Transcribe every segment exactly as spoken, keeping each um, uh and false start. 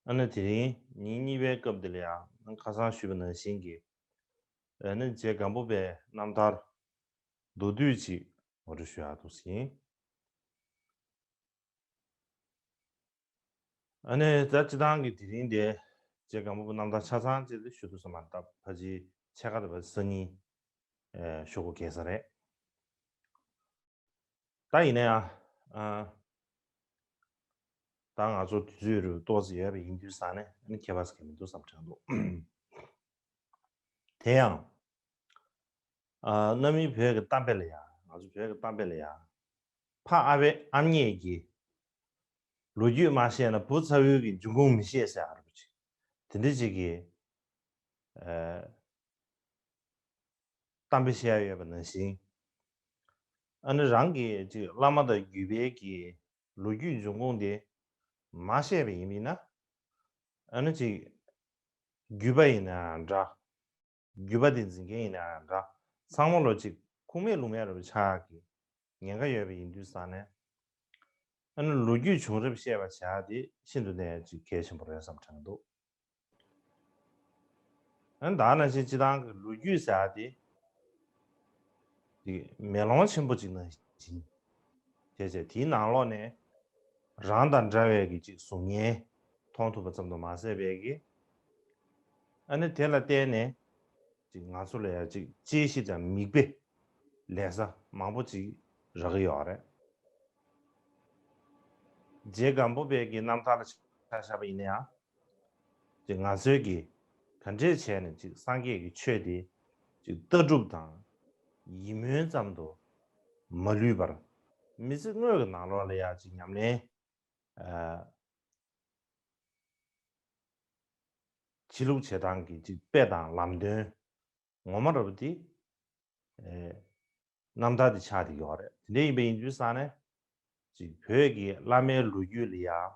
ཨ་ནི་དེ་རིང་ཉིན་གཉིས་པའི་སྐབས་འདི་ལ་ཡང་ཁ་སང་ཞུས་པ་ནང་བཞིན་གྱི་ཨ་ནི་རྗེ་སྒམ་པོ་པའི་རྣམ་ཐར་མདོར་བསྡུས་ཅིག་ངོ་སྤྲོད་ཞུ་ཡག་འདུག་ཟིན། ཨ་ནི་ད་སྤྱི་བཏང་གི་དེ་རིང་དེ་རྗེ་སྒམ་པོ་པའི་རྣམ་ཐར་ཆ་ཚང་ཅིག་ཞུ་ཐུབ་ས་མ་རེད། ད་ཕལ་ཆེར་ཕྱེད་ཀ་དང་ཕལ་ཆེར་སང་ཉིན་ཨེ་ཞུ་དགོས་གལ་ས་རེད། ད་ཡིན་ན་ཡང་ཨ་ད་ང་ཚོ་དུས་ཚོད་རུ་ཏོག་ཙམ་ཡོད་པ་ཡིན་དུས་ཙང་ནས་ཨ་ནི་ཁྱད་པར་ཟེར་གྱི་མི་འདུག་བསམ་དྲན་འདུག་དེ་ཡང་ཨ་གནའ་མིའི་བོད་ཀྱི་གཏམ་དཔེ་ལ་ཡང་ང་ཚོ་བོད་ཀྱི་གཏམ་དཔེ་ལ་ཡང་ཕ་ཨ་བའི་ཨ་མྱེས་ཀྱིས་ལོ་རྒྱུས་མ་བཤད་ན་བུ་ཚ་བོའི་གི་འབྱུང་ཁུངས་མི་ཤེས་ཟེར་ཨ་རུ་ཅིག་དེ་འདྲ་ཅིག་གི་ཨ་གཏམ་དཔེ་བཤད་ཡ་ཡོད་པ་ནང་བཞིན། ཨ་ནི་རང་གི་ཅིག་བླ་མ་དང་བརྒྱུད་པའི་གི་ལོ་རྒྱུས་འབྱུང་ཁུངས་དེ་མ་བཤད་པ་ཡིན་པས་ན། ཨ་ནི་ཅིག་བརྒྱུད་པ་ཡིན་ན་འདྲ། བརྒྱུད་པ་དེ་འཛིན་མཁན་ཡིན་ན་འདྲ། ཚང་མ་ལོ་ཅིག་ཁུངས་མེད་ལུང་མེད་རུ་ཆགས་ཀྱི་ཉེན་ཁ་ཡོད་པ་ཡིན་དུས་ཙང་ནས། ཨ་ནི་ལོ་རྒྱུས་བྱུང་རབས་བཤད་པ་བྱ་དེ་ཤིན་ཏུ་ནས་ཅིག་གལ་ཆེན་པོ་རེད་བསམ་དྲན་འདུག་ཨ་ནི་ད་ནང་བཞིན་སྤྱི་བཏང་གི་ལོ་རྒྱུས་ཟེར་ཡ་དེ་ཅིག་མེ་ལོང་ཆེན་པོ་ཅིག་ནང་བཞིན་བྱས་བྱས་དེའི་ནང་ལོགས་ནས་རང་དང་འདྲ་བའི་གི་ཅིག་གཟུགས་བརྙན་མཐོང་ཐུབ་པ་ཙམ་དུ་མ་ཟད་པའི་གི་ཨ་ནི་དེ་ལ་བརྟེན་ནས་ཅིག་ང་ཚོ་ལ་ཡང་ཅིག་དཔྱད་གཞི་དང་མིག་དཔེ་ལེན་ས་མང་པོ་ཅིག་རག་གི་ཡོད་རེད། རྗེ་སྒམ་པོ་པའི་གི་རྣམ་ཐར་ལ་ཆ་བཞག་པ་ཡིན་ན་ཡང་། ཅིག་ང་ཚོའི་གི་ག་འདྲས་བྱས་ནས་ཅིག་སངས་རྒྱས་ཀྱི་ཆོས་དེ་ཅིག་ལྟ་གྲུབ་དང་ཡིད་སྨོན་ཙམ་དུ་མ་ལུས་པར་མི་ཚེ་དངོས་ཀྱི་ནང་ལོགས་ལ་ཡང་ཅིག་ཉམས་ལེན་ཨ་བྱེད་ལུགས་བྱེད་སྟངས་ཀྱི་ཅིག་དཔེ་དང་ལམ་སྟོན་ངོ་མ་རབ་དེ་ཨེ་རྣམ་ཐར་དེ་ཆགས་བསྡད་ཡོད་རེད། དེ་འདྲ་ཡིན་པ་ཡིན་དུས་ཙང་ནས་ཅིག་བོད་ཀྱི་བླ་མའི་ལོ་རྒྱུས་ལ་ཡང་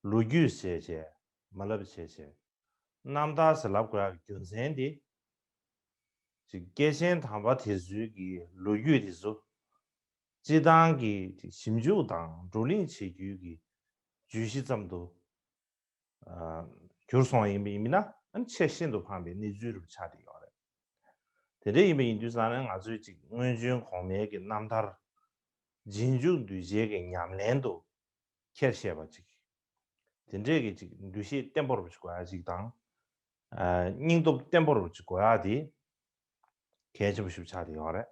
ལོ་རྒྱུས་ཟེར་བྱས་མ་ལབ་བྱས་བྱས་རྣམ་ཐར་ཟེར་ལབ་དགོས་ཡག་རྒྱུ་མཚན་དེ་ཅིག་སྐྱེས་ཆེན་དམ་པ་དེ་ཚོའི་གི་ལོ་རྒྱུས་དེ་ཚོ་སྤྱི་བཏང་གི་ཅིག་ཞིབ་འཇུག་དང་བགྲོ་གླེང་བྱེད་རྒྱུའི་གི་བརྗོད་གཞི་ཙམ་དུ་གྱུར་སོང་ཡིན་པ་ཡིན་ན་ཨ་ནི་ཆེས་ཤིན་ཏུ་ཕངས་པའི་གནས་ཚུལ་རུ་ཆགས་བསྡད་ཡོད་རེད། དེ་འདྲ་ཡིན་པ་ཡིན་དུས་ཙང་ནས་ང་ཚོས་ཅིག་སྔོན་བྱོན་གོང་མའི་གི་རྣམ་ཐར་རྗེས་འཇུག་གདུལ་བྱའི་གི་ཉམས་ལེན་དུ་འཁྱེར་ཤེས་པ་ཅིག་དེ་འདྲའི་གི་ཅིག་འདུ་ཤེས་བརྟན་པོ་རུ་ཅིག་དགོས་ཡ་ཅིག་དང་། སྙིང་སྟོབས་བརྟན་པོ་རུ་ཅིག་དགོས་ཡ་དེ་གལ་ཆེན་པོ་ཞིག་ཆགས་བསྡད་ཡོད་རེད།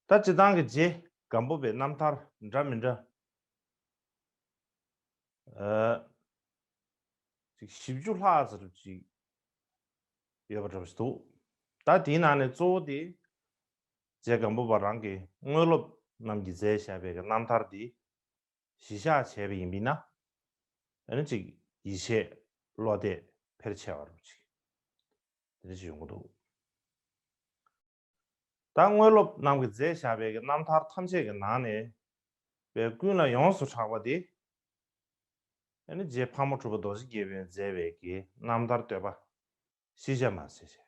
ད་སྤྱི་བཏང་གི་རྗེ་སྒམ་པོ་པའི་རྣམ་ཐར་འདྲ་མི་འདྲ། ཨ་ཅིག་བཞི་བཅུ་ལྷག་ཙམ་ཅིག་ཡོད་པ་འདྲ་པོ་ཞིག་འདུག་ད་དེའི་ནང་ནས་གཙོ་བོ་དེ་རྗེ་སྒམ་པོ་པ་རང་གི་དངོས་སློབ་རྣམས་ཀྱིས་མཛད་བཞག་པའི་རྣམ་ཐར་དེ་གཞི་བཞག་བྱས་པ་ཡིན་པས་ན། ཨ་ནི་ཅིག་ཡིད་ཆེས་བློ་གཏད་འཕེར་ཆེ་བ་རུ་ཅིག་དེ་འདྲ་ཞིག་ཡོང་གི་འདུག་ད་དངོས་སློབ་རྣམས་ཀྱིས་མཛད་བཞག་པའི་རྣམ་ཐར་ཐམས་ཅད་ཀྱི་ནང་ནས་པའི་ཀུན་ལ་ཡོངས་སུ་གྲགས་པ་དེ། ཨ་ནི་རྗེ་ཕག་མོ་གྲུ་པ་རྡོ་རྗེ་རྒྱལ་པོས་མཛད་པའི་གི་རྣམ་ཐར་བསྟོད་པ་ཤེས་བྱ་མ་ཟེར་བྱས།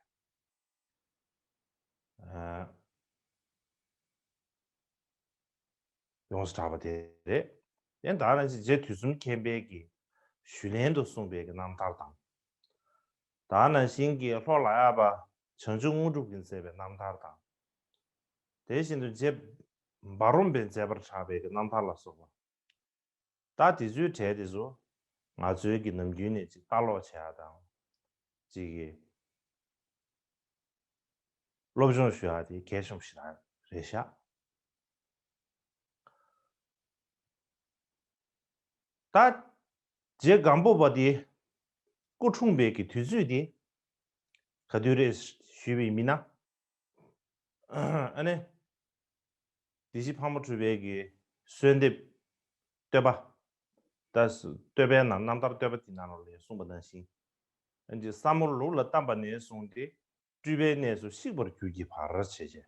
ཨ་ཡོངས་སུ་གྲགས་པ་དེ་རེད། དེ་ད་ནང་བཞིན་རྗེ་དུས་གསུམ་མཁྱེན་པའི་གི་ཞུས་ལན་དུ་གསུངས་པའི་གི་རྣམ་ཐར་དང་། ད་ནང་བཞིན་གྱི་ལྷོ་ལ་ཡག་པ་བྱང་ཆུབ་དངོས་གྲུབ་ཀྱིས་མཛད་པའི་རྣམ་ཐར་དང་། དེ་བཞིན་དུ་རྗེ་འབའ་རོམ་པས་མཛད་པར་གྲགས་པའི་གི་རྣམ་ཐར་ལ་སོགས་པ། ད་དེ་ཚོའི་གྲས་དེ་ཚོ་ང་ཚོའི་གི་ནམ་རྒྱུན་ནས་ཅིག་ལྟ་ཀློག་བྱེད་ཡག་དང་། ཅིག་གི་སློབ་སྦྱོང་ཞུ་ཡག་དེ་གལ་ཆེན་པོ་ཞིག་རེད་ཤག་ད་རྗེ་སྒམ་པོ་པ་དེ་སྐུ་འཁྲུངས་པའི་གི་དུས་ཚོད་དེ་ག་དུས་རེད་ཞུས་པ་ཡིན་ན། ཨ་ནི། སྡེ་བཞི་ཕག་མོ་གྲུ་པའི་གི་གསོལ་འདེབས་བསྟོད་པ། ད་བསྟོད་པའི་ནང་རྣམ་ཐར་བསྟོད་པ་དེ་ནང་ལོགས་ལ་གསུངས་པ་ནང་བཞིན། ཨ་ནི་ས་མོ་ལུག་ལ་བལྟམས་པ་ནས་བཟུང་སྟེ་སྤྲུལ་པའི་གནས་སུ་གཤེགས་པར་གྱུར་གྱི་བར་བྱས་བྱས།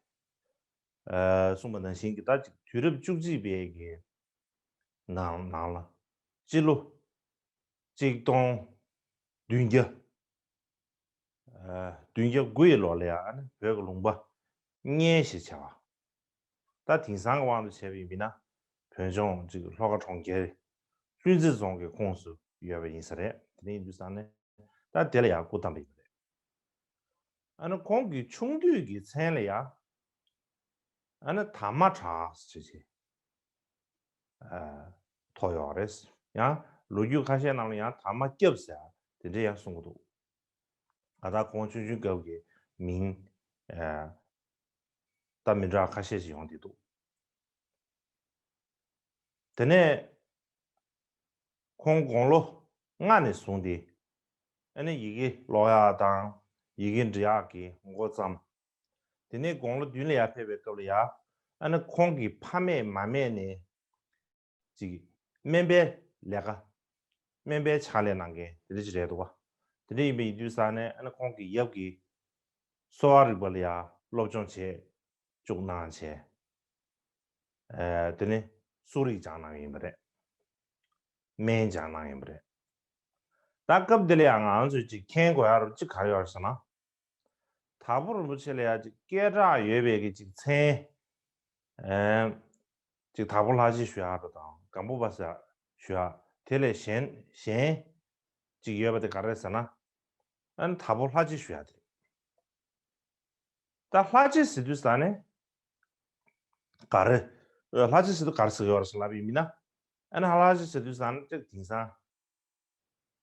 ཨ་གསུངས་པ་ནང་བཞིན་གྱི་ད་ཅིག་དུས་རབས་བཅུ་གཅིག་པའི་གི་ནང་ནང་ལ་སྤྱི་ལོ་གཅིག་སྟོང་བདུན་བརྒྱ་ཨ་བདུན་བརྒྱ་དགུ་ཡི་ལོ་ལ་ཡང་ཨ་ནི་བོད་ཀྱི་ལུང་པ་གཉན་ཞེས་བྱ་བ། ད་དེང་སང་གི་དབང་དུ་བྱས་པ་ཡིན་ན་ བོད་ལྗོངས་ཅིག་ལྷོ་ཁ་གྲོང་ཁྱེར་ལྷུན་རྩེ་རྫོང་གི་ཁོངས་སུ་ཡོད་པ་ཡིན་ས་རེད། དེ་ནས་ཡིན་དུས་ཙང་ནས་ད་དེ་ལ་ཡང་སྐུ་བལྟམས་པ་ཡིན་པ་རེད། ཨ་ནི་ཁོང་གི་ཆུང་དུས་ཀྱི་མཚན་ལ་ཡང་ཨ་ནི་དར་མ་གྲགས་ཟེར་བྱས། ཐོག་ཡོད་རེད། ཡང་ལོ་རྒྱུས་ཁ་ཤས་ནང་ལ་ཡང་དར་མ་སྐྱབས་ཟེར་དེ་འདྲས་ཡང་གསུང་གི་འདུག་ད་ལྟ་ཁོང་ཆུང་ཆུང་སྐབས་ཀྱི་མིང་ད་མི་འདྲ་ཁ་ཤས་ཤིག་ཡོང་བསྡད་འདུག་དེ་ནས་ཁོང་དགུང་ལོ་ལྔ་ནས་བཟུང་སྟེ་ཨ་ནི་ཡི་གེ་ཀློག་ཡག་དང་ཡི་གེ་འབྲི་ཡག་གི་འགོ་བརྩམས། དེ་ནས་དགུང་ལོ་བདུན་ལ་ཡར་ཕེབས་པའི་སྐབས་ལ་ཡ་ཨ་ནི་ཁོང་གི་ཕ་མེས་མ་མེས་ནས་ཅིག་སྨན་པའི་ལས་ཀ་སྨན་པའི་ཕྱག་ལས་གནང་མཁན་དེ་འདྲ་ཅིག་རེད་འདུག་བ། དེ་འདྲ་ཡིན་པ་ཡིན་དུས་ཙང་ནས་ཨ་ནི་ཁོང་གི་ཡབ་ཀྱིས་གསོ་བ་རིག་པ་ལ་ཡ་སློབ་སྦྱོང་བྱས་བཅུག་གནང་བྱས། དེ་ནས་གསོ་རིག་སྦྱངས་གནང་ཡིན་པ་རེད། སྨན་སྦྱངས་གནང་ཡིན་པ་རེད། ད་སྐབས་འདི་ལ་ཡང་ང་ཚོས་ཅིག་མཁྱེན་དགོས་ཡ་རུ་ཅིག་ག་རེ་ཡོད་ཟེར་ན། དྭགས་པོ་རིན་པོ་ཆེ་ལ་ཡ་ཅིག་སྐད་གྲགས་ཡོད་པའི་གི་ཅིག་མཚན། ཨེ། ཅིག་དྭགས་པོ་ལྷ་རྗེ་ཞུ་ཡ་རུ་དང་སྒམ་པོ་པ་ཟེར་ཞུ་ཡ་དེ་ལས་གཞན་གཞན་ཅིག་ཡོད་པ་དེ་ག་རེ་ཟེར་ན། ཨ་ནི་དྭགས་པོ་ལྷ་རྗེ་ཞུ་ཡ་དེ་རེད། ད་ལྷ་རྗེ་ཟེར་དུས་ས་ནས་ག་རེ། ལྷ་རྗེ་ཟེར་དུས་ག་རེ་ཟེར་གི་ཡོད་རེད་ལབ་པ་ཡིན་ན། ཨ་ནི་ལྷ་རྗེ་ཟེར་དུས་ས་ནས་ཅིག་དེང་སང་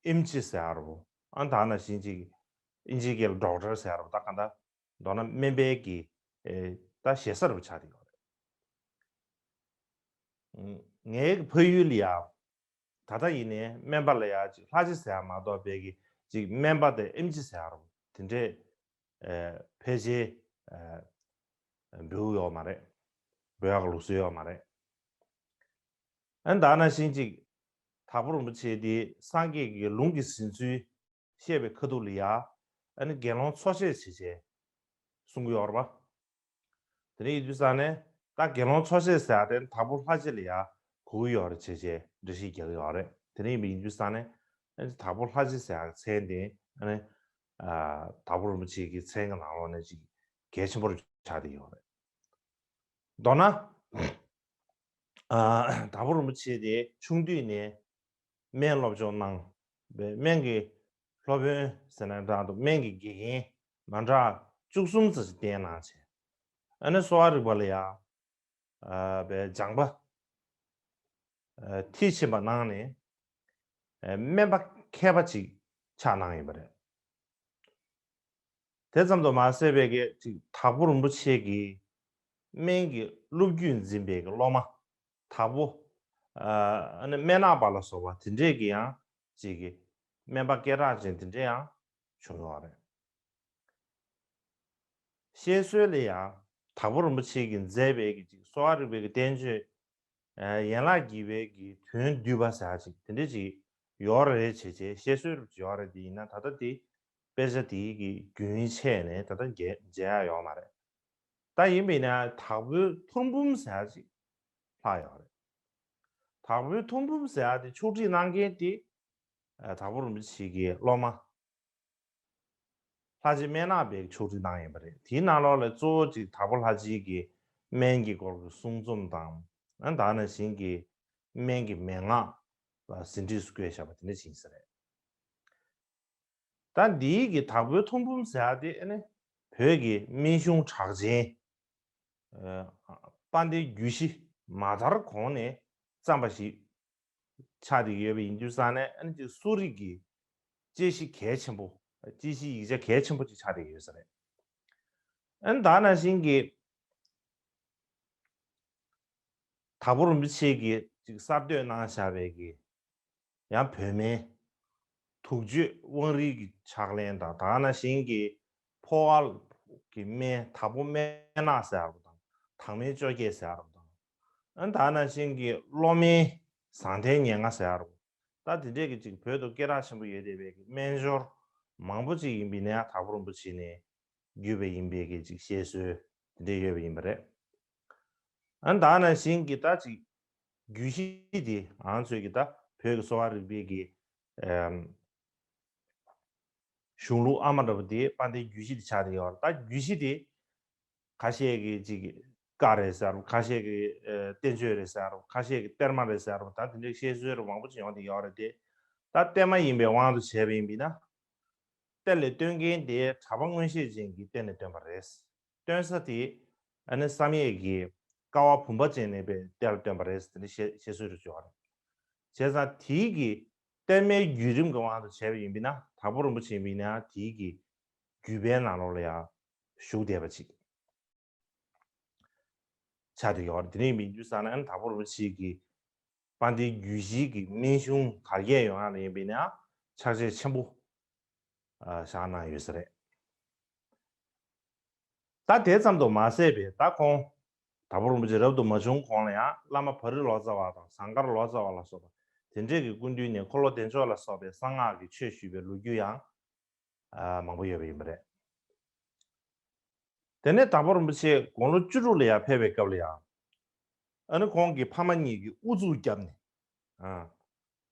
ཨེམ་ཆི་ཟེར་ཡ་རུ། ཨ་ནི་ད་ནང་བཞིན་ཅིག་ཨིན་ཇིའི་སྐད་ལ་ཌོག་ཊར་ཟེར་ཡ་རུ། ད་ག་འདྲ་མདོར་ན་སྨན་པའི་གི་ཨེ་ད་ཞེ་ས་རུ་ཆགས་བསྡད་ཡོད་རེད། ངའི་ཕ་ཡུལ་ལ་ཡ། ད་ལྟ་ཡིན་ནའི་སྨན་པ་ལ་ཡ་ཅིག་ལྷ་རྗེ་ཟེར་ཡ་མ་གཏོགས་པའི་གི་ཅིག་སྨན་པ་དེ་ཨེམ་ཆི་ཟེར་ཡ་རུ་དེ་འདྲས་ཕལ་ཆེར་འབོད་ཡོད་མ་རེད། འབོད་ཡག་ལུགས་སྲོལ་ཡོད་མ་རེད། ཨ་ནི་ད་ནང་བཞིན་ཅིག་དྭགས་པོ་རིན་པོ་ཆེ་དེ་སངས་རྒྱས་ཀྱི་ལུང་གི་ཟིན་ཚུལ་བཤད་པའི་ཁ་ཐུག་ལ་ཡ། ཨ་ནི་དགེ་སློང་འཚོ་བྱེད་བྱེད་བྱེད་གསུང་གི་ཡོད་རེད་པ། དེ་ནས་ཡིན་དུས་ཙང་ནས་ད་དགེ་སློང་འཚོ་བྱེད་ཟེར་ཡ་དེ་དྭགས་པོ་ལྷ་རྗེ་ལ་ཡ་གོ་གི་ཡོད་རེད་བྱས་བྱས་འགྲེལ་བཤད་རྒྱག་གི་ཡོད་རེད། དེ་ནས་ཡིན་པ་ཡིན་དུས་ཙང་ནས་ཨ་ནི་དྭགས་པོ་ལྷ་རྗེ་ཟེར་ཡ་མཚན་དེ་ཨ་ནི་དྭགས་པོ་རིན་པོ་ཆེ་གི་མཚན་གྱི་ནང་ལོགས་ནས་ཅིག་གལ་ཆེན་པོ་རུ་ཆགས་བསྡད་ཡོད་རེད། མདོར་ན། དྭགས་པོ་རིན་པོ་ཆེ་དེ་ཆུང་དུས་ནས་སྨན་སློབ་སྦྱོང་གནང་བའི་སྨན་གྱི་སློབ་དཔོན་ཟེར་ན་འདྲ་འདུག་སྨན་གྱི་དགེ་རྒན་མ་འདྲ་བཅུ་གསུམ་ཙམ་ཞིག་བསྟེན་གནང་བྱས། ཨ་ནི་གསོ་བ་རིག་པ་ལ་ཡ་བའི་སྦྱངས་པ་མཐིལ་ཕྱིན་པ་གནང་ནས་སྨན་པ་མཁས་པ་ཅིག་ཆགས་གནང་ཡོད་པ་རེད། དེ་ཙམ་དུ་མ་ཟད་པའི་གི་ཅིག་དྭགས་པོ་རིན་པོ་ཆེ་གི་སྨན་གྱི་སློབ་བརྒྱུད་འཛིན་པའི་གི་སློབ་མ་དྭགས་པོ་ཨ་ནི་སྨན་ནག་པ་ལ་སོགས་པ་དེ་འདྲས་ཀྱི་ཡང་ཅིག་གི་སྨན་པ་སྐད་གྲགས་ཅན་དེ་འདྲས་ཡང་བྱུང་ཡོད་རེད། བཤད་སྲོལ་ལ་ཡང་དྭགས་པོ་རིན་པོ་ཆེ་གིས་མཛད་པའི་གི་ཅིག་གསོ་བ་རིག་པའི་གི་བསྟན་བཅོས། ཡན་ལག་བརྒྱད་པའི་གི་དོན་བསྡུས་པ་ཟེར་ཡ་ཅིག་དེ་འདྲ་ཅིག་ཡོད་རེད་བྱས་བྱས་བཤད་སྲོལ་རུ་ཅིག་ཡོད་རེད། དེ་ཡིན་ན་ད་ལྟ་དེ་དཔེ་ཆ་དེའི་གི་རྒྱུན་ཆད་ནས་ད་ལྟ་མཇལ་མཇལ་ཡ་ཡོད་མ་རེད། ད་ཡིན་པ་ཡིན་ན་དྭགས་པོའི་ཐོར་འབུམ་ཟེར་ཡ་ཅིག་ལྷག་ཡོད་རེད། དྭགས་པོའི་ཐོར་འབུམ་ཟེར་ཡ་དེ་ཕྱོགས་སྒྲིག་གནང་མཁན་དེ་དྭགས་པོ་རིན་པོ་ཆེ་གི་སློབ་མ། ལྷ་རྗེ་སྨན་ནག་པས་ཕྱོགས་སྒྲིག་གནང་ཡོད་པ་རེད། དེའི་ནང་ལོགས་ལ་གཙོ་བོ་ཅིག་དྭགས་པོ་ལྷ་རྗེ་གི་སྨན་གྱི་སྐོར་གྱི་གསུང་རྩོམ་དང་། ཨ་ད་ནང་བཞིན་གྱི་སྨན་གྱི་མན་ངག་ལ་ཟིན་བྲིས་སུ་བཀོད་བཞག་པ་དེ་འདྲ་ཅིག་ཡིན་ས་རེད། ད་འདིའི་གི་དྭགས་པོའི་ཐོར་འབུམ་ཟེར་ཡ་དེ་ཨ་ནི་བོད་ཀྱི་སྨན་གཞུང་གྲགས་ཅན། ཨ་དཔལ་ལྡན་རྒྱུད་བཞི་མ་དར་གོང་ནས་བརྩམས་པ་ཞིག་ཆགས་བསྡད་ཀྱི་ཡོད་པ་ཡིན་དུས་ཙང་ནས་ཨ་ནི་ཅིག་གསོ་རིག་གི་དཔྱད་གཞི་གལ་ཆེན་པོ། དཔྱད་གཞི་ཡིག་ཆ་གལ་ཆེན་པོ་ཅིག་ཆགས་བསྡད་ཀྱི་ཡོད་ས་རེད། ཨ་ནི་ད་ནང་བཞིན་གྱི་དྭགས་པོ་རིན་པོ་ཆེ་གིས་ཅིག་གསར་གཏོད་གནང་བཞག་པའི་གི་ཡང་བོད་སྨན་དུག་གཅོད་དབང་རིལ་གྱི་ཕྱག་ལེན་དང་། ད་ནང་བཞིན་གྱི་ཕོ་བ་གི་སྨན་དྭགས་པོ་སྨན་ནག་ཟེར་བ་དང་། དྭགས་སྨན་བཅོ་བརྒྱད་ཟེར་བ་དང་། ཨ་ནི་ད་ནང་བཞིན་གྱི་གློ་སྨན་བཟང་ཐལ་ཉེར་ལྔ་ཟེར་བ། ད་དེ་འདྲས་ཀྱི་ཅིག་བོད་དུ་སྐད་གྲགས་ཆེན་པོ་ཡོད་བསྡད་པའི་གི་སྨན་སྦྱོར་མང་པོ་ཅིག་ཡིན་པའི་ནས་དྭགས་པོ་རིན་པོ་ཆེ་ནས་བརྒྱུད་པ་ཡིན་པའི་གི་ཅིག་བཤད་སྲོལ་དེ་འདྲས་ཡོད་པ་ཡིན་པ་རེད། ཨ་ནི་ད་ནང་བཞིན་གྱི་ད་ཅིག་རྒྱུད་བཞི་དེ་ང་ཚོས་ཀྱི་ད་བོད་ཀྱི་གསོ་བ་རིག་པའི་གི་ཨམ་གཞུང་ལུགས་ཨ་མ་འདྲ་པོ་དེ་དཔལ་ལྡན་རྒྱུད་བཞི་དེ་ཆགས་བསྡད་ཡོད་རེད། ད་རྒྱུད་བཞི་དེ་ཁ་ཤས་ཀྱིས་ཅིག་ རྟ་རེད་ཟེར་རོ། ཁ་ཤས་ཀྱིས་ཨ་བསྟན་ཆོས་རེད་ཟེར་རོ། ཁ་ཤས་ཀྱིས་གཏེར་མ་རེད་ཟེར་རོ། ད་དེ་འདྲའི་བཤད་སྲོལ་རེ་མང་པོ་ཅིག་ཡོང་བསྡད་ཡོད་རེད་དེ། ད་གཏེར་མ་ཡིན་པའི་དབང་དུ་བྱས་པ་ཡིན་པས་ན། གཏེར་ལས་བཏོན་མཁན་དེ་གྲྭ་པ་མངོན་ཤེས་ཅན་གྱིས་གཏེར་ནས་བཏོན་པ་རེད། བཏོན་ས་དེ་ཨ་ནི་བསམ་ཡས་ཀྱི་ཀ་བ་བུམ་པ་ཅན་ནས་པའི་གཏེར་བཏོན་པ་རེད་ཟེར་ནས་བཤད་བཤད་སྲོལ་རེ་ཅིག་ཡོད་རེད། བྱས་ཙང་དེའི་གི་གཏེར་མའི་བརྒྱུད་རིམ་གྱི་དབང་དུ་བྱས་པ་ཡིན་པས་ན། དྭགས་པོ་རིན་པོ་ཆེ་ཡིན་པས་ན་དེའི་གི་བརྒྱུད་པའི་ནང་ལོགས་ལ་ཡང་བཞུགས་བསྡད་པ་ཅིག་ཆགས་བསྡད་ཡོད་རེད། དེ་འདྲ་ཡིན་པའི་དུས་ཙམ་ན་ཨ་ནི་དྭགས་པོ་རིན་པོ་ཆེ་གི་དཔལ་ལྡན་རྒྱུད་བཞིའི་གི་སྨན་གཞུང་དར་རྒྱས་ཡོང་ཡག་ལ་ཡིན་པས་ན་ཕྱག་རྗེས་ཆེན་པོ་ཨ་བཞག་གནང་ཡོད་ས་རེད། ད་དེ་ཙམ་དུ་མ་ཟད་པའི་ད་ཁོང་དྭགས་པོ་རིན་པོ་ཆེ་རབ་ཏུ་མ་བྱུང་གོང་ལ་ཡང་བླ་མ་བ་རི་ལོ་ཙཱ་བ་དང་ཟངས་དཀར་ལོ་ཙཱ་བ་ལ་སོགས་པ་དེ་འདྲས་ཀྱི་སྐུ་མདུན་ནས་འཁོར་ལོ་བདེ་མཆོག་ལ་སོགས་པའི་གསང་སྔགས་ཀྱི་ཆོས་ཞུས་པའི་ལོ་རྒྱུས་ཡང་ཨ་མང་པོ་ཡོད་པ་ཡིན་པ་རེད། དེ་ནས་དྭགས་པོ་རིན་པོ་ཆེ་དགུང་ལོ་བཅུ་དྲུག་ལ་ཡར་ཕེབས་པའི་སྐབས་ལ་ཡང་། ཨ་ནི་ཁོང་གི་ཕ་མ་གཉིས་ཀྱིས་ཨུ་ཚུགས་བརྒྱབ་ནས། ཨ།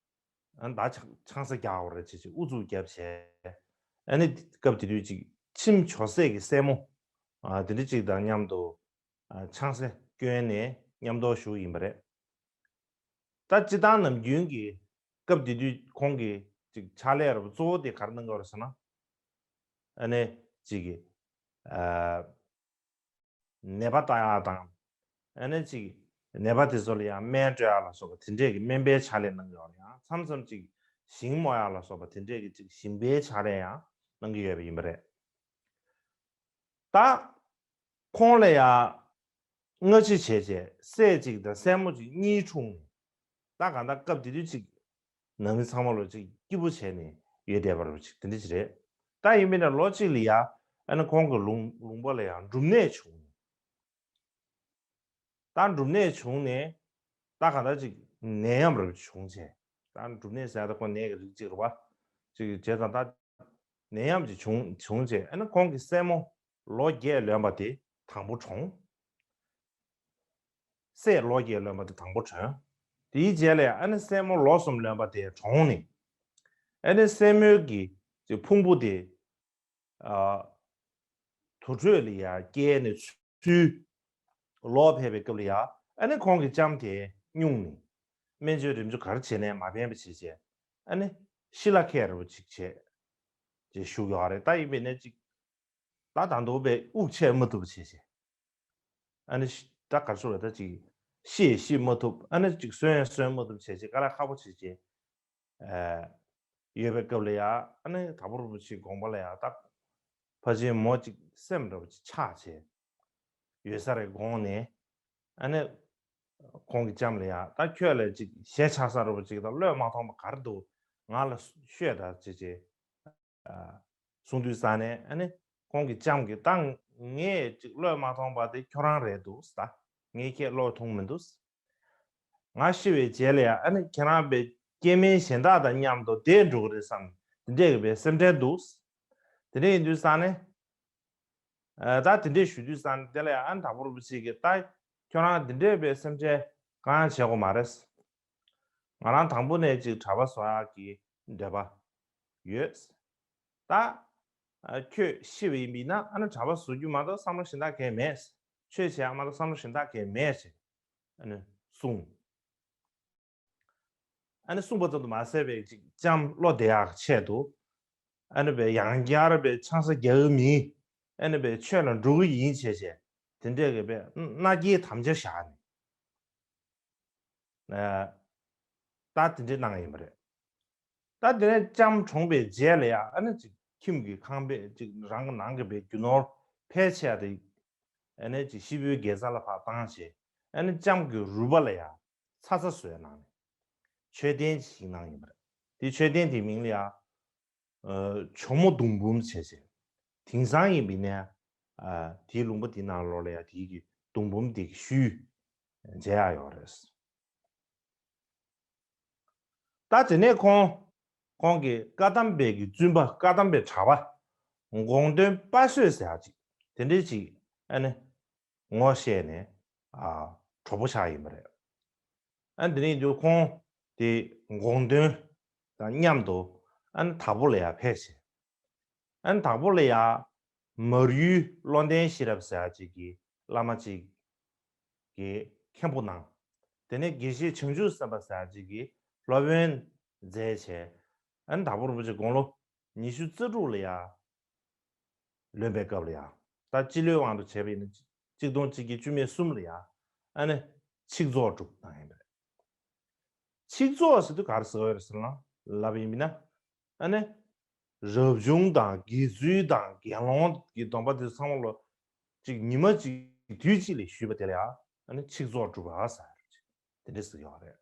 ཨ་ནི་ད་ཆང་ཆང་ས་རྒྱག་དགོས་རེད་ཅེས་ཅེས་ཨུ་ཚུགས་བརྒྱབ་བྱས། ཨ་ནི་སྐབས་དེ་དུས་ཅིག་ཁྱིམ་ཇོ་སྲས་ཀྱི་སྲས་མོ། ཨ། དེ་འདྲ་ཅིག་དང་མཉམ་དུ། ཨ། ཆང་ས་བསྐྱོན་ནས་མཉམ་དུ་བཞུགས་ཡིན་པ་རེད། ད་སྤྱིར་བཏང་ནམ་རྒྱུན་གྱི་སྐབས་དེ་དུས་ཁོང་གི་ཅིག་ཕྱག་ལས་རབ་གཙོ་བོ་དེ་ག་རེ་གནང་གི་ཡོད་རེད་ཟེར་ན། ཨ་ནི་ཅིག་གི་ཨ། ནད་པ་ལྟ་ཡག་དང་། ཨ་ནི་ཅིག་ནད་པ་དེ་ཚོ་ལ་ཡང་སྨན་སྤྲོད་ཡག་ལ་སོགས་པ་དེ་འདྲས་ཀྱི་སྨན་པའི་ཕྱག་ལས་གནང་གི་ཡོད་རེད། ཡང་མཚམས་མཚམས་ཅིག་ཞིང་རྨོ་ཡག་ལ་སོགས་པ་དེ་འདྲས་ཀྱི་ཅིག་ཞིང་པའི་ཕྱག་ལས་ཡང་གནང་གི་ཡོད་པ་ཡིན་པ་རེད། ད་ཁོང་ལ་ཡང་སྔ་ཕྱི་བྱས་བྱས་སྲས་གཅིག་དང་སྲས་མོ་གཅིག་གཉིས་འཁྲུངས་ནས། ད་གང་ལྟར་སྐབས་དེ་དུས་ཅིག་ནང་མི་ཚང་མ་ལོ་ཅིག་སྐྱིད་པོ་བྱས་ནས་ཡོད་བསྡད་པ་རེད་ཅིག་དེ་འདྲ་ཅིག་རེད། ད་ཡིན་མིན་ན་ལོ་གཅིག་ལ་ཡ་ཨ་ནི་ཁོང་གི་ལུང་ལུང་པ་ལ་ཡང་འབྲུམ་ནད་བྱུང་ནས། ད་འབྲུམ་ནད་བྱུང་ནས་ད་གང་ལྟར་ཅིག་ནད་ཡམས་རེ་བྱུང་བྱས། ད་འབྲུམ་ནད་ཟེར་ཡ་ད་ཁོ་ནད་ཀྱི་རིགས་གཅིག་རེད་པ། ཅིག་བྱས་ཙང་ད་ནད་ཡམས་ཅིག་བྱུང་བྱུང་བྱས། ཨ་ནི་ཁོང་གི་སྲས་མོ་ལོ་བརྒྱད་ལོན་པ་དེ་དང་པོ་གྲོངས། སྲས་ལོ་བརྒྱད་ལོན་པ་དེ་དང་པོ་གྲོངས། དེའི་རྗེས་ལ་ཨ་ནི་སྲས་མོ་ལོ་གསུམ་ལོན་པ་དེ་གྲོངས་ནས། ཨ་ནི་སྲས་མོའི་གི་ཅིག་ཕུང་པོ་དེ། ཨ། དུར་ཁྲོད་ལ་ཡར་བསྐྱལ་ནས་ཚུར་ལོག་ཕེབས་པའི་སྐབས་ལ་ཡ། ཨ་ནི་ཁོང་གི་ལྕམ་དེ་སྙུང་ནས་སྨན་བཅོས་རིམ་བྱོན་ག་རེ་བྱས་ནས་མ་ཕན་པ་བྱས་བྱས། ཨ་ནི་ཤི་ལ་ཁད་རེ་བ་ཅིག་བྱས་ཅེས་ཞུ་གི་ཡོད་རེད། ད་ཡིན་པས་ན་ཅིག་ད་ད་དུང་པའི་དབུགས་ཆད་མ་ཐུབ་པ་བྱས་བྱས། ཨ་ནི་ཤི་ད་ག་རེ་ཞུ་རེད། ད་ཅིག་ཤི་ཡང་ཤི་མ་ཐུབ། ཨ་ནི་ཅིག་གསོན་ཡང་གསོན་མ་ཐུབ་བྱས་བྱས་དཀའ་ལས་ཁག་པོ་བྱས་བྱས། ཨ། ཡོད་པའི་སྐབས་ལ་ཡ། ཨ་ནི་དྭགས་པོ་རིན་པོ་ཆེའི་དགོངས་པ་ལ་ཡ། ད་ཕལ་ཆེར་མོ་ཅིག་སེམས་འདྲ་བོ་ཅིག་ཆགས་བྱས་ཡོད་ས་རེད་དགོངས་ནས། ཨ་ནི་ཁོང་གི་ལྕམ་ལ་ཡ། ད་ཁྱོད་ལ་ཅིག་ཞེ་ཆགས་ས་འདྲ་བོ་ཅིག་དང་བློས་མ་ཐོངས་པ་ག་རེ་འདུག་ང་ལ་ཤོད་ད་ཅེས་ཅེས་ཨ། གསུངས་དུས་ཙ་ནས། ཨ་ནི་ཁོང་གི་ལྕམ་གྱིས་ད་ངས་ཅིག་བློས་མ་ཐོངས་པ་དེ་ཁྱོད་རང་རེད་འདུག་ཟེར། ད་ངས་ཁྱེད་བློས་ཐོངས་མི་འདུག་ང་ཤི་བའི་རྗེས་ལ་ཡ། ཨ་ནི་ཁྱེད་རང་པའི་སྐྱེ་དམན་གཞན་དག་དང་མཉམ་དུ་བསྡད་འགྲོ་གི་རེད་བསམ། དེ་འདྲས་ཀྱི་པའི་སེམས་ཁྲལ་འདུག་དེ་འདྲས་ཡིན་དུས་ཙ་ནས། ཨ། ད་དེ་འདྲས་ཞུ་དུས་ཙ་ནས་དེ་ལ་ཡ། ཨ་ནི་དྭགས་པོ་རིན་པོ་ཆེ་གིས་ད་ཁྱོད་རང་དེ་འདྲས་པའི་སེམས་ཁྲལ་གང་ཡང་བྱེད་དགོས་མ་རེད། ང་རང་དང་པོ་ནས་ཅིག་གྲྭ་པ་བཟོ་ཡག་གི་འདོད་པ་ཡོད། ད་ཨ། ཁྱོད་ཤི་བ་ཡིན་པས་ན་ཨ་ནི་གྲྭ་པ་བཟོ་རྒྱུ་མ་གཏོགས་བསམ་བློ་གཞན་དག་གང་ཡང་མེད། ཆོས་བྱེད་ཡག་མ་གཏོགས་བསམ་བློ་གཞན་དག་གང་ཡང་མེད་ཅེས་ཨ་ནི་གསུངས། ཨ་ནི་གསུངས་པ་ཙམ་དུ་མ་ཟད་པའི་ཅིག་ལྕམ་བློ་བདེ་ཡག་ཆེད་དུ། ཨ་ནི་པའི་ཡང་བསྐྱར་པའི་ཆང་ས་རྒྱག་གི་མིན། ཨ་ནི་པའི་ཆོས་ལ་འགྲོ་གི་ཡིན་བྱས་བྱས། དེ་འདྲས་ཀྱི་པའི་མནའ་སྐྱེལ་དམ་བཅའ་བཞག་ནས། ཨ། ད་དེ་འདྲས་གནང་ཡིན་པ་རེད། ད་དེ་ནས་ལྕམ་གྲོངས་པའི་རྗེས་ལ་ཡ། ཨ་ནི་ཅིག་ཁྱིམ་གྱི་ཁང་པའི་ཅིག་རང་གི་ནང་གི་པའི་རྒྱུ་ནོར་ཕལ་ཆེ་བ་དེ་ཨ་ནི་ཅིག་ཤི་བོའི་དགེ་རྩ་ལ་ཕར་བཏང་བྱས། ཨ་ནི་ལྕམ་གྱི་རུས་པ་ལ་ཡ་ཚ་ཚ་བཟོས་གནང་ནས་མཆོད་རྟེན་ཅིག་གནང་ཡིན་པ་རེད། དེ་མཆོད་རྟེན་དེའི་མིང་ལ་ཡ། ཨ། ཇོ་མོ་གདུང་འབུམ་བྱས་བྱས། དེང་སང་ཡིན་པས་ན། ཨ། དེའི་ལུང་པ་དེའི་ནང་ལོགས་ལ་ཡ་དེའི་གི་གདུང་འབུམ་དེ་གི་ཤུལ་མཇལ་ཡག་ཡོད་རེད། ད་དེ་ནས་ཁོང་ཁོང་གི་བཀའ་གདམས་པའི་གི་བཙུན་པ། བཀའ་གདམས་པའི་གྲྭ་པ་དགོངས་དོན་དཔའ་བཟོད་ཟེར་ཡག་ཅིག་དེ་འདྲས་ཅིག་ཨ་ནི་ངོ་ཤེས་ནས། ཨ། གྲོགས་པོ་ཆགས་ཡིན་པ་རེད། ཨ། དེ་ནས་འདུག་ཁོང་དེ་དགོངས་དོན་དང་མཉམ་དུ་ཨ་ནི་དྭགས་པོ་ལ་ཡར་ཕེབས་བྱས། ཨ་ནི་དྭགས་པོ་ལ་ཡར་མར་ཡུལ་བློ་ལྡན་ཤེས་རབ་ཟེར་ཡག་ཅིག་གི་བླ་མ་ཅིག་ མཁན་པོ་གནང་། དེ་ནས་དགེ་བཤེས་བྱང་ཆུབ་སེམས་དཔའ་ཟེར་ཅིག་གིས་སློབ་དཔོན་མཛད་བྱས། ཨ་ནི་དྭགས་པོ་རིན་པོ་ཆེ་དགུང་ལོ་ཉི་ཤུ་རྩ་དྲུག་ལ་ཡ་ལོན་པའི་སྐབས་ལ་ཡ། ད་སྤྱི་ལོའི་དབང་དུ་བྱས་པ་ཡིན་ན་གཅིག་སྟོང་གཅིག་བརྒྱ་བཅུ་མེད་གསུམ་ལ་ཡ། ཨ་ནི་ཆིག་རྫོགས་གྲུབ་གནང་ཡིན་པ་རེད། ཆིག་རྫོགས་ཟེར་དུས་ག་རེ་ཟེར་བ་རེད་ཟེར་ན་ལབ་ཡིན་མིན་ན། ཨ་ནི་རབ་བྱུང་དང་དགེ་ཚུལ་དང་དགེ་སློང་གི་སྡོམ་པ་དེ་ཚང་མ་ལོ་གཅིག་ཉི་མ་གཅིག་དུས་གཅིག་ལ་ཞུས་པ་དེ་ལ་ཡ། ཨ་ནི་ཆིག་རྫོགས་གྲུབ་པ་ཟེར་དེ་འདྲ་ཟེར་ཡོད་རེད།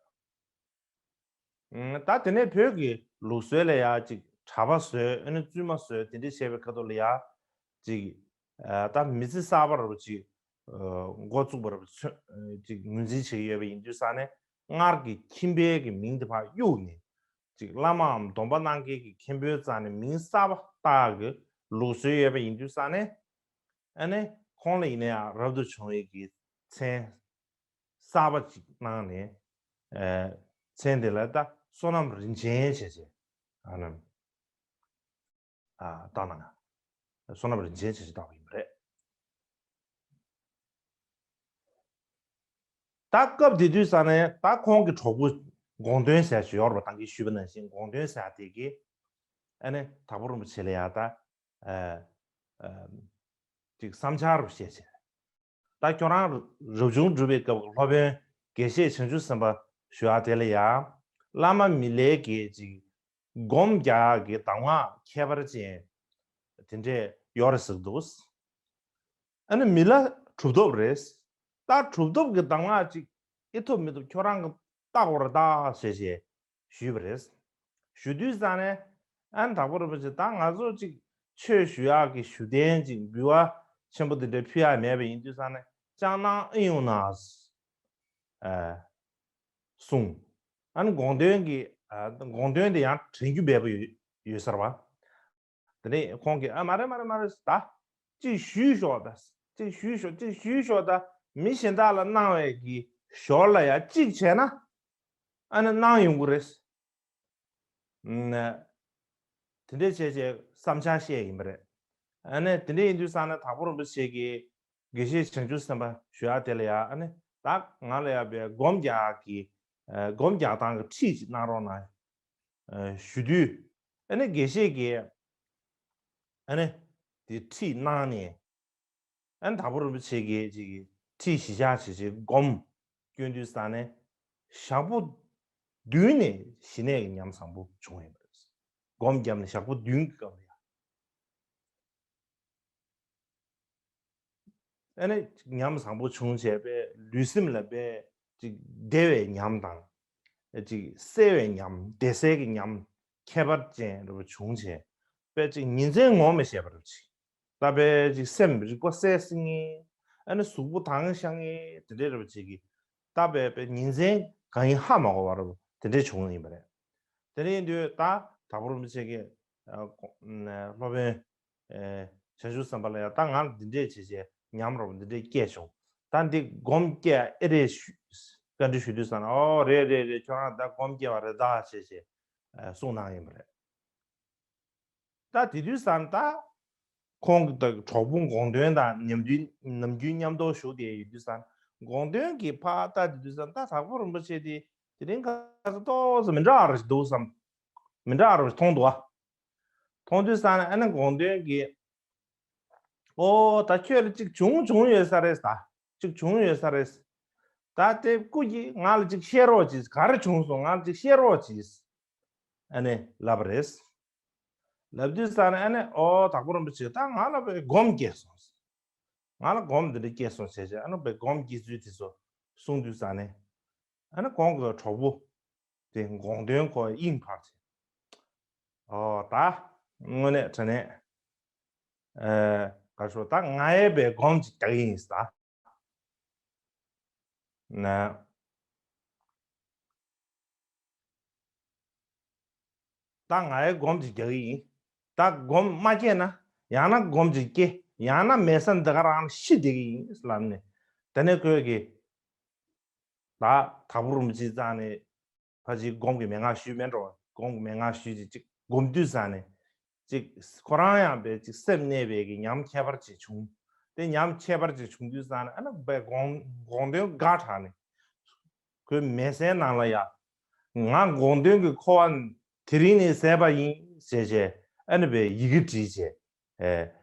ད་དེ་ནས་བོད་ཀྱི་ལུགས་སྲོལ་ལ་ཡ་ཅིག་གྲྭ་པ་བཟོས། ཨ་ནི་བཙུན་མ་བཟོས། དེ་འདྲ་བྱས་པའི་ཁ་ཐུག་ལ་ཡ་ཅིག་ད་མི་ཚེ་གསར་པ་རུ་ཅིག་འགོ་བཙུགས་པ་རུ་ཅིག་ངོས་འཛིན་བྱེད་ཀྱི་ཡོད་པ་ཡིན་དུས་ཙང་ནས། སྔར་གྱི་ཁྱིམ་པའི་གི་མིང་དེ་ཕར་གཡུགས་ནས་ཅིག་བླ་མའམ་སྡོམ་པ་གནང་མཁན་གྱི་མཁན་པོའི་རྩ་ནས་མིང་གསར་པ་བཏགས་ཀྱི་ལུགས་སྲོལ་ཡོད་པ་ཡིན་དུས་ཙང་ནས། ཨ་ནི་ཁོང་ལ་ཡིན་ན་ཡང་རབ་ཏུ་བྱུང་བའི་གི་མཚན་གསར་པ་ཅིག་གནང་ནས། ཨ་མཚན་དེ་ལ་ད་བསོད་ནམས་རིན་ཆེན་བྱས་བྱས། ཨ་ནི་ཨ་བཏགས་གནང་། བསོད་ནམས་རིན་ཆེན་བྱས་བྱས་བཏགས་པ་ཡིན་པ་རེད། ད་སྐབས་དེ་དུས་ཙང་ནས་ད་ཁོང་གི་གྲོགས་པོ་དགོངས་དོན་ཟེར་ཞིག་ཡོད་རེད་པ། ད་གིན་ཞུས་པ་ནང་བཞིན་དགོངས་དོན་ཟེར་དེ་གི་ཨ་ནི་དྭགས་པོ་རིན་པོ་ཆེ་ལ་ཡ་ད་ཨ་ཨ་ཅིག་བསམ་འཆར་རུ་བཤད་བྱས། ད་ཁྱོད་རང་རབ་བྱུང་སྒྲུབ་པའི་སྐབས་ཀྱི་སློབ་དཔོན་དགེ་བཤེས་བྱང་ཆུབ་སེམས་དཔའ་ཞུ་ཡག་དེ་ལ་ཡ། བླ་མ་མི་ལའི་གི་ཅིག་སྒོམ་རྒྱག་གི་གདམས་ངག་ཁྱད་པར་ཅན་དེ་འདྲས་ཡོད་རེད་ཟེར་འདུག། ཨ་ནི་མི་ལ་གྲུབ་ཐོབ་རེད། ད་གྲུབ་ཐོབ་ཀྱི་གདམས་ངག་ཅིག་ཨེ་ཐུབ་མི་ཐུབ་ཁྱོད་རང་གི་བལྟ་དགོས་རེད་ད་ཟེར་བྱས་ཞུས་པ་རེད། ཞུ་དུས་ཙང་ནས་ཨ་ནི་དྭགས་པོ་རིན་པོ་ཆེ་ད་ང་ཚོ་ཅིག་ཆོས་ཞུ་ཡག་གི་ཞུ་རྟེན་ཅིག་འབུལ་བ་ཆེན་པོ་དེ་འདྲ་ཕུལ་ཡག་མེད་པ་ཡིན་དུས་ཙང་ནས་ཅང་གནང་ཨེ་ཡོང་ན་ཨ་གསུངས། ཨ་ནི་དགོངས་དོན་གྱི་ཨ་དགོངས་དོན་དེ་ཡང་དྲན་རྒྱུ་འབེལ་པོ་ཡོད་ཡོད་ས་རེད་པ། དེ་ནས་ཁོང་གིས་ཨ་མ་རེད་མ་རེད་མ་རེད་ད། གཅིག་ཞུས་ཤོག་ད། གཅིག་ཞུས་ཤོག་གཅིག་ཞུས་ཤོག་ད། མི་གཞན་དག་ལ་གནང་བའི་གི་ཞོར་ལ་ཡ་གཅིག་བྱས་ན་ཨ་ནི་གནང་ཡོང་གི་རེད། ཨ་ནི་དེ་འདྲས་བྱས་བྱས་བསམ་འཆར་བཤད་ཡིན་པ་རེད། ཨ་ནི་དེ་འདྲས་ཡིན་དུས་ཙང་ནས་དྭགས་པོ་རིན་པོ་ཆེ་གིས་དགེ་བཤེས་བྱང་ཆུབ་སེམས་དཔའ་ཞུ་ཡག་དེ་ལ་ཡ་ཨ་ནི་ད་ང་ལ་ཡ་བའི་སྒོམ་རྒྱག་གི་ཨ་སྒོམ་རྒྱག་སྟངས་ཀྱི་ཁྲིད་ཅིག་གནང་རོགས་གནང་ཨ་ཞུ་དུས། ཨ་ནི་དགེ་བཤེས་ཀྱིས་ཨ་ནི་དེ་ཁྲིད་གནང་ནས། ཨ་ནི་དྭགས་པོ་རིན་པོ་ཆེ་གིས་ཅིག་ཁྲིད་གཞི་བཞག་བྱས་བྱས་སྒོམ་སྐྱོན་དུས་ཙང་ནས་ཞག་པོ་བདུན་ནས་ཞི་གནས་ཀྱི་ཉམས་བཟང་པོ་བྱུང་ཡོད་པ་རེད། སྒོམ་བརྒྱབ་ནས་ཞག་པོ་བདུན་གྱི་སྐབས་ལ་ཡ། ཨ་ནི་ཉམས་བཟང་པོ་བྱུང་བྱས་པས་ལུས་སེམས་ལ་དཔེ་ཅིག་བདེ་བའི་ཉམས་དང་། ཅིག་གསལ་བའི་ཉམས། བདེ་གསལ་གྱི་ཉམས་ཁྱད་པར་ཅན་རེ་བ་བྱུང་བྱས་པས་ཅིག་ཉིན་མཚན་ངོ་མི་ཤེས་པ་རེ་བ་ཅིག་ད་དཔེ་ཅིག་སེམས་རིག་པ་གསལ་སིང་ངེ། ཨ་ནི་གཟུགས་པོ་དྭངས་ཤང་ངེ་དེ་འདྲའི་རེ་བ་ཅིག་གིས་ད་དཔེ་དཔེ་ཉིན་མཚན་གང་ཡིན་ཧ་མ་གོ་བ་རེ་བ་དེ་འདྲའི་བྱུང་ཡིན་པ་རེད། དེ་འདྲ་ཡིན་དུས་ད་དྭགས་པོ་རིན་པོ་ཆེ་གིས་ཨ་སློབ་དཔོན་ཨེ་བྱང་ཆུབ་སེམས་དཔའ་ལ་ཡང་ད་ང་ལ་འདི་འདྲས་བྱས་བྱས་ཉམས་རོགས་འདི་འདྲས་སྐྱེས་བྱུང་། ད་འདི་སྒོམ་སྐྱེ་ཨེ་རེད་ཞུ་བཀའ་འདྲི་ཞུ་དུས་ཙང་ན། ཨོ་རེད་རེད་རེད། ཁྱོད་རང་ད་སྒོམ་སྐྱེ་བ་རེད་ད་བྱས་བྱས་ཨ་གསུངས་གནང་ཡིན་པ་རེད། ད་དེ་དུས་ཙང་ད་ཁོང་གི་ད་གྲོགས་པོ་དགོངས་དོན་དང་ནམ་རྒྱུན་ནམ་རྒྱུན་མཉམ་དུ་བཞུགས་བསྡད་ཡོད་དུས་ཙང་དགོངས་དོན་གྱི་ཕར་ལྟ་དེ་དུས་ཙང་ད་དྭགས་པོ་རིན་པོ་ཆེ་དེ་དེ་རིང་ཁ་སང་ཏོག་ཙམ་མི་འདྲ་བ་རེ་ཞིག་འདུག་བསམ། མི་འདྲ་བ་རེ་ཞིག་མཐོང་འདུག་ཨ། མཐོང་དུས་ཙང་ནས་ཨ་ནི་དགོངས་དོན་གྱི། ཨོ་ད་ཁྱོད་ལ་གཅིག་བྱུང་བྱུང་ཡོད་ས་རེད་ད། གཅིག་བྱུང་ཡོད་ས་རེད། ད་དེ་སྐུ་གྱིས་ང་ལ་གཅིག་བཤད་རོགས་གྱིས། ག་རེ་བྱུང་སོང་ང་ལ་གཅིག་བཤད་རོགས་གྱིས། ཨ་ནི་ལབ་པ་རེད། ལབ་དུས་ཙང་ནས་ཨ་ནི་ཨོ་དྭགས་པོ་རིན་པོ་ཆེ་ད་ང་ལ་བའི་སྒོམ་སྐྱེས་སོང་། ང་ལ་སྒོམ་འདི་འདྲ་སྐྱེས་སོང་བྱས་བྱས་ཨ་ནི་བའི་སྒོམ་སྐྱེ་ཚུལ་དེ་ཚོ་གསུངས་དུས་ཙང་ནས་ཨ་ནི་ཁོང་གི་གྲོགས་པོ་དེ་དགོངས་དོན་ཁོ་དབྱིངས་འཕར་བྱས། ཨོ་ད་དངོས་གནས་དྲང་གནས་ཨེ་ག་ཤོ་ད་ང་ཡས་བའི་སྒོམ་ཅིག་རྒྱག་གི་ཡིན་ད། ན། ད་ང་ཡི་སྒོམ་གྱི་རྒྱག་གི་ཡིན། ད་སྒོམ་མ་སྐྱེས་ན་ཡང་ན་སྒོམ་གྱི་སྐྱེ། ཡང་ན་མེད་ས་འདི་ག་རང་ཤི་བསྡད་ཀྱི་ཡིན་ལབ་ནས། དེ་ནས་ཁོས་ཀྱིས་ད་དྭགས་པོ་རིན་པོ་ཆེ་རྩ་ནས་ཕ་ཅིག་སྒོམ་གྱི་མན་ངག་ཞུས་མེད་འགྲོ། སྒོམ་གྱི་མན་ངག་ཞུས་ཅིག་ཅིག་སྒོམ་དུས་རྩ་ནས་ཅིག་ཁོ་རང་ཡང་བས་ཅིག་སེམས་གནས་པའི་གི་ཉམས་ཁྱད་པར་ཅིག་བྱུང་ དེ་ཉམས་ཁྱད་པར་ཅིག་བྱུང་དུས་ཙང་ནས་ཨ་ནི་དཔེ་དགོངས་དགོངས་དོན་དགའ་དྲགས་ནས། ཁོའི་མལ་སའི་ནང་ལ་ཡ། ང་དགོངས་དོན་གྱི་འཁོར་བ་དེ་རིང་ནས་ཟད་པ་ཡིན་ཟེར་བྱས་ཨ་ནི་དཔེ་ཡི་གེ་བྲིས་བྱས་ཨེ་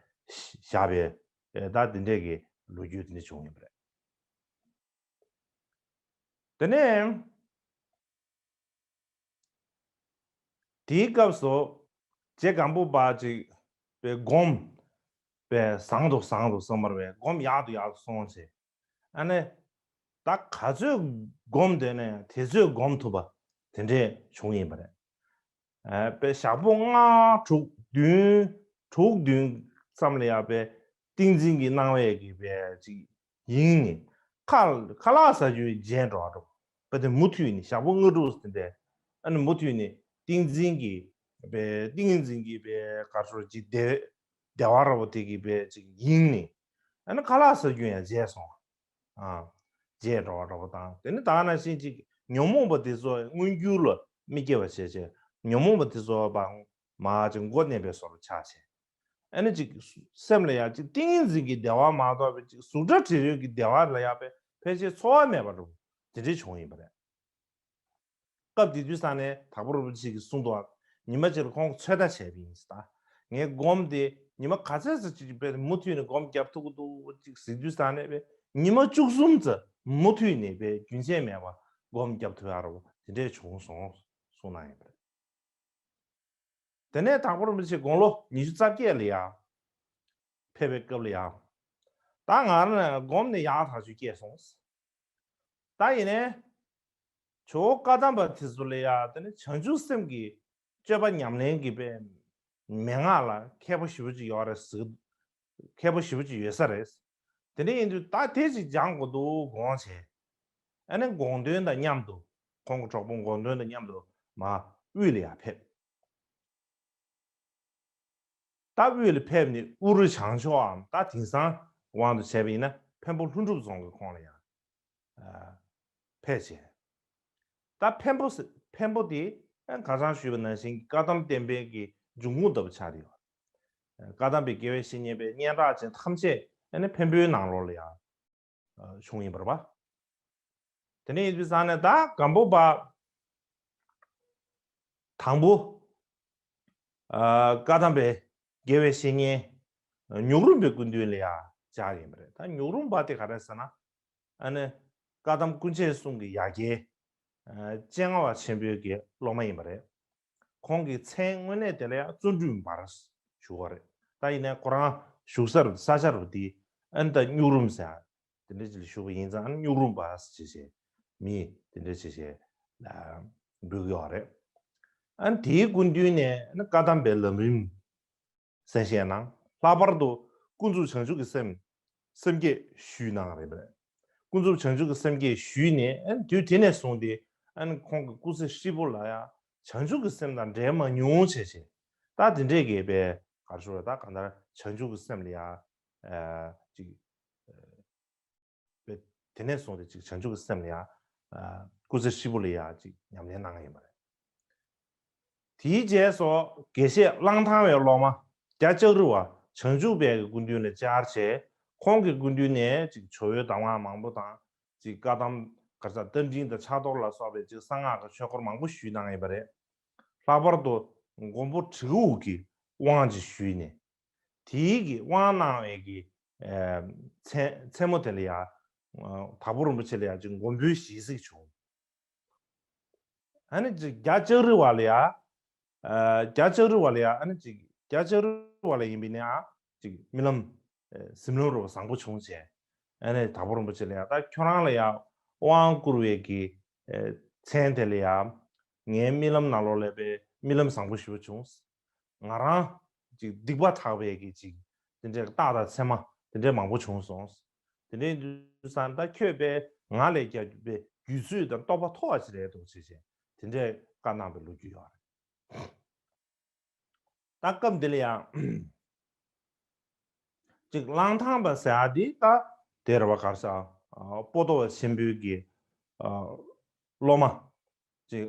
བཞག་པའི་ཨེ་ད་དེ་འདྲས་ཀྱི་ལོ་རྒྱུས་དེ་འདྲ་བྱུང་ཡོད་པ་རེད། དེ་ནས་དེའི་སྐབས་སུ་རྗེ་སྒམ་པོ་པ་ཅིག་པའི་སྒོམ་པའི་བཟང་དུ་བཟང་དུ་བསམ་པར་བས་སྒོམ་ཡག་ཏུ་ཡག་ཏུ་སོང་བྱས། ཨ་ནི་ད་ག་ཚོད་སྒོམ་དེ་ནས་དེ་ཚོད་སྒོམ་ཐུབ་པ་དེ་འདྲས་བྱུང་ཡིན་པ་རེད། ཨ་པའི་ཞག་པོ་ལྔ་དྲུག་བདུན་དྲུག་བདུན་ཙམ་ལ་ཡ་པའི་ཏིང་འཛིན་གྱི་སྣང་བས་ཀྱི་པའི་ཅིག་ཡིན་ནི། ཁ་ཁ་ལག་ཟ་རྒྱུའི་རྗེས་འགྲོ་བ་འགྲོ་བ་དེ་མུ་མཐུད་ནི་ཞག་པོ་ལྔ་དྲུག་ཟིན་པས་ཨ་ནི་མུ་མཐུད་ནི་ཏིང་འཛིན་གྱི་པའི་ཏིང་འཛིན་གྱི་པའི་ག་ཚོད་ཅིག་བདེ་བདེ་བ་ར་བ་དེ་གི་པའི་ཅིག་ཡིན་ནི། ཨ་ནི་ཁ་ལག་ཟ་རྒྱུ་ཡང་བརྗེད་སོང་། ཨ། བརྗེད་འགྲོ་བ་འདྲ་པོ་དང་དེ་ནི་ད་ག་ནང་བཞིན་ཅིག་ཉོན་མོངས་པ་དེ་ཚོ་མངོན་གྱུར་ལ་མི་སྐྱེ་བ་བྱས་བྱས་ཉོན་མོངས་པ་དེ་ཚོ་བ་མ་ཅིག་མགོ་མནན་པའི་བཟོ་འདྲ་ཆགས་བྱས། ཨ་ནི་ཅིག་སེམས་ལ་ཡང་ཅིག་ཏིང་ངེ་འཛིན་གྱི་བདེ་བ་མ་གཏོགས་པའི་ཅིག་གཟུགས་སྒྲ་དྲི་རོ་གི་བདེ་བ་ལ་ཡང་ཕལ་ཆེར་ཚོར་བ་མེད་པ་འདྲ་པོ་དེ་འདྲས་བྱུང་ཡིན་པ་རེད། སྐབས་དེ་དུས་ས་ནས་དྭགས་པོ་རིན་པོ་ཆེ་གིས་གསུངས་འདུག་ཉི་མ་གཅིག་ལ་ཁོང་ཚོད་ལྟ་བྱས་པ་ཡིན་ཟེར། ད་ངས་སྒོམ་དེ་ཉི་མ་ག་ཚོད་ཙམ་ཅིག་དཔེ་མུ་མཐུད་ནས་སྒོམ་རྒྱབ་ཐུབ་ཀྱི་འདུག་ཅིག་ཟེར་དུས་ས་ནས་དཔེ་ཉི་མ་བཅུ་གསུམ་ཙམ་མུ་མཐུད་ནས་དཔེ་རྒྱུན་ཆད་མེད་པར་སྒོམ་རྒྱབ་ཐུབ་ཡག་རོ་དེ་འདྲས་བྱུང་སོང་གསུངས་གནང་ཡོད་པ་རེད། དེ་ནས་དྭགས་པོ་རིན་པོ་ཆེ་དགུང་ལོ་ཉི་ཤུ་རྩ་བརྒྱད་ལ་ཡང་ཕེབས་པའི་སྐབས་ལ་ཡང་། ད་ང་རང་ནས་སྒོམ་ནས་ཡག་ཐག་ཆོད་སྐྱེས་སོང་། ད་ཡིན་ནའི། ཇོ་བོ་བཀའ་གདམས་པ་དེ་ཚོ་ལ་ཡ་དེ་ནི་བྱང་ཆུབ་སེམས་ཀྱི་སྤྱོད་པ་ཉམས་ལེན་གྱི་པའི་མན་ངག་ལ་མཁས་པོ་ཞེ་པོ་ཅིག་ཡོད་རེད་ཟེར། མཁས་པོ་ཞེ་པོ་ཅིག་ཡོད་ས་རེད། དེ་འདྲ་ཡིན་དུས་ད་དེ་ཅིག་སྦྱང་དགོས་འདུག་དགོངས་བྱས། ཨ་ནི་དགོངས་དོན་དང་མཉམ་དུ་ཁོང་གི་གྲོགས་པོ་དགོངས་དོན་དང་མཉམ་དུ་མར་དབུས་ལ་ཡར་ཕེབས། ད་དབུས་ལ་ཕེབས་ནས་དབུ་རུ་བྱང་ཕྱོགས་འམ་ད་དེང་སང་དབང་དུ་བྱས་པ་ཡིན་ན་འཕན་པོ་ལྷུན་གྲུབ་རྫོང་གི་ཁོངས་ལ་ཡང་ཕེབས་བྱས། ད་འཕན་པོ་ཟེ་འཕན་པོ་དེ་ཁ་སང་ཞུས་པ་ནང་བཞིན་བཀའ་གདམས་བསྟན་པའི་གི་འབྱུང་ཁུངས་ལྟ་བུ་ཆགས་ཡོད། བཀའ་གདམས་པའི་དགེ་བའི་བཤེས་གཉེན་པའི་སྙན་གྲགས་ཅན་ཐམས་ཅད་ཨ་ནི་འཕན་པོའི་ནང་ལོགས་ལ་ཡང་བྱུང་ཡིན་པ་རེད་པ། དེ་ནས་ཡིན་དུས་ཙང་ནས་ད་སྒམ་པོ་པ་དང་པོ་བཀའ་གདམས་པའི་དགེ་བའི་བཤེས་གཉེན་ཉུག་རུམ་པའི་སྐུ་མདུན་ལ་ཡང་བཅར་ཡིན་པ་རེད། ད་ཉུག་རུམ་པ་དེ་ག་རེ་ཟེར་ན་ཨ་ནི་བཀའ་གདམས་སྐུ་མཆེད་གསུམ་གྱི་ཡ་གྱལ་སྤྱན་སྔ་བ་ཆེན་པོའི་གི་སློབ་མ་ཡིན་པ་རེད། ཁོང་གི་མཚན་དངོས་གནས་དེ་ལ་ཡང་བརྩོན་འགྲུས་འབར་ཞུ་བ་རེད། ད་ཡིན་ནའི་ཁོ་རང་བཞུགས་ས་རུ་ས་ཆ་རུ་དེ་ཨན་ད་སྨྱུག་རུམ་ཟེར་དེ་འདྲ་ཅིག་ལ་བཞུགས་པ་ཡིན་ཙང་ཨན་སྨྱུག་རུམ་པ་ཟེར་བྱས་མི་དེ་འདྲ་བྱས་བྱས་འབོད་ཀྱི་ཡོད་རེད། ཨན་དེའི་སྐུ་མདུན་ནས་ཨན་བཀའ་གདམས་པའི་ལམ་རིམ་གསན་བཞེས་གནང་། ལྷག་པར་དུ་ཀུན་རྫོབ་བྱང་ཆུབ་ཀྱི་སེམས་སེམས་བསྐྱེད་ཞུས་གནང་རེད་པས། ཀུན་རྫོབ་བྱང་ཆུབ་ཀྱི་སེམས་བསྐྱེད་ཞུས་ནས་ཨ་ནི་དུས་དེ་ནས་བཟུང་སྟེ་ཨ་ནི་ཁོང་གི་སྐུ་ཚེ་ཧྲིལ་པོ་ལ་ཡང་བྱང་ཆུབ་ཀྱི་སེམས་དང་འབྲལ་མ་མྱོང་བྱས་བྱས་ད་དེ་འདྲས་ཀྱི་པའི་ག་རེ་ཞུ་རེད། ད་གང་ལྟར་བྱང་ཆུབ་ཀྱི་སེམས་ལ་ཡང་ཨ་ཅིག་ཨ་པའི་དེ་ནས་བཟུང་སྟེ་ཅིག་བྱང་ཆུབ་ཀྱི་སེམས་ལ་ཡང་ཨ་སྐུ་ཚེ་ཧྲིལ་པོ་ལ་ཡང་ཅིག་ཉམས་ལེན་གནང་ཡིན་པ་རེད། དེའི་རྗེས་སུ་དགེ་བཤེས་གླང་ཐང་བའི་སློབ་མ་རྒྱ་ལྕགས་རི་བ་བྱང་ཆུབ་པའི་སྐུ་མདུན་ལ་བཅར་བྱས་ཁོང་གི་སྐུ་མདུན་ནས་ཅིག་ཇོ་བོའི་གདམས་ངག་མང་པོ་དང་ཅིག་བཀའ་གདམས་ག་རེ་ཟེར་རྟ་མགྲིན་དང་ཕྱག་རྡོར་ལ་སོགས་པའི་ཅིག་གསང་སྔགས་ཀྱི་ཆོས་སྐོར་མང་པོ་ཞུས་གནང་ཡོད་པ་རེད། ལྷག་པར་དུ་མགོན་པོ་གྲི་གུག་གི་དབང་ཅིག་ཞུས་ནས་དེའི་གི་དབང་གནང་བའི་གི་མཚན་མཚན་མོ་དེ་ལ་ཡང་དྭགས་པོ་རིན་པོ་ཆེ་ལ་ཡང་ཅིག་མགོན་པོའི་ཞལ་གཟིགས་བྱུང་། ཨ་ནི་ཅིག་རྒྱ་ལྕགས་རི་བ་ལ་ཡ། ཨ་རྒྱ་ལྕགས་རི་བ་ལ་ཡ་ཨ་ནི་ཅིག་རྒྱ་ལྕགས་རི་བ་ལ་ཡིན་པའི་ནི་ཨ་ཅིག་རྨི་ལམ་ཨ་གཟིམ་ལམ་རུ་བ་བཟང་པོ་བྱུང་བྱས། ཨ་ནི་དྭགས་པོ་རིན་པོ་ཆེ་ལ་ཡ་ད་ཁྱོད་རང་ལ་ཡ་དབང་བསྐུར་བའི་གི་ཨ་མཚན་དེ་ལ་ཡ་ངའི་རྨི་ལམ་ནང་ལོགས་ལ་པའི་རྨི་ལམ་བཟང་པོ་ཞེ་པོ་བྱུང་། ང་རང་ཅིག་སྡིག་པ་དག་པའི་གི་ཅིག་དེ་འདྲའི་རྟགས་དང་མཚན་མ་དེ་འདྲའི་མང་པོ་བྱུང་སོང་། དེ་འདྲའི་དུས་ཙང་ད་ཁྱོད་པས་ང་ལས་རྒྱ་པའི་རྒྱུད་ཚོད་དང་རྟོགས་པ་མཐོ་བ་ཞིག་རེད་འདུག་ཅེས་བྱས་དེ་འདྲའི་བཀའ་གནང་བའི་ལོ་རྒྱུས་ཡོད་རེད། ད་སྐབས་འདི་ལ་ཡང་ཅིག་གླང་ཐང་པ་ཟེར་ཡ་འདི་ད་དེ་རེད་བ། ག་རེ་ཟེར་ཨ་པོ་ཏོ་བ་ཆེན་པོའི་གི་ཨ་སློབ་མ་ཅིག་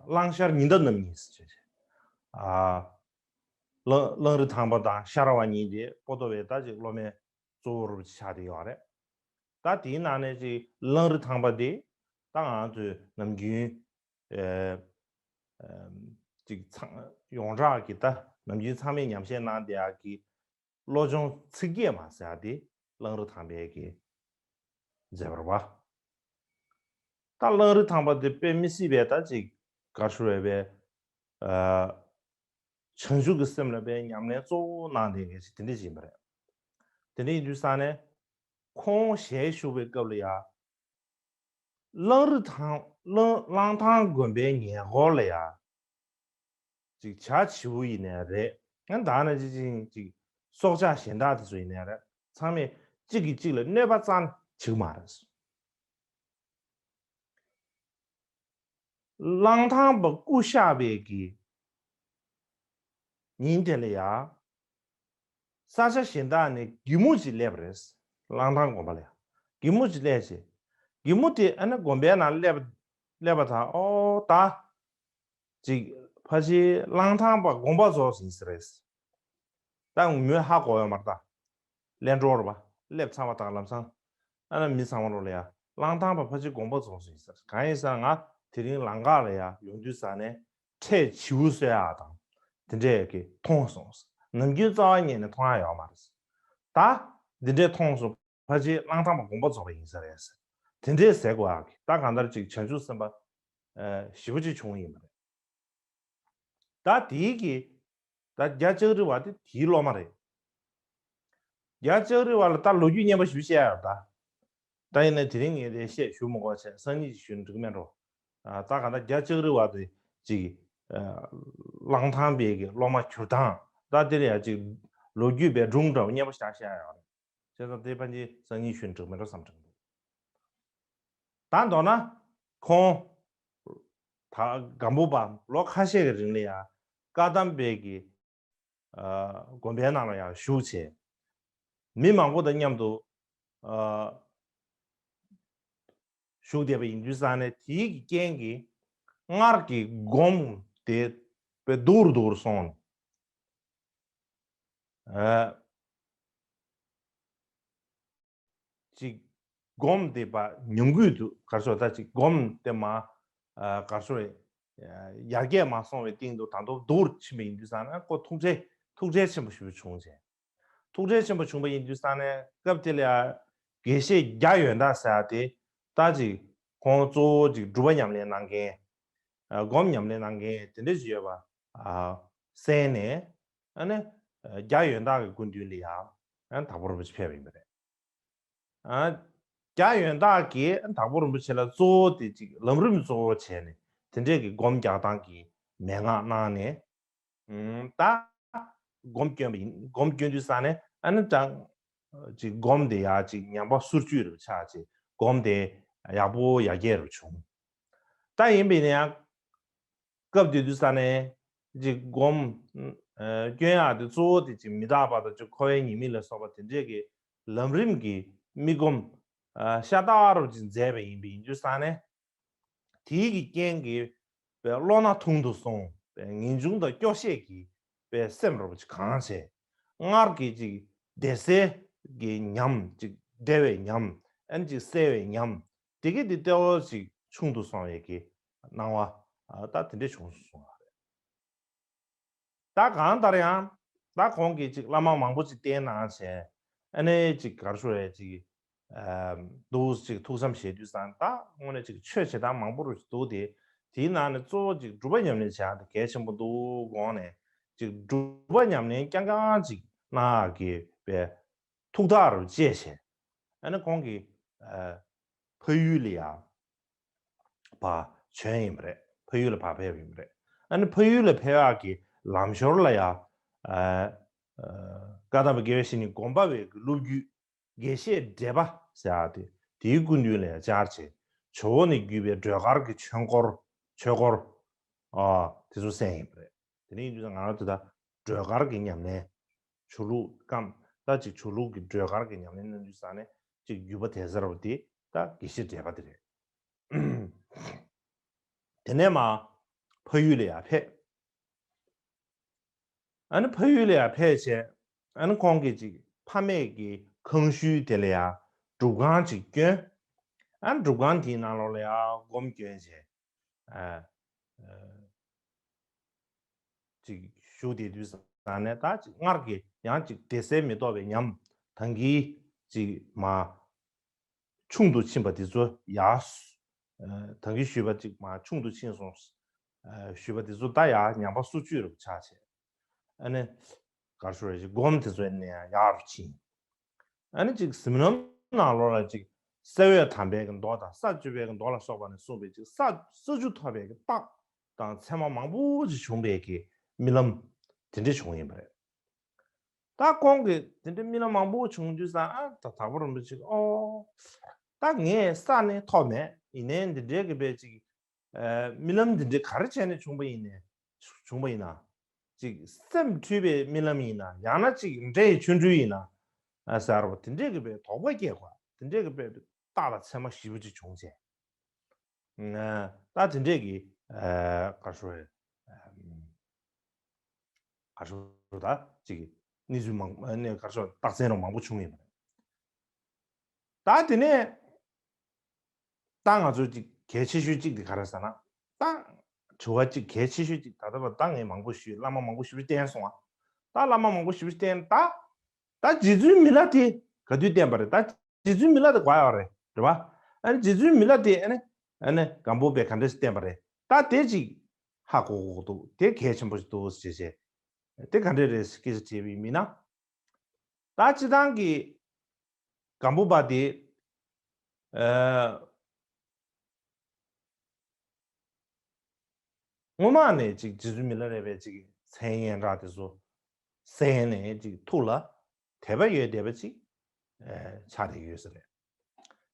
གླང་ཤར་ཉི་ཟླ་རྣམ་གཉིས་ཟེར་བྱས། ཨ་ གླང་གླང་རི་ཐང་པ་དང་ཤ་ར་བ་གཉིས་དེ་པོ་ཏོ་བའི་ད་ཅིག་སློབ་མའི་གཙོ་བོ་རུ་ཆགས་བསྡད་ཡོད་རེད། ད་དེའི་ནང་ནས་ཅིག་གླང་རི་ཐང་པ་དེ་ད་ང་ཚོས་ནམ་རྒྱུན་ཨེ་ཨེམ་ཅིག་ཚང་ཡོངས་གྲགས་ཀྱི་ད་ནམ་རྒྱུན་ཚང་མས་ཉམས་བཞེས་གནང་བསྡད་ཡག་གི་བློ་སྦྱོང་ཚིག་བརྒྱད་མ་ཟེར་ཡག་དེ་གླང་རི་ཐང་པའི་གི་མཛད་པ་རེད་པ། ད་གླང་རི་ཐང་པ་དེ་དཔེ་མི་སྲིད་པའི་ད་ཅིག་དགའ་ཤོས་རེད་པས། ཨ་བྱང་ཆུབ་ཀྱི་སེམས་ལ་དཔེ་ཉམས་ལེན་གཙོ་བོ་གནང་བསྡད་མཁན་ཞིག་དེ་འདྲ་ཞིག་ཡིན་པ་རེད། དེ་འདྲ་ཡིན་དུས་ཙང་ནས་ཁོང་ཞལ་བཞུགས་པའི་སྐབས་ལ་ཡ། གླང་རི་ཐང་གླང་གླང་ཐང་དགོན་པའི་ཉེ་འཁོར་ལ་ཡ། ཅིག་བྱ་བྱིའུ་ཡིན་ནའི་རེད། ཡང་ད་ནི་ཅི་ཅིང་ཅིག་སྲོག་ཆགས་གཞན་དག་དེ་ཚོ་ཡིན་ནའི་རེད། ཚང་མས་གཅིག་གིས་གཅིག་ལ་གནོད་པ་རྩ་ནས་བྱེད་ཀྱི་མ་རེད། གླང་ཐང་པ་སྐུ་གཤེགས་པའི་གི་ཉིན་དེ་ལ་ཡ། ས་ཆ་གཞན་དག་ནས་གད་མོ་ཅིག་སླེབས་པ་རེད། གླང་ཐང་དགོན་པ་ལ་ཡ། གད་མོ་ཅིག་སླེབས་བྱས། གད་མོ་དེ་ཨ་ནི་དགོན་པའི་ནང་སླེབས་སླེབས་པ་དང་ཨོ་ད། ཅིག་ཕལ་ཆེར་གླང་ཐང་པ་དགོངས་པ་རྫོགས་ཟིན་ཟེར་རེད། ད་མོས་ཧ་གོ་ཡོད་མ་རེད་ད། ལན་གྲོགས་རེད་པ། སླེབས་ཚར་བ་དང་ལམ་སང་། ཨ་ན་མི་ཚང་མ་རོགས་ལ་ཡ། གླང་ཐང་པ་ཕལ་ཆེར་དགོངས་པ་རྫོགས་ཟིན་ཟེར། གང་ཡིན་ཟེར་ན་ང་དེ་རིང་ལམ་ཁ་ལ་ཡ་ཡོང་དུས་ས་ནས་ཁྲས་བྱིའུ་གསོད་ཡག་དང་། དེ་འདྲས་ཀྱི་མཐོང་སོང་། ནམ་རྒྱུན་རྩ་བ་ཉིད་ནས་མཐོང་ཡག་ཡོད་མ་རེད། ད་འདི་འདྲས་མཐོང་སོང་། ཕལ་ཆེར་གླང་ཐང་པ་དགོངས་པ་རྫོགས་པ་ཡིན་ས་རེད། དེ་འདྲས་ཟེར་དགོས་ཨ་གི། ད་གང་ལྟར་ཅིག་བྱང་ཆུབ་སེམས་དཔའ་ཨ་ཞེ་པོ་ཅིག་བྱུང་ཡིན་པ་རེད། ད་དེའི་གི་ད་རྒྱ་ལྕགས་རི་བ་དེ་དེའི་སློབ་མ་རེད། རྒྱ་ལྕགས་རི་བ་ལ་ད་ལོ་རྒྱུས་སྙན་པོ་ཞིག་བཤད་ཡོད་ད། ད་ཡིན་ན་དེ་རིང་ངས་དེ་བཤད་ཞུ་མི་དགོས་བྱས་སང་ཉིན་ཞུ་ན་འགྲིག་མེད་འགྲོ། ཨ་ད་གང་ལྟར་རྒྱ་ལྕགས་རི་བ་དེ་ཅིག་ཨ་གླང་ཐང་པའི་གི་སློབ་མ་གྱུར་སྟངས་ད་དེ་ལ་ཡ་ཅིག་ལོ་རྒྱུས་པའི་སྒྲུང་འདྲ་བོ་སྙན་པོ་ཞིག་བཤད་ཡོད་རེད། བྱས་ཙང་དེ་ཕན་ཆད་སང་ཉིན་ཞུ་ན་འགྲིག་མེད་འགྲོ་བསམ་དྲན་འདུག་ད་མདོར་ན་ཁོང་ད་སྒམ་པོ་པ་ལོ་ཁ་ཤས་ཀྱི་རིང་ལ་ཡ་བཀའ་གདམས་པའི་གི་ཨ་དགོན་པའི་ནང་ལ་ཡང་བཞུགས་བྱས། མི་མང་པོ་དང་མཉམ་དུ་ཨ་བཞུགས་བསྡད་པ་ཡིན་དུས་ཙང་ནས་དེའི་གི་རྐྱེན་གྱིས་སྔར་གྱི་སྒོམ་དེ་དཔེ་སྡུག་རུ་སྡུག་རུ་སོང་། ཨ་ཅིག་སྒོམ་དེ་པ་ཉུང་གུད་དུ་གར་སོང་ད་ཅིག་སྒོམ་དེ་མ་ཨ་གར་སོང་རེད། ཡར་རྒྱས་མ་སོང་བའི་སྟེང་དུ་ད་དུང་སྡུག་རུ་ཕྱིན་པ་ཡིན་དུས་ཙང་ན་ཁོ་ཐུགས་ཁྲལ་ཐུགས་ཁྲལ་ཆེན་པོ་ཞེ་པོ་བྱུང་བྱས། ཐུགས་ཁྲལ་ཆེན་པོ་བྱུང་བ་ཡིན་དུས་ཙང་ནས་སྐབས་དེ་ལ་དགེ་བཤེས་རྒྱ་ཡོན་བདག་ཟེར་ཡ་དེ་ད་ཅིག་ཁོང་གཙོ་བོ་ཅིག་སྒྲུབ་པ་ཉམས་ལེན་གནང་མཁན། སྒོམ་ཉམས་ལེན་གནང་མཁན་དེ་འདྲ་ཞིག་ཡོད་པ་གསན་ནས་ཨ་ནི་རྒྱ་ཡོན་བདག་གི་སྐུ་མདུན་ལ་ཡང་དྭགས་པོ་རིན་པོ་ཆེ་ཕེབས་པ་ཡིན་པ་རེད། རྒྱ་ཡོན་བདག་གིས་དྭགས་པོ་རིན་པོ་ཆེ་ལ་གཙོ་བོ་དེ་ཅིག་ལམ་རིམ་གཙོ་བོ་བྱས་ནས་དེ་འདྲས་ཀྱི་སྒོམ་རྒྱག་སྟངས་ཀྱི་མན་ངག་གནང་ནས། ད་སྒོམ་སྐྱོན་པ་ཡིན། སྒོམ་སྐྱོན་དུས་ཙང་ནས་ཨ་ནི་ཀྱང་ཅིག་སྒོམ་དེ་ཡང་ཅིག་ཉམས་པ་སོར་ཆུད་རུ་ཆགས་ཅིག་སྒོམ་དེ་ཡག་པོ་ཡར་རྒྱས་རུ་བྱུང་། ད་ཡིན་པས་ན་ཡང་སྐབས་དེ་དུས་ཙང་ནས་ཅིག་སྒོམ་སྐྱོན་ཡག་དེ་གཙོ་བོ་དེ་ཅིག་མི་རྟག་པ་དང་ཅིག་འཁོར་བའི་ཉེས་དམིགས་ལ་སོགས་པ་དེ་འདྲས་ཀྱི་ལམ་རིམ་གྱི་དམིགས་སྒོམ་ཤ་སྟག་རུ་ཅིག་མཛད་པ་ཡིན་པས་ཡིན་དུས་ཙང་ནས། དེའི་གི་རྐྱེན་གྱིས་པའི་བློ་སྣ་ཐུང་དུ་སོང་པའི་ངེས་འབྱུང་དང་སྐྱོ་ཤས་ཀྱིས་པའི་སེམས་རབ་ཅིག་གང་བྱས། སྔར་གྱི་ཅིག་བདེ་གསལ་གྱི་ཉམས་ཅིག་བདེ་བའི་ཉམས་ཨན་ཅིག་གསལ་བའི་ཉམས་དེ་གི་དེ་ལྟེ་བ་ཅིག་ཆུང་དུ་སོང་བའི་གི་སྣང་བ་ད་དེ་འདྲས་བྱུང་སོང་བ་རེད། ད་གང་ལྟར་ཡང་ད་ཁོང་གིས་ཅིག་བླ་མ་མང་པོ་ཅིག་བསྟེན་གནང་བྱས་ཨ་ནི་ཅིག་གར་ཤོར་བས་ཅིག་འདུག་ཅིག་ཐུགས་བསམ་བཞེས་དུས་ཙང་ད་དངོས་གནས་ཅིག་ཆོས་བྱེད་སྟངས་མང་པོ་རུ་འདུག་སྟེ། དེའི་ནང་ནས་གཙོ་བོ་ཅིག་སྒྲུབ་པ་ཉམས་ལེན་བྱེད་ཡག་དེ་གལ་ཆེན་པོ་འདུག་དགོངས་ནས་ཅིག་སྒྲུབ་པ་ཉམས་ལེན་རྐྱང་རྐྱང་ཅིག་གནང་ཡག་གི་པའི་ཐུགས་ཐག་རུ་བཅད་བྱས་ཨ་ནི་ཁོང་གིས་ཕ་ཡུལ་ལ་ཡ་ཕར་བྱོན་ཡིན་པ་རེད། ཕ་ཡུལ་ལ་ཕར་ཕེབས་ཡིན་པ་རེད། ཨ་ནི་ཕ་ཡུལ་ལ་ཕེབས་ཡག་གི་ལམ་ཞོར་ལ་ཡ་བཀའ་གདམས་པ་དགེ་བའི་བཤེས་གཉེན་སྒོམ་པ་བའི་སློབ་བརྒྱུད་དགེ་བཤེས་བགྲེས་པ་ཟེར་ཡག་དེ་དེའི་སྐུ་མདུན་ལ་ཡང་བཅར་བྱས་ཇོ་བོ་ནས་བརྒྱུད་པའི་སྒྲོལ་དཀར་གྱི་ཆོས་སྐོར་ཆོས་སྐོར་ཨ་དེ་ཚོ་གསན་ཡིན་པ་རེད། དེ་ནས་ཡིན་དུས་ང་རང་ཚོ་ད་སྒྲོལ་དཀར་གྱི་ཉམས་ལེན་ཆོས་ལུགས་ཀམ་ད་ཅིག་ཆོས་ལུགས་ཀྱི་སྒྲོལ་དཀར་གྱི་ཉམས་ལེན་གནང་དུས་ཙང་ནས་ཅིག་བརྒྱུད་པ་དེ་ཟེར་བ་དེ་ད་དགེ་བཤེས་བགྲེས་པ་དེ་རེད། དེ་ནས་མ་ཕ་ཡུལ་ལ་ཡར་ཕེབས། ཨ་ནི་ཕ་ཡུལ་ལ་ཡར་ཕེབས་བྱས། ཨ་ནི་ཁོང་གིས་ཅིག་ཕ་མེས་ཀྱི་ཁང་ཤུལ་དེ་ལ་ཡར་སྒྲུབ་ཁང་ཅིག་བསྐྱོན། ཨ་ནི་སྒྲུབ་ཁང་དེའི་ནང་ལོགས་ལ་ཡར་སྒོམ་བསྐྱོན་བྱས། ཨ། ཨ། ཅིག་བཞུགས་བསྡད་དུས་ཙང་ནས། ད་ཅིག་སྔར་གྱི་ཡང་ཅིག་བདེ་གསལ་མི་རྟོག་པའི་ཉམས་དང་གི་ཅིག་མར་ཆུང་དུ་ཕྱིན་པ་འདི་ཚོ་ཡར། ཨ། དང་གི་ཞུས་པ་ཅིག་མར་ཆུང་དུ་ཕྱིན་སོང་། ཨ། ཞུས་པ་འདི་ཚོ་ད་ཡར་ཉམས་པ་སོར་ཆུད་རུ་ཆགས་བྱས། ཨ་ནི་ག་རེ་ཞུ་རེད། ཅིག་སྒོམ་དེ་ཚོ་ནས་ཡར་རུ་ཕྱིན། ཨ་ནི་ཅིག་གཟིམ་ལམ་ནང་ལོགས་ལ་ཅིག་གསེར་འོད་དམ་པའི་གི་མདོ་དང་ས་བཅུ་པའི་གི་མདོ་ལ་སོགས་པ་ནས་གསུངས་པའི་ཅིག་ས་ས་བཅུ་ཐོབ་པའི་གི་རྟགས་དང་མཚན་མ་མང་པོ་ཅིག་བྱུང་བའི་གི་རྨི་ལམ་དེ་འདྲ་བྱུང་ཡིན་པ་རེད། ད་ཁོང་གིས་དེ་འདྲའི་རྨི་ལམ་མང་པོ་བྱུང་དུས་ཙང་། ཨ། ད་དྭགས་པོ་རིན་པོ་ཆེ། ཨོ། ད་ངས་ས་ནི་ཐོབ་མེད། ཡིན་ནའི་འདི་འདྲའི་གི་བས་ཅིག་ཨ། རྨི་ལམ་འདི་འདྲའི་ག་རེ་བྱས་ནས་བྱུང་པ་ཡིན་ནས། བྱུང་པ་ཡིན་ན། ཅིག་སེམས་འཁྲུལ་པའི་རྨི་ལམ་ཡིན་ན། ཡང་ན་ཅིག་འདྲེ་ཡི་ཆོ་འཕྲུལ་ཡིན་ན། ཨ། ཟེར་བ་དེ་འདྲའི་གི་བས་དོགས་པ་སྐྱེ་དགོས། དེ་འདྲའི་གི་བས་རྟགས་དང་མཚན་མ་ཞེ་པོ་ཅིག་བྱུང་བྱས། ཨ། ད་དེ་འདྲའི་གི། ཨ། ག་རེ་ཞུ་རེད། ཨ། ག་རེ་ཞུ། ད་ཅིག་གནས་ཚུལ་མང་། ཨ་ནི་ག་རེ་ཞུ། རྟགས་མཚན་རང་མང་པོ་བྱུང་ཡོད་པ་རེད། ད་དེ་ནས་ད་ང་ཚོ་ཅིག་གལ་ཆེ་ཤོས་ཅིག་དེ་ག་རེ་ཟེར་ན། ད་དྲི་བ་ཅིག་གལ་ཆེ་ཤོས་ཅིག་ད་ལྟ་བར་ད་ངས་མང་པོ་ཞུས། བླ་མ་མང་པོ་ཞེ་པོ་བསྟེན་སོང་ང་། ད་བླ་མ་མང་པོ་ཞེ་པོ་བསྟེན། ད་ད་རྗེ་བཙུན་མི་ལ་དེ་ག་དུས་བསྟེན་པ་རེད། ད་རྗེ་བཙུན་མི་ལ་དེ་ག་ཡོད་རེད། རེད་པ། ཨ་ནི་རྗེ་བཙུན་མི་ལ་དེ་ཨ་ནི་ཨ་ནི་སྒམ་པོ་པས་ག་འདྲས་བསྟེན་པ་རེད། ད་དེ་ཅིག་ཧ་གོ་གོ་འདུག་དེ་གལ་ཆེན་པོ་ཞིག་འདུག་ཟེར་བྱས། དེ་ག་འདྲས་རེད་ཟེར་སྐད་ཆ་དྲིས་པ་ཡིན་ན། ད་སྤྱིར་བཏང་གི་སྒམ་པོ་པ་དེ། ཨ། སྔོན་མ་ནས་ཅིག་རྗེ་བཙུན་མི་ལ་རས་པའི་ཅིག་མཚན་སྙན་གྲགས་དེ་ཚོ་གསན་ནས་ཅིག་ཐུགས་ལ་དད་པ་ཡོད་བསྡད་པ་ཅིག་ཨ། ཆགས་བསྡད་ཡོད་ས་རེད།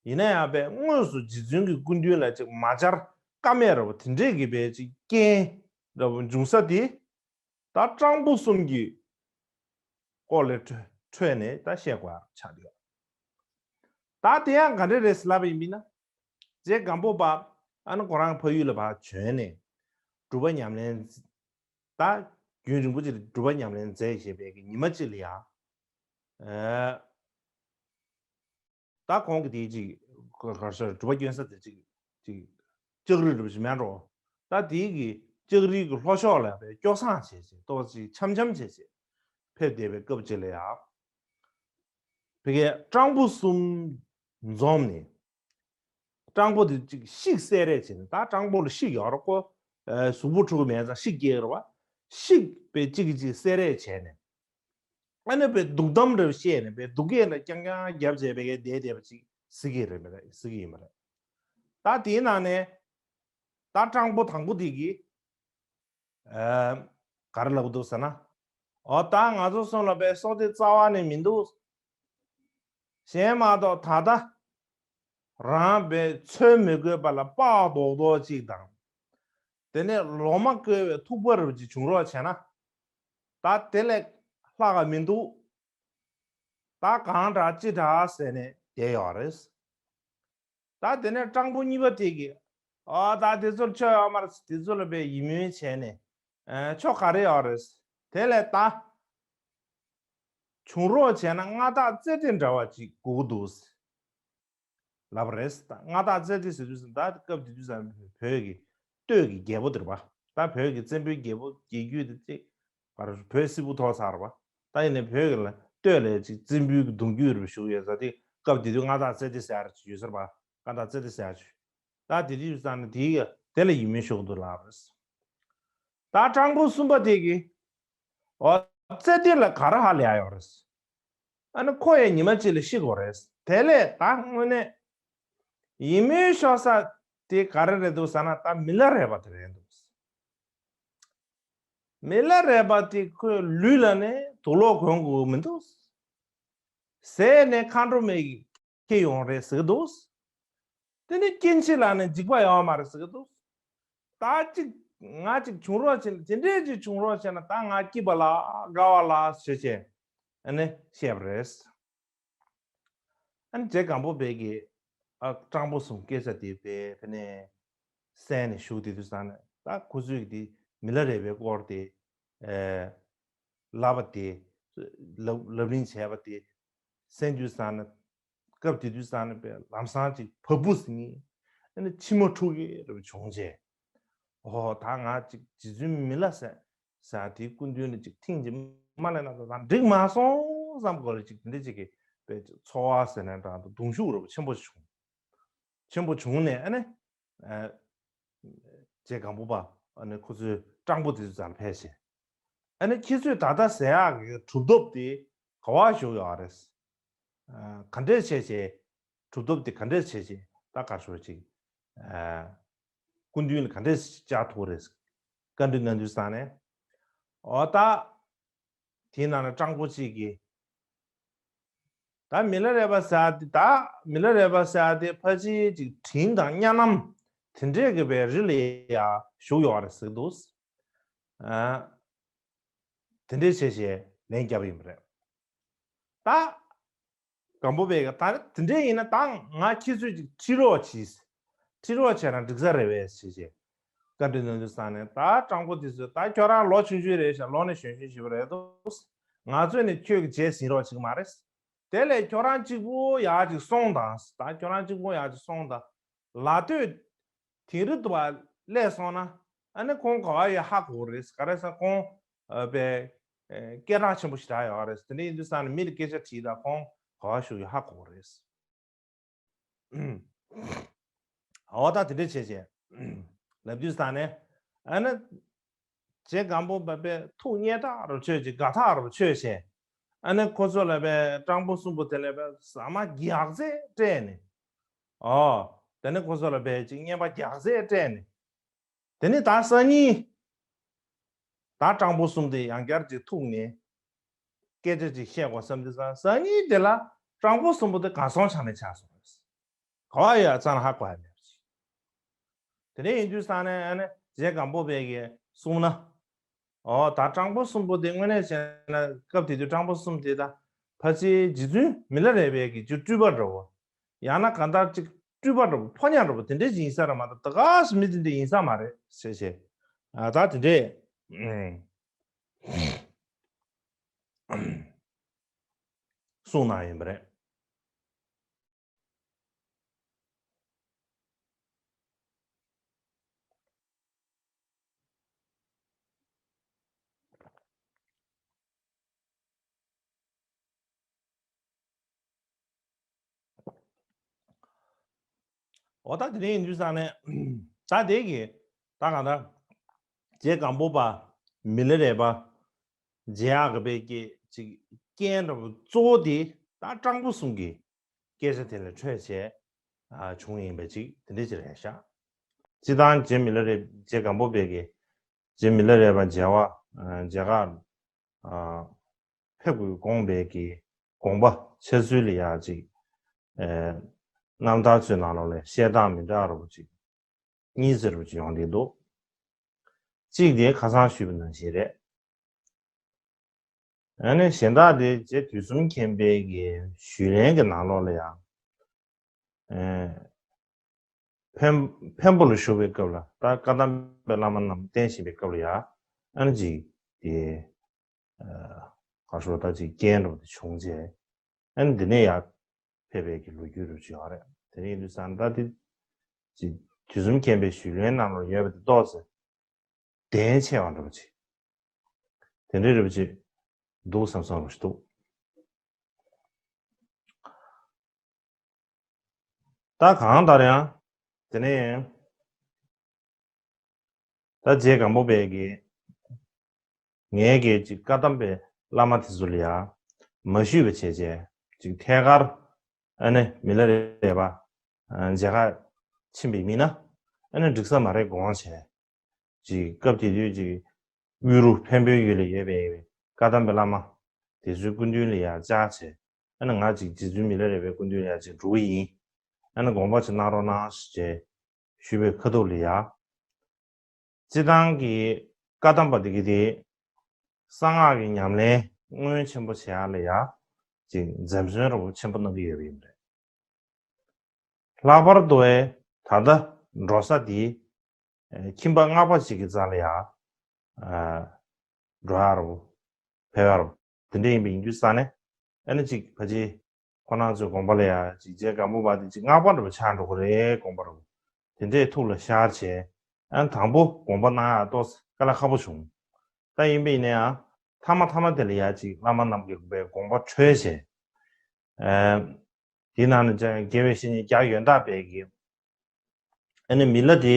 ཡིན་ན་ཡང་བས་དངོས་སུ་རྗེ་བཙུན་གྱི་སྐུ་མདུན་ལ་ཅིག་མ་བཅར་ཀ་མེད་འདྲ་པོ་དེ་འདྲས་ཀྱི་བས་ཅིག་རྐྱེན་འདྲ་པོ་འབྱུང་ས་དེ། ད་སྤྲང་པོ་གསུམ་གྱི་སྐོར་ལས་འཕྲོས་ནས་ད་བཤད་དགོས་ཆགས་བསྡད། ད་དེ་ཡང་ག་འདྲས་རེད་ཟེར་ལབ་པ་ཡིན་པ་ཡིན་ན། རྗེ་སྒམ་པོ་པ་ཨ་ནི་ཁོ་རང་ཕ་ཡུལ་ལ་ཕར་བྱོན་ནས་སྒྲུབ་པ་ཉམས་ལེན། ད་རྒྱུན་རིང་པོ་ཅིག་སྒྲུབ་པ་ཉམས་ལེན་མཛད་བཞིན་པའི་གི་ཉི་མ་གཅིག་ལ་ཡང་། ཨ། ད་ཁོང་གི་དེའི་ཅིག་ག་རེ་ཟེར། སྒྲུབ་པ་སྐྱོན་ས་དེ་ཅིག་ཅིག་ལྕགས་རི་འདྲ་པོ་ཞིག་མེད་འགྲོ། ད་དེའི་གི་ལྕགས་རིའི་གི་ལྷོ་ཕྱོགས་ལ་བས་སྐྱོ་སངས་བྱས་བྱས། ཏོག་ཙམ་འཆམ་འཆམ་བྱས་བྱས་ཕེབས་བསྡད་པའི་སྐབས་ཅིག་ལ་ཡང་། ཕ་གིའི་སྤྲང་པོ་གསུམ་འཛོམས་ནས། སྤྲང་པོ་དེ་ཅིག་ཤིག་བསད་རེས་བྱས་ནས། ད་སྤྲང་པོ་ལ་ཤིག་ཡོད་རེད་ཀོ། ཨ། གཟུགས་པོ་འཁྲུ་གི་མེད་ཙང་ཤིག་སྐྱེ་གི་རེད་པ། ཤིག་པས་གཅིག་གིས་གཅིག་བསད་རེས་བྱས་ནས། ཨ་ནི་བས་སྡུག་གཏམ་འདྲ་བཤད་ནས། བས་སྡུག་སྐད་འདྲ་རྐྱང་རྐྱང་བརྒྱབ་བྱས་བས་གས་བསྡད་བསྡད་པ་ཅིག་གཟིགས་ཀྱི་རེད་མ་རེད། གཟིགས་ཀྱི་ཡིན་པ་རེད། ད་དེའི་ནང་ནས་ད་སྤྲང་པོ་དང་པོ་དེ་གིས། ཨ། ག་རེ་ལབ་ཀྱི་འདུག་ཟེར་ན། འོ། ད་ང་ཚོ་གསུམ་ལ་བས་སྲོག་དེ་རྩ་བ་ནས་མི་འདུག་གཞན་མ་གཏོགས་ད་ལྟ་རང་བས་འཚོལ་མི་དགོས་པ་ལ་པགས་རྡོག་རྡོག་ཅིག་དང་། དེ་ནས་ལོ་མ་བརྐོས་པའི་ཐུག་པ་རུ་ཅིག་བྱུང་རོགས་བྱས་ན། ད་དེ་ལས་ལྷག་ག་མི་འདུག་ད་གང་དྲག་ཅི་དྲག་ཟེར་ནས་བསྡད་ཡོད་རེད། ད་དེ་ནས་སྤྲང་པོ་གཉིས་པ་དེ་གིས། ཨ། ད་དེ་ཚོར་ཆོ་ཡོད་མ་རེད། དེ་ཚོ་ལ་བས་ཡིད་སྨོན་བྱས་ནས། ཨ། ཆོ་ག་རེ་ཡོད་རེད། དེ་ལས་ད་བྱུང་རོགས་བྱས་ན་མངའ་བདག་རྩེ་ལྡན་འདྲ་བ་ཅིག་དགོས་ཀྱི་འདུག་ལབ་པ་རེད། ད་མངའ་བདག་རྩེ་ལྡན་ཟེར་དུས་ཙང་། ད་སྐབས་དེ་དུས་ཙང་བོད་ཀྱི་སྟོད་ཀྱི་རྒྱལ་པོ་དེ་རེད་པ། ད་བོད་ཀྱི་བཙན་པོའི་རྒྱལ་པོ་རྒྱལ་རྒྱུད་དེ་ཅིག་བར་བོད་སིལ་བུ་ཐོག་ཚར་བ། ད་ཡིན་ནའི་བོད་ཀྱི་ལ་སྟོད་ལ་ཅིག་བཙན་པོའི་གི་གདུང་རྒྱུད་རུ་བཞུགས་ཡོད་ས་དེ། སྐབས་དེ་དུས་མངའ་བདག་རྩེ་ལྡན་ཟེར་ཡ་ཅིག་ཡོད་ས་རེད་པ། མངའ་བདག་རྩེ་ལྡན་ཟེར་ཡ་ཅིག་ད་དེ་དུས་ཙང་ནས་དེའི་གི་དེ་ལ་ཡིད་སྨོན་ཤོར་འདུག་ལབ་རེད། ད་སྤྲང་པོ་གསུམ་པ་དེ་གིས། འོ། རྩེ་ལྡན་ལ་ག་རེ་ཧ་ལས་ཡ་ཡོད་རེད། ཨ་ནི་ཁོ་ཡང་ཉི་མ་གཅིག་ལ་ཤི་དགོས་རེད། དེ་ལས་ད་དངོས་གནས་ཡིད་སྨོན་ཤོར་ས་དེ་ག་རེ་རེད་འདུག་ཟེར་ན། ད་མི་ལ་རས་པ་དེ་རེད་འདུག་མི་ལ་རས་པ་དེ་ཁོའི་ལུས་ལ་ནི་དུག་ལོག་གོན་དགོས་མི་འདུག་ཟས་ནི་མཁའ་འགྲོ་མའི་ཁྱེར་ཡོང་རེད་ཟེར་གྱི་འདུག་དེ་ནི་སྐྱེ་འཆི་ལ་ནི་འཇིགས་པ་ཡོད་མ་རེད་ཟེར་གྱི་འདུག་ད་ཅིག་ང་ཅིག་བྱུང་རོགས་བྱེད། དེ་འདྲས་ཅིག་བྱུང་རོགས་བྱས་ན་ད་ང་སྐྱིད་པ་ལ་དགའ་བ་ལ་ཟེར་བྱས་ཨ་ནི་བཤད་པ་རེད། ཨ་ནི་རྗེ་སྒམ་པོ་པས་ཀྱིས། ཨ། སྤྲང་པོ་གསུམ་སྐད་ཆ་དེ་བས་ཕ་ནས་གསན་ནས་བཞུགས་དེ་དུས་ཙང་ནས། ད་ཁོ་ཚོས་ཀྱིས་དེ་མི་ལ་རས་པའི་སྐོར་དེ། ཨེ། ལབ་པ་དེ། ལབ་ལབ་གླེང་བྱས་པ་དེ་གསན་དུས་ཙང་ན། སྐབས་དེ་དུས་ཙང་ན་པའི་ལམ་སང་ཅིག་བ་སྤུ་ཟིན་ནས་ཨ་ནི་མཆི་མ་འཁྲུག་གི་རབ་བྱུང་རྗེས། ཨོ་ད་ང་ཅིག་རྗེ་བཙུན་མི་ལ་ཟེར་ཟེར་དེའི་སྐུ་མདུན་ལ་ཅིག་ཐེངས་ཅིག་མ་སླེབས་ན་ད་འགྲིག་མ་སོང་བསམ་སྐོར་ལ་ཅིག་དེ་འདྲ་ཅིག་གི་པའི་ཚོར་བ་ཟེར་ན་འདྲ་གདུང་ཤུགས་རབ་ཆེན་པོ་བྱུང་། ཆེན་པོ་བྱུང་ནས་ཨ་ནི། ཨ། རྗེ་སྒམ་པོ་པ་ཨ་ནི་ཁོ་ཚོའི་སྤྲང་པོ་དེ་ཚོ་རྩར་ཕེབས་བྱས། ཨ་ནི་ཁྱེད་ཚོས་ད་ལྟ་ཟེར་ཡག་གི་གྲུབ་ཐོབ་དེ་ག་བ་བཞུགས་ཡོད་རེད། ཨ། ག་འདྲས་བྱས་བྱས། གྲུབ་ཐོབ་དེ་ག་འདྲས་བྱས་བྱས་ད་ག་ཞོར་ཅིག་ཨ། སྐུ་མདུན་ལ་ག་འདྲས་བཅར་ཐུབ་རེད། བཀའ་འདྲི་གནང་དུས་ཙང་ནས། འོ་ད། དེའི་ནང་ནས་སྤྲང་པོ་གཅིག་གིས། ད་མི་ལ་རས་པ་ཟེར་དེ་ད་མི་ལ་རས་པ་ཟེར་དེ་ཕལ་ཆེར་ཅིག་དྲིན་དང་གཉའ་གནོན་དེ་འདྲས་ཀྱི་པའི་རི་ལ་ཡ་བཞུགས་ཡོད་རེད་ཟེར་གྱི་འདུག་ཨ། དེ་འདྲས་བྱས་བྱས་ལན་བརྒྱབ་ཡིན་པ་རེད། ད། སྒམ་པོ་པས་ད་དེ་འདྲས་ཡིན་ན་ད་ང་ཁྱེད་ཚོས་ཅིག་ཁྲིད་རོགས་གྱིས། ཁྲིད་རོགས་བྱས་ན་འགྲིག་ས་རེད་པས་ཟེར་བྱས། བཀའ་འདྲི་གནང་དུས་ཙང་ནས་ད་སྤྲང་པོ་དེ་ཚོས་ད་ཁྱོད་རང་ལོ་ཆུང་ཆུང་རེད་ཤག་ལོ་ནི་གཞོན་གཞོན་ཞིག་རེད་འདུག་ང་ཚོས་ནི་ཁྱོད་ཀྱི་རྗེས་ཟིན་རོགས་བྱེད་ཀྱི་མ་རེད། དེ་ལས་ཁྱོད་རང་གཅིག་པུ་ཡག་ཅིག་སོང་དང་ད་ཁྱོད་རང་གཅིག་པུ་ཡག་ཅིག་སོང་དང་། ལ་སྟོད་དིང་རི་དུ་བ་སླེབས་སོང་ན་ཨ་ནི་ཁོང་ག་བ་ཡོད་ཧ་གོ་རེད། ག་རེ་ཟེར་ཁོང་ཨ་པའི་ཨ་སྐད་གྲགས་ཆེན་པོ་ཞིག་རག་ཡོད་རེད། དེ་འདྲ་ཡིན་དུས་ཙང་ནས་མི་ལ་སྐད་ཆ་དྲིས་དང་ཁོང་ག་བ་བཞུགས་ཡོད་ཧ་གོ་རེད། འོ་ད་དེ་འདྲ་བྱས་བྱས་ལབ་དུས་ཙང་ནས་ཨ་ནི། རྗེ་སྒམ་པོ་པ་པས་ཐུགས་མཉེས་ཐག་རུ་ཆོད་ཅིག་དགའ་ཐག་རུ་ཆོད་བྱས། ཨ་ནི་ཁོ་ཚོ་ལ་པའི་སྤྲང་པོ་གསུམ་པོ་དེ་ལ་པའི་ཟ་མ་རྒྱགས་ཚད་སྤྲད་ནས། ཨོ། དེ་ནས་ཁོ་ཚོ་ལ་པའི་ཅིག་རྔན་པ་རྒྱགས་ཚད་སྤྲད་ནས། དེ་ནས་ད་སང་ཉིན། ད་སྤྲང་པོ་གསུམ་དེ་ཡང་བསྐྱར་ཅིག་ཐུག་ནས། སྐད་ཆ་ཅིག་བཤད་དགོས་བསམ་དུས་ཙང་སང་ཉིན་དེ་ལ་སྤྲང་པོ་གསུམ་པོ་དེ་གར་སོང་ཆ་ནས་ཆགས་སོང་། ག་བ་ཡོད་ཙང་ཧ་གོ་ཡ་མེད་པ་ཅིག་དེ་འདྲ་ཡིན་དུས་ཙང་ནས་ཨ་ནི་རྗེ་སྒམ་པོ་པས་ཀྱིས་གསུངས་ན། ཨོ་ད་སྤྲང་པོ་གསུམ་པོ་དེ་དངོས་གནས་བྱས་ན་སྐབས་དེ་དུས་སྤྲང་པོ་གསུམ་དེ་ད་ཕལ་ཆེར་རྗེ་བཙུན་མི་ལ་རས་པའི་གི་རྒྱུ་སྤྲུལ་པ་འདྲ་བོ། ཡང་ན་གང་ལྟར་ཅིག་སྤྲུལ་པ་འདྲ་བོ་ཕོ་ཉ་འདྲ་བོ་དེ་འདྲས་ཅིག་ཡིན་ས་རེད་མ་གཏོགས་ད་ག་སེ་མི་དེ་འདྲས་ཡིན་ས་མ་རེད་ཟེར་བྱས། ཨ་ད་དེ་འདྲས་གསུངས་གནང་ཡིན་པ་རེད། འོ་ད་དེ་རིང་ཡིན་དུས་ཙང་ནས་ད་དེ་གི་ད་གང་ལྟར་རྗེ་སྒམ་པོ་པ་མི་ལ་རས་པ་མཇལ་ཡག་གི་པའི་གི་ཅིག་རྐྱེན་འདྲ་བོ་གཙོ་བོ་དེ་ད་སྤྲང་པོ་གསུམ་གི་སྐད་ཆ་དེ་ལ་འཕྲོས་བྱས་ཨ་བྱུང་ཡིན་པ་ཅིག་དེ་འདྲ་ཅིག་རེད་ཤག་སྤྱིར་བཏང་རྗེ་མི་ལ་རས་རྗེ་སྒམ་པོ་པའི་གི་རྗེ་མི་ལ་རས་པ་མཇལ་བ་ཨ་མཇལ་ཁ་ཨ་ཕེབས་དགོས་དགོངས་པའི་གི་དགོངས་པ་འཆར་ཚུལ་ལ་ཡག་ཅིག་ཨ་རྣམ་ཐར་ཚོའི་ནང་ལོགས་ལ་བཤད་སྟངས་མི་འདྲ་བ་ཅིག་གཉིས་ཟེར་བ་ཅིག་ཡོང་བསྡད་འདུག་གཅིག་དེ་ཁ་སང་ཞུས་པ་ནང་བཞིན་རེད། ཨ་ནི་གཞན་དག་དེ་རྗེ་དུས་གསུམ་མཁྱེན་པའི་གི་ཞུས་ལན་གྱི་ནང་ལོགས་ལ་ཡང་། ཨེ། འཕན་འཕན་པོ་ལ་བཞུགས་པའི་སྐབས་ལ་ད་བཀའ་གདམས་པའི་བླ་མ་རྣམས་བསྟེན་བཞིན་པའི་སྐབས་ལ་ཡང་ཨ་ནི་ཅིག་དེ། ཨ་ག་ཞུ་ད་ཅིག་རྐྱེན་འདྲ་བོ་དེ་བྱུང་རྗེས་ཨ་ནི་འདི་ནས་ཡར་ཕེབས་པའི་གི་ལོ་རྒྱུས་རུ་བྱུང་བ་རེད། དེ་ཡིན་དུས་ཙང་ད་དེ་ཅིག་དུས་གསུམ་མཁྱེན་པའི་ཞུས་ལན་ནང་ལ་ཡོད་པ་དེ་ཏོག་ཙམ་གདེང་ཆེ་བ་འདྲ་བོ་ཅིག་དེ་འདྲའི་རེ་བ་ཅིག་འདུག་བསམ་བསམ་རུ་ཞིག་འདུག་ད་གང་ལྟར་ཡང་དེ་ནས་ད་རྗེ་སྒམ་པོ་པས་ཀྱིས་ངས་ཀྱིས་ཅིག་བཀའ་གདམས་པའི་བླ་མ་དེ་ཚོ་ལ་ཡང་མ་ཞུས་པ་བྱས་བྱས་ཅིག་ཐད་ཀར་ཨ་ནི་མི་ལ་རས་པ་མཇལ་ཁ་ཕྱིན་པའི་མིན་ན་ཨ་ནི་འགྲིག་ས་མ་རེད་དགོངས་བྱས། ཅིག་སྐབས་དེ་དུས་ཅིག་དབུས་རུ་འཕན་པོའི་ཡུལ་ལ་ཡོད་པའི་བཀའ་གདམས་པའི་བླ་མ་དེ་ཚོའི་སྐུ་མདུན་ལ་ཡང་བཅར་བྱས་ཨ་ནི་ང་ཅིག་རྗེ་བཙུན་མི་ལ་རས་པའི་སྐུ་མདུན་ལ་ཡང་ཅིག་འགྲོ་གི་ཡིན། ཨ་ནི་དགོངས་པ་ཅིག་གནང་རོགས་གནང་ཞེས་ཞུས་པའི་ཁ་ཐུག་ལ་ཡང་སྤྱིར་བཏང་གི་བཀའ་གདམས་པ་དེ་གི་དེ་གསང་སྔགས་ཀྱི་ཉམས་ལེན་སྔོན་ཆེན་པོ་བྱེད་ཡག་ལ་ཡང་ཅིག་འཛེམ་ཟོན་རོབ་ཆེན་པོ་གནང་གི་ཡོད་པ་ཡིན་པ་རེད། ལྷག་པར་དུ་ད་ལྟ་འགྲོ་ས་དེ་ཁྱིམ་པ་སྔགས་པ་ཞིག་གི་རྩ་ལ་ཡང་འགྲོ་ཡག་རོ། ཕེབས་ཡ་རོ། དེ་འདྲ་ཡིན་པའི་ཡིན་དུས་ས་ནས་ཨ་ནི་ཅིག་ཕ་ཅི་ཁོ་རང་ཚོའི་དགོངས་པ་ལ་ཡ་ཅིག་རྗེ་སྒམ་པོ་པ་དེ་ཅིག་སྔགས་པ་འདྲ་པོ་ཆགས་འགྲོ་གི་རེད་དགོངས་པ་རོ། དེ་འདྲས་ཐུགས་ལ་ཤར་བྱས། ཨ་ནི་དང་པོ་དགོངས་པ་གནང་ཡ་ཏོག་ཙམ་དཀའ་ལས་ཁག་པོ་བྱུང་། ད་ཡིན་པ་ཡིན་ན་ཡང་མཐའ་མ་མཐའ་མ་དེ་ལ་ཡ་ཅིག་བླ་མ་རྣམས་ཀྱི་དགོངས་པ་འཁྲོལ་བྱས། ཨ་དེའི་ནང་ནས་ཀྱང་དགེ་བའི་བཤེས་གཉེན་རྒྱ་ཡོན་བདག་པས་ཀྱི་ཨ་ནི་མི་ལ་དེ་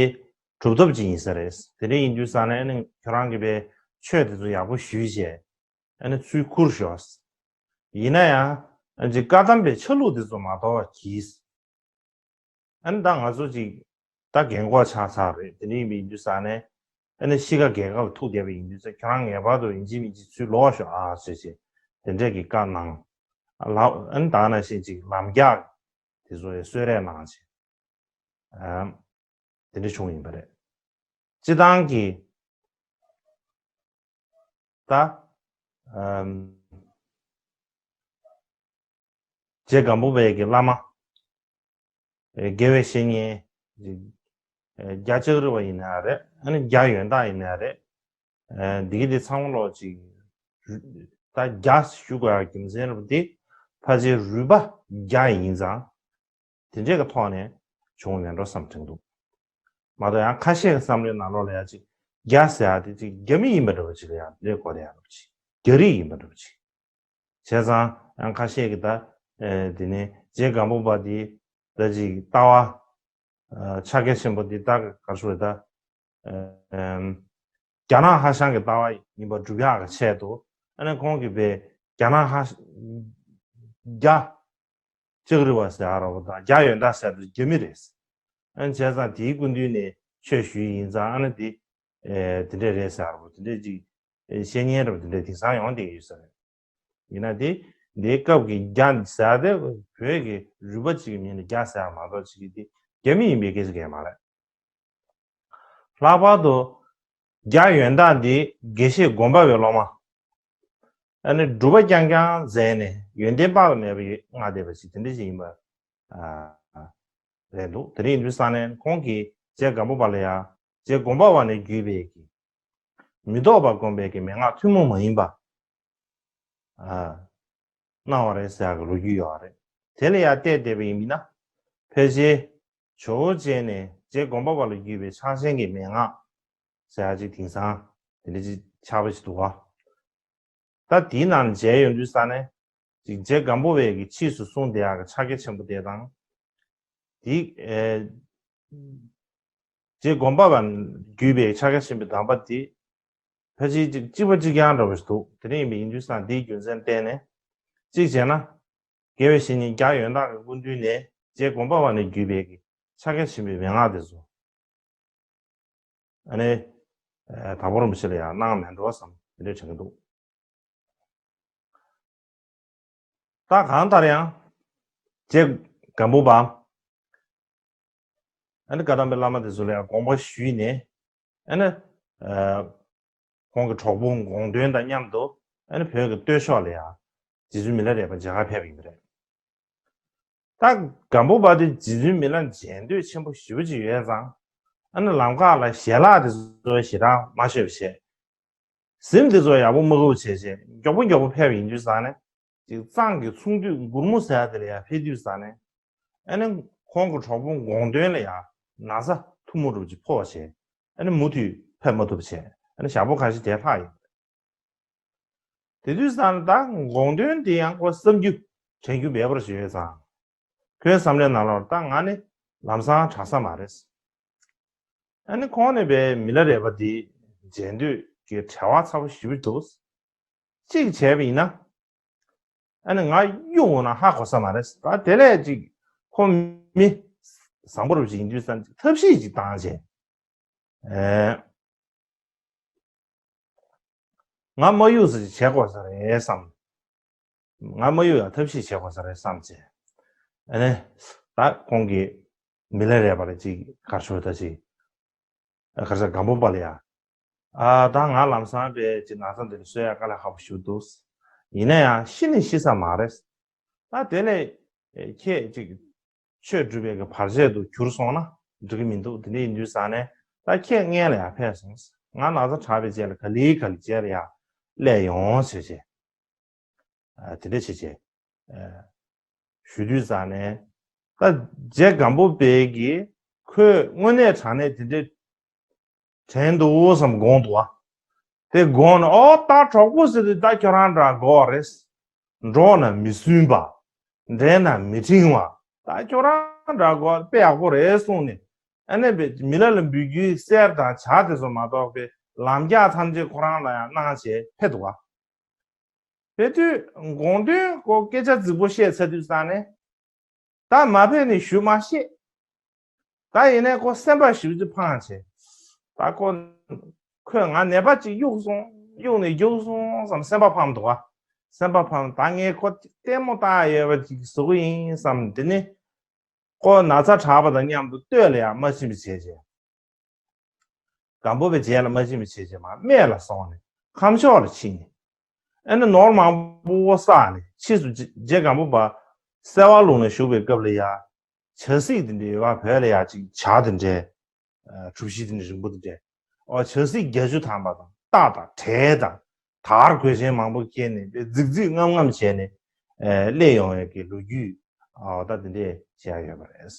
གྲུབ་ཐོབ་ཅིག་ཡིན་ས་རེད། དེ་འདྲ་ཡིན་དུས་ཙང་ནས་ཨ་ནི་ཁྱོད་རང་གི་པའི་ཆོས་དེ་ཚོ་ཡག་པོ་ཞུས་བྱས། ཨ་ནི་ཚུར་ཁུར་ཤོག་ཡིན་ན་ཡང་ཨ་ཅིག་བཀའ་གདམས་པའི་ཆ་ལུགས་དེ་ཚོ་མ་དོར་བ་གྱིས། ཨ་ནི་ད་ང་ཚོ་ཅིག་ད་རྒན་གོག་ཆགས་ཚར་རེད། དེ་འདྲ་ཡིན་པ་ཡིན་དུས་ཙང་ནས་ཨ་ནི་གཤིས་ཀ་རྒས་ཁ་ལ་ཐུག་བསྡད་པ་ཡིན་དུས་ཙང་ཁྱོད་རང་ངེས་པར་དུ་ཡིན་གཅིག་མིན་གཅིག་ཚུར་ལོག་ཤོག་ཨ་ཟེར་བྱས་དེ་འདྲས་ཀྱི་བཀའ་གནང་། ལ་ཨ་ནི་ད་ནང་བཞིན་ཅིག་ལམ་རྒྱགས་དེ་ཚོ་ཡང་གསོལ་རས་གནང་བྱས། ཨ་དེ་འདྲ་བྱུང་ཡིན་པ་རེད། སྤྱི་བཏང་གི་ད་ཨམ་རྗེ་སྒམ་པོ་པའི་གི་བླ་མ་ཨེ་དགེ་བའི་བཤེས་གཉེན་ཨེ་རྒྱ་ལྕགས་རི་བ་ཡིན་ན་རེད། ཨ་ནི་རྒྱ་ཡོན་བདག་ཡིན་ན་རེད། ཨེ་འདི་གི་དེ་ཚང་མ་ལོག་ཅིག་ད་རྒྱ་ཞུ་དགོས་ཡ་རྒྱུ་མཚན་རེད་པ། དེ་ཕལ་ཆེར་རུས་པ་རྒྱ་ཡིན་ཙང་། དེ་འདྲས་ཀྱི་ཐོག་ནས་བྱུང་བ་མེད་འགྲོ་བསམ་དྲན་འདུག་མ་གཏོགས་ཡང་ཁ་ཤས་ཀྱི་བསམ་བློའི་ནང་ལོགས་ལ་ཡང་ཅིག་རྒྱ་ཟེར་ཡ་དེ་ཅིག་རྒྱ་མི་ཡིན་པ་འདྲ་བ་ཅིག་ལ་ཡང་འདྲ་གོ་བསྡད་ཡ་འདྲ་བ་ཅིག་རྒྱ་རིགས་ཡིན་པ་འདྲ་བ་ཅིག་བྱས་ཙང་ཡང་ཁ་ཤས་ཀྱིས་ད་ཨེ་དེ་ནས་རྗེ་སྒམ་པོ་པ་དེ་ད་ཅིག་ལྟ་བ་ཨ་ཕྱག་རྒྱ་ཆེན་པོ་འདི་ལྟ་ག་ཞུ་རེད་ད། ཨམ་རྒྱ་ནག་ཧྭ་ཤང་གི་ལྟ་བ་ཡིན་པ་སྒྲུབ་ཡག་གི་ཆེད་དུ་ཨ་ནི་ཁོང་གིས་པའི་རྒྱ་ནག་ཧྭ་ཤ་རྒྱ་ལྕགས་རི་བ་ཟེར་ཡ་ར་བ་དང་རྒྱ་ཡོན་བདག་ཟེར་དུ་རྒྱ་མི་རེད། ཨ་ནི་བྱས་ཙང་དེའི་སྐུ་མདུན་ནས་ཆོས་ཞུས་ཡིན་ཙང་ཨ་ནི་དེ་ཨེ་དེ་འདྲས་རེད་ཟེར་ཡ་ར་བ་དེ་འདྲས་ཅིག་ཨེ་བཤད་མཁན་ར་བ་དེ་འདྲས་དེང་སང་ཡོང་བསྡད་ཡོད་ས་རེད། ཡིན་ན་དེ་འདིའི་སྐབས་ཀྱི་རྒྱ་ཟེར་དེ་བོད་ཀྱི་རུས་པ་གཅིག་གི་མིང་ལ་རྒྱ་ཟེར་ཡ་མ་གཏོགས་ཅིག་གི་དེ་རྒྱ་མི་ཡིན་པའི་སྐད་ཆ་གང་ཡང་མ་རེད། ལྷག་པར་དུ་རྒྱ་ཡོན་བདག་འདི་དགེ་བཤེས་སྒོམ་པ་པའི་སློབ་མ། ཨ་ནི་སྒྲུབ་པ་རྐྱང་རྐྱང་མཛད་ནས་ཡོན་ཏན་དཔག་ཏུ་མེད་པ་ཡོད་མངའ་བསྡད་པ་ཞིག་དེ་འདྲ་ཞིག་ཡིན་པ་ཨ་རེད་འདུག་དེ་རིང་ཡིན་དུས་ས་ནས་ཁོང་གིས་རྗེ་སྒམ་པོ་པ་ལ་ཡང་རྗེ་སྒོམ་པ་པ་ནས་བརྒྱུད་པའི་གི་མི་ལྡོག་པ་སྒོམ་པའི་གི་མན་ངག་ཐུན་མོང་མ་ཡིན་པ། ཨ། གནང་བ་རེད་ཟེར་ཡག་གི་ལོ་རྒྱུས་ཡོད་རེད། དེ་ལ་ཡང་བལྟས་བསྡད་པ་ཡིན་ན། ཕལ་ཆེར་ཇོ་བོ་རྗེ་ནས་རྗེ་སྒོམ་པ་པ་ལ་བརྒྱུད་པའི་ཕྱག་ཆེན་གྱི་མན་ངག་ཟེར་ཡག་ཅིག་དེང་སང་དེ་འདྲ་ཅིག་ཆགས་པ་ཞིག་འདུག་ག་ད་དེའི་ནང་མཇལ་ཡོང་དུས་ས་ནས་ཅིག་རྗེ་སྒམ་པོ་པའི་གི་ཕྱིས་སུ་གསུངས་བསྡད་ཡག་གི་ཕྱག་རྒྱ་ཆེན་པོ་དེ་དང་། དེ་ཨེ། རྗེ་སྒོམ་པ་པ་བརྒྱུད་པའི་ཕྱག་རྒྱ་ཆེན་པོའི་གདམས་པ་དེ། ཕལ་ཆེར་གཅིག་གཅིག་པ་གཅིག་རྐྱང་འདྲ་བ་ཞིག་འདུག་དེ་འདྲ་ཡིན་པ་ཡིན་དུས་ཙང་འདིའི་རྒྱུ་མཚན་བརྟེན་ནས། གཅིག་བྱས་ན། དགེ་བའི་བཤེས་གཉེན་རྒྱ་ཡོན་བདག་གི་སྐུ་མདུན་ནས་རྗེ་སྒོམ་པ་པ་ནས་བརྒྱུད་པའི་གི་ཕྱག་རྒྱ་ཆེན་པོའི་མན་ངག་དེ་ཚོ། ཨ་ནི། ཨ་དྭགས་པོ་རིན་པོ་ཆེ་ལ་ཡང་གནང་མེད་འགྲོ་བསམ་དེ་འདྲ་དྲན་གྱི་འདུག་ད་གང་ལྟར་ཡང་། རྗེ་སྒམ་པོ་པ། ཨ་ནི་བཀའ་གདམས་པའི་བླ་མ་དེ་ཚོ་ལ་ཡང་དགོངས་པ་ཞུས་ནས། ཨ་ནི། ཨ་ཁོང་གི་གྲོགས་པོ་དགོངས་དོན་དང་མཉམ་དུ་ཨ་ནི་བོད་ཀྱི་སྟོད་ཕྱོགས་ལ་ཡང་རྗེ་བཙུན་མི་ལ་རས་པ་མཇལ་ཁ་ཕེབས་པ་ཡིན་པ་རེད། ད་སྒམ་པོ་པ་དེ་རྗེ་བཙུན་མི་ལ་མཇལ་འདོད་ཆེན་པོ་ཞེ་པོ་ཅིག་ཡོད་ཙང་། ཨ་ནི་ལམ་ཁ་ལ་ཞལ་ལག་དེ་ཚོ་ཞེ་དྲག་མ་མཆོད་པ་བྱས། གཟིམ་དེ་ཚོ་ཡག་པོ་མ་དགོས་བྱས་བྱས་མགྱོགས་པོ་མགྱོགས་པོ་ཕེབས་ཡིན་དུས་ཙང་ནས། ཅིག་གཙང་གི་ཚོང་འདུས་མགུར་མོ་ཟེར་ཡ་དེ་ལ་ཡང་ཕེབས་དུས་ཙང་ནས། ཨ་ནི་ཁོང་གི་གྲོགས་པོ་དགོངས་དོན་ལ་ཡང་ན་ཚ་ཐུང་མོ་འདྲ་པོ་ཅིག་ཕོག་བྱས། ཨ་ནི་མུ་མཐུད་ཕེབས་མ་ཐུབ་བྱས། ཨ་ནི་ཞག་པོ་ཁ་ཤས་དེར་ལྷག་ཡོད། དེ་དུས་ཙང་ད་དགོངས་དོན་དེ་ཡང་ཁོ་བསམ་རྒྱུ་དྲན་རྒྱུ་མེད་པར་བྱས་ཡོད་ཙང་། ཁོའི་བསམ་བློའི་ནང་ལོགས་ད་ང་ནི་ལམ་སང་དྲག་ས་མ་རེད། ཨ་ནི་ཁོང་ནས་པའི་མི་ལ་རས་པ་དེ་མཇལ་འདོད་ཀྱི་བྲེལ་བ་ཚ་པོ་ཞེ་པོ་འདུག་གཅིག་བྱས་པ་ཡིན་ན། ཨ་ནི་ང་གཡུག་འོང་ན་ཧ་གོ་ས་མ་རེད། ད་དེ་ལས་ཅིག་ཁོ་མི་བཟང་པོ་རུ་ཅིག་ཡིན་དུས་ཙང་ཐབས་ཤེས་ཅིག་བཏང་བྱས། ཨེ། ང་མ་གཡུག་ས་ཅིག་བྱེད་དགོས་ས་རེད་བསམ། ང་མ་གཡུག་ཡང་ཐབས་ཤེས་བྱེད་དགོས་ས་རེད་བསམ་བྱས། ཨ་ནི། ད་ཁོང་གིས་མི་ལ་རས་པ་ལ་ཅིག་གར་ཞུ་ད་ཅིག་གར་ས་སྒམ་པོ་པ་ལ་ཡ། ཨ་ད་ང་ལམ་སང་པའི་ཅིག་ན་ཚ་འདི་ལ་གསོ་ཡ་དཀའ་ལས་ཁག་པོ་ཞིག་འདུག་ཡིན་ན་ཡང་ཤི་ནི་ཤི་ས་མ་རེད། ད་དེ་ལས་ཁྱེད་ཅིག་ཆོས་སྒྲུབ་པའི་གི་བར་ཆད་དུ་གྱུར་སོང་ན་འགྲིག་གི་མི་འདུག་དེ་འདྲ་ཡིན་དུས་ཙང་ནས་ད་ཁྱེད་སྔོན་ལ་ཡར་ཕེབས་སོང་། ང་ན་ཚ་དྲག་པའི་རྗེས་ལ་ག་ལེ་ག་ལེ་རྗེས་ལ་ཡ། སླེབས་ཡོང་ཟེར་བྱས། ཨ། དེ་འདྲ་བྱས་བྱས། ཨ། ཞུ་དུས་ཙང་ནས། ད་རྗེ་སྒམ་པོ་པའི་གིས་ཁོས་དངོས་གནས་དྲང་གནས་དེ་འདྲའི་དྲན་འདུག་བསམ་དགོངས་འདུག་བ། དེ་དགོངས་ནས། ཨོ། ད་གྲོགས་པོ་ཟེར་དུས་ད་ཁྱོད་རང་འདྲ་དགོས་རེད། འགྲོགས་ན་མི་སྲུན་པ། འགྲན་ན་མི་འཕྲིང་བ། ད་ཁྱོད་རང་འདྲ་དགོས། དཔེ་ཡག་པོ་རེད་གསུངས་ནས། ཨ་ནི་པའི་མི་ལ་ལ་འབུལ་རྒྱུའི་གསེར་དང་ཇ་དེ་ཚོ་མ་གཏོགས་པའི་ལམ་རྒྱགས་ཐམས་ཅད་ཁོ་རང་ལ་ཡང་གནང་བྱས་ཕེབས་འདུག་བ། ཕེབས་དུས་དགོངས་དོན་ཁོ་སྐད་ཆ་རྫིག་པོ་བཤད་ཚར་དུས་ཙང་ནས། ད་མ་ཕེབས་ནས་ཞུ་མ་ཤེས། ད་ཡིན་ནའི་ཁོ་སེམས་པ་ཞེ་པོ་ཅིག་ཕངས་བྱས། ད་ཁོ། ཁོས་ང་ནད་པ་ཅིག་གཡུགས་སོང་། གཡུགས་ནས་རྒྱུགས་སོང་བསམ་སེམས་པ་ཕམ་འདུག་བ། སེམས་པ་ཕམ། ད་ངས་ཁོ་ལྟད་མོ་ལྟ་ཡོད་པ་ཅིག་བཟོ་གི་ཡིན་བསམ། དེ་ནས་ཁོ་ན་ཚ་དྲག་པ་དང་མཉམ་དུ་སྟོད་ལ་ཡང་མ་ཕྱིན་པ་བྱས་བྱས། སྒམ་པོ་པའི་རྗེས་ལ་མ་ཕྱིན་པ་བྱས་བྱས་མར་སྨད་ལ་སོང་ནས་ཁམས་ཕྱོགས་ལ་ཕྱིན་ནས། ཨ་ནི་ནོར་མང་པོ་བསགས་ནས། ཕྱིས་སུ་རྗེ་རྗེ་སྒམ་པོ་པ་སེ་བ་ལུང་ན་བཞུགས་པའི་སྐབས་ལ་ཡ། ཇ་སྲིད་དེ་འདྲའི་ཡོད་པ། བོད་ལ་ཡ་ཅིག་ཇ་དེ་འདྲའི། ཨ། གྲུ་བཞི་དེ་འདྲའི་རིང་པོ་དེ་འདྲའི། ཨོ། ཇ་སྲིད་བརྒྱད་ཅུ་ཐམ་པ་དང་རྟ་དང་བྲེ་དང་དར་གོས་ཆེན་མང་པོ་འཁྱེར་ནས་རྫིག་རྫིག་རྔམ་རྔམ་བྱས་ནས། ཨ། སླེབས་ཡོང་བའི་གི་ལོ་རྒྱུས། ཨོ། ད་དེ་འདྲས་བཤད་ཡོད་པ་རེད།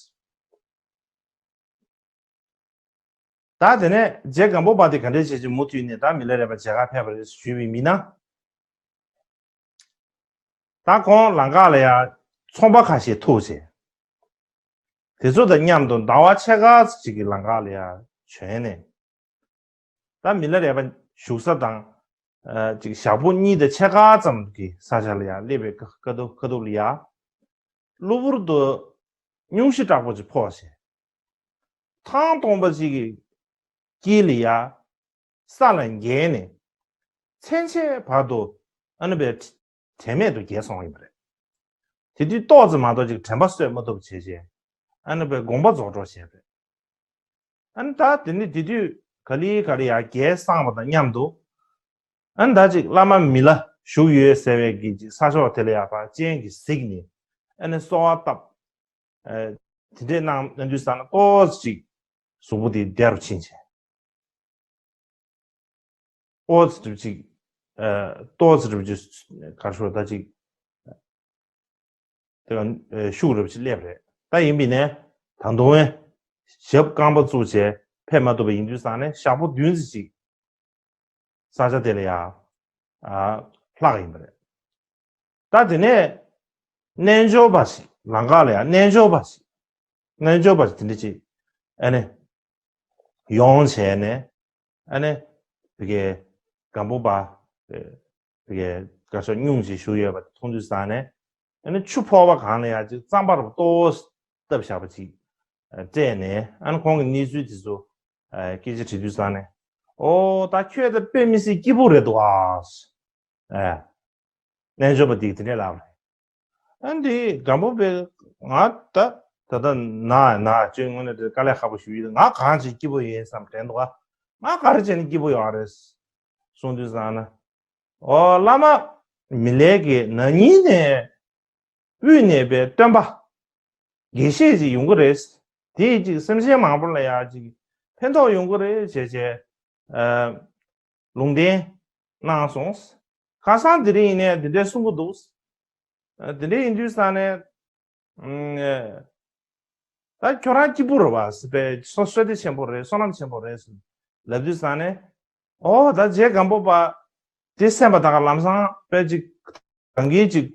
ད་དེ་ནས་རྗེ་སྒམ་པོ་པ་དེ་ག་འདྲས་བྱས་ཀྱི་མུ་མཐུད་ནས་ད་མི་ལ་རས་པ་མཇལ་ཁ་ཕེབས་པ་རེད་ཞུས་པའི་མི་ན། ད་ཁོང་ལམ་ཁ་ལ་ཡ་ཚོང་པ་ཁ་ཤས་ཐུག་བྱས། དེ་ཚོ་དང་མཉམ་དུ་ཟླ་བ་ཕྱེད་ཀ་ཅིག་གི་ལམ་ཁ་ལ་ཡ་བྱོན་ནས། ད་མི་ལ་རས་པ་བཞུགས་ས་དང་། ཨ། ཅིག་ཞག་པོ་གཉིས་དང་ཕྱེད་ཀ་ཙམ་གྱི་ས་ཆ་ལ་ཡ་སླེབས་པའི་ཁ་ཐུག་ཁ་ཐུག་ལ་ཡ། གློ་བུར་དུ་སྙུང་གཞི་དྲག་པོ་ཅིག་ཕོག་བྱས། ཐང་སྟོང་པ་ཅིག་གི་དཀྱིལ་ལ་ཡ་ས་ལ་འགྱེལ་ནས། མཚན་ཕྱེད་བར་དུ་ཨ་ནི་པའི་དྲན་མེད་དུ་འགྱེལ་སོང་ཡིན་པ་རེད། དེ་དུས་ཏོག་ཙམ་མ་གཏོགས་ཅིག་དྲན་པ་གསོས་མ་ཐུབ་བྱས་བྱས། ཨ་ནི་པའི་དགོངས་པ་རྫོགས་འགྲོ་བྱས་པ་རེད། ཨ་ནི་ད་དེ་ནི་དེ་དུས་ག་ལེ་ག་ལེ་ཡར་རྒྱལ་སངས་པ་དང་མཉམ་དུ། ཨ་ནི་ད་ཅིག་བླ་མ་མི་ལ་བཞུགས་ཡོད་ཟེར་བའི་གི་ཅིག་ས་ཕྱོགས་དེ་ལ་ཡར་ཕར་སྤྱན་གྱིས་གཟིགས་ནས། ཨ་ནི་གསོལ་བ་བཏབ། ཨ། དེ་འདྲས་གནང་གནང་དུས་ཙ་ན་ཏོག་ཙམ་ཅིག་གཟུགས་པོ་དེ་བདེ་རུ་ཕྱིན་བྱས། ཨོ་ཙི་ཙི་ཅིག་ཨ། ཏོག་ཙི་རུ་ཅིག་གར་ཤོར་ད་ཅིག་དེ་ག་ཨ། ཤུགས་རུ་ཅིག་སླེབས་རེད། ད་ཡིན་པས་ནས་ད་དུང་ཞབས་རྐང་པ་བཙུགས་བྱས་ཕེབས་མ་ཐུབ་པ་ཡིན་དུས་ཙ་ནས་ཞག་པོ་བདུན་ཙམ་ཅིག་ས་ཆ་དེ་ལ་ཡ། ཨ། ལྷག་ཡིན་པ་རེད། ད་དེ་ནས་རྣལ་འབྱོར་པ་ཞིག་ལམ་ཁ་ལ་ཡ་རྣལ་འབྱོར་པ་ཞིག་རྣལ་འབྱོར་པ་ཞིག་དེ་འདྲ་ཅིག་ཨ་ནི་ཡོང་བྱས་ནས། ཨ་ནི་དེ་གའི་སྒམ་པོ་པ། དེ་གའི་བཀའ་ཤག་སྙུང་ཞིག་བཞུགས་ཡོད་པ་མཐོང་དུས་ཙ་ནས། ཨ་ནི་ཆུ་ཕོར་པ་གང་ལ་ཡ་ཅིག་རྩམ་པ་རུ་ཏོག་བཏབ་བཞག་པ་ཅིག་སྤྲད་ནས། ཨ་ནི་ཁོང་གི་གནས་ཚུལ་དེ་ཚོ་སྐད་ཆ་དྲིས་དུས་ཙ་ནས། ཨོ། ད་ཁྱོད་ད་དཔེ་མི་སྲིད་སྐྱིད་པོ་རེད་འདུག་ཨ། ཨ། རྣལ་འབྱོར་པ་དེས་དེ་འདྲས་ལབ་རེད། ཨ་འདི་སྒམ་པོ་པས་ང་ད་ད་ལྟ་ན་ན་ཅོས་དངོས་གནས་དེ་དཀའ་ལས་ཁག་པོ་ཞིག་ཡོད། ང་གང་བྱས་སྐྱིད་པོ་ཡིན་བསམ་དྲན་འདུག་ཨ། ང་ག་རེ་བྱས་ནས་སྐྱིད་པོ་ཡོང་བ་རེད་གསུངས་དུས་ཙ་ན། ཨོ། བླ་མ་མི་ལའི་གི་ན་ནིང་ནས་དབུས་ནས་པའི་སྟོན་པ་དགེ་བཤེས་ཅིག་ཡོང་གི་རེད། དེས་ཅིག་སེམས་ཅན་མང་པོ་ལ་ཡ་ཅིག་ཕན་ཐོགས་ཡོང་གི་རེད་བྱས་བྱས། ཨ། ལུང་བསྟན་གནང་སོང་། ཁ་སང་དེ་རིང་ཡིན་ནའི་དེ་འདྲས་གསུང་གི་འདུག་ཨ། དེ་འདྲས་ཡིན་དུས་ཙ་ནས། ཨ། ད་ཁྱོད་རང་སྐྱིད་པོ་རེད་པ་ཟེར་བས། བསོད་བསོད་བདེ་ཆེན་པོ་རེད། བསོད་ནམས་ཆེན་པོ་རེད་ཟེར་ལབ་དུས་ཙ་ནས། ཨོ། ད་རྗེ་སྒམ་པོ་པ་དེ་སེམས་པ་ད་ག་ལམ་སང་དཔེ་ཅིག་གང་གིས་ཅིག་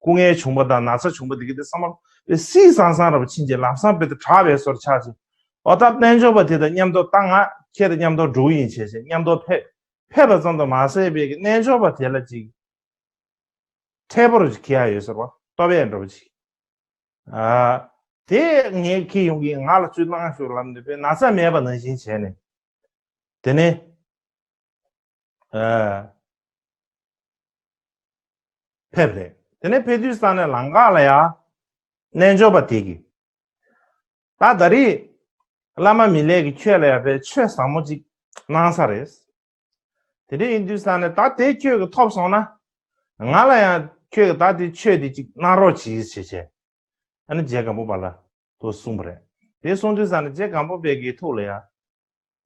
སྐུ་ངལ་བྱུང་བ་དང་ན་ཚ་བྱུང་བ་དེ་གི་དེ་བསམ་པ་དཔེ་སྲིད་སང་སང་ར་བ་ཕྱིན་ཅིག་ལམ་སང་དཔེ་དེ་དྲག་པའི་བཟོ་འདྲ་ཆགས་ཅིག་ཨོ། ད་རྣལ་འབྱོར་པ་དེ་དང་མཉམ་དུ་ད་ང་ཁྱེད་དང་མཉམ་དུ་འགྲོ་གི་ཡིན་བྱས་བྱས་མཉམ་དུ་ཕེབས་ཕེབས་པ་ཙམ་དུ་མ་ཟད་པའི་གི་རྣལ་འབྱོར་པ་དེ་ལ་ཅིག་འཕྲད་པོ་རུ་ཅིག་ཁེལ་ཡ་ཡོད་ཟེར་བ། ལྟོ་བས་འགྲོ་བ་ཅིག་ཨ། དེ་ངས་ཁྱེད་ཡོང་གི་ང་ལ་ཚུར་གནང་ཤོག་ལབ་ནས་པའི་ན་ཚ་མེད་པ་ནང་བཞིན་བྱས་ནས། དེ་ནས། ཨ། ཕེབས་རེད། དེ་ནས་ཕེབས་དུས་ཙ་ནས་ལམ་ཁ་ལ་ཡ། རྣལ་འབྱོར་པ་དེ་གིས། ད་ད་རེས་བླ་མ་མི་ལས་ཀྱིས་ཁྱོད་ལ་ཡ་པའི་ཆོས་ཟབ་མོ་ཅིག་གནང་ས་རེད། དེ་འདྲ་ཡིན་དུས་ཙ་ནས་ད་དེ་ཁྱོད་ཀྱིས་ཐོབ་སོང་ན། ང་ལ་ཡང་ཁྱོད་ཀྱིས་ད་དེ་ཆོས་དེ་ཅིག་གནང་རོགས་གྱིས་ཞེས་བྱས། ཨ་ནི་རྗེ་སྒམ་པོ་པ་ལ་དུ་གསུངས་པ་རེད། དེ་གསུངས་དུས་ཙ་ནས་རྗེ་སྒམ་པོ་པའི་གི་ཐུགས་ལ་ཡ།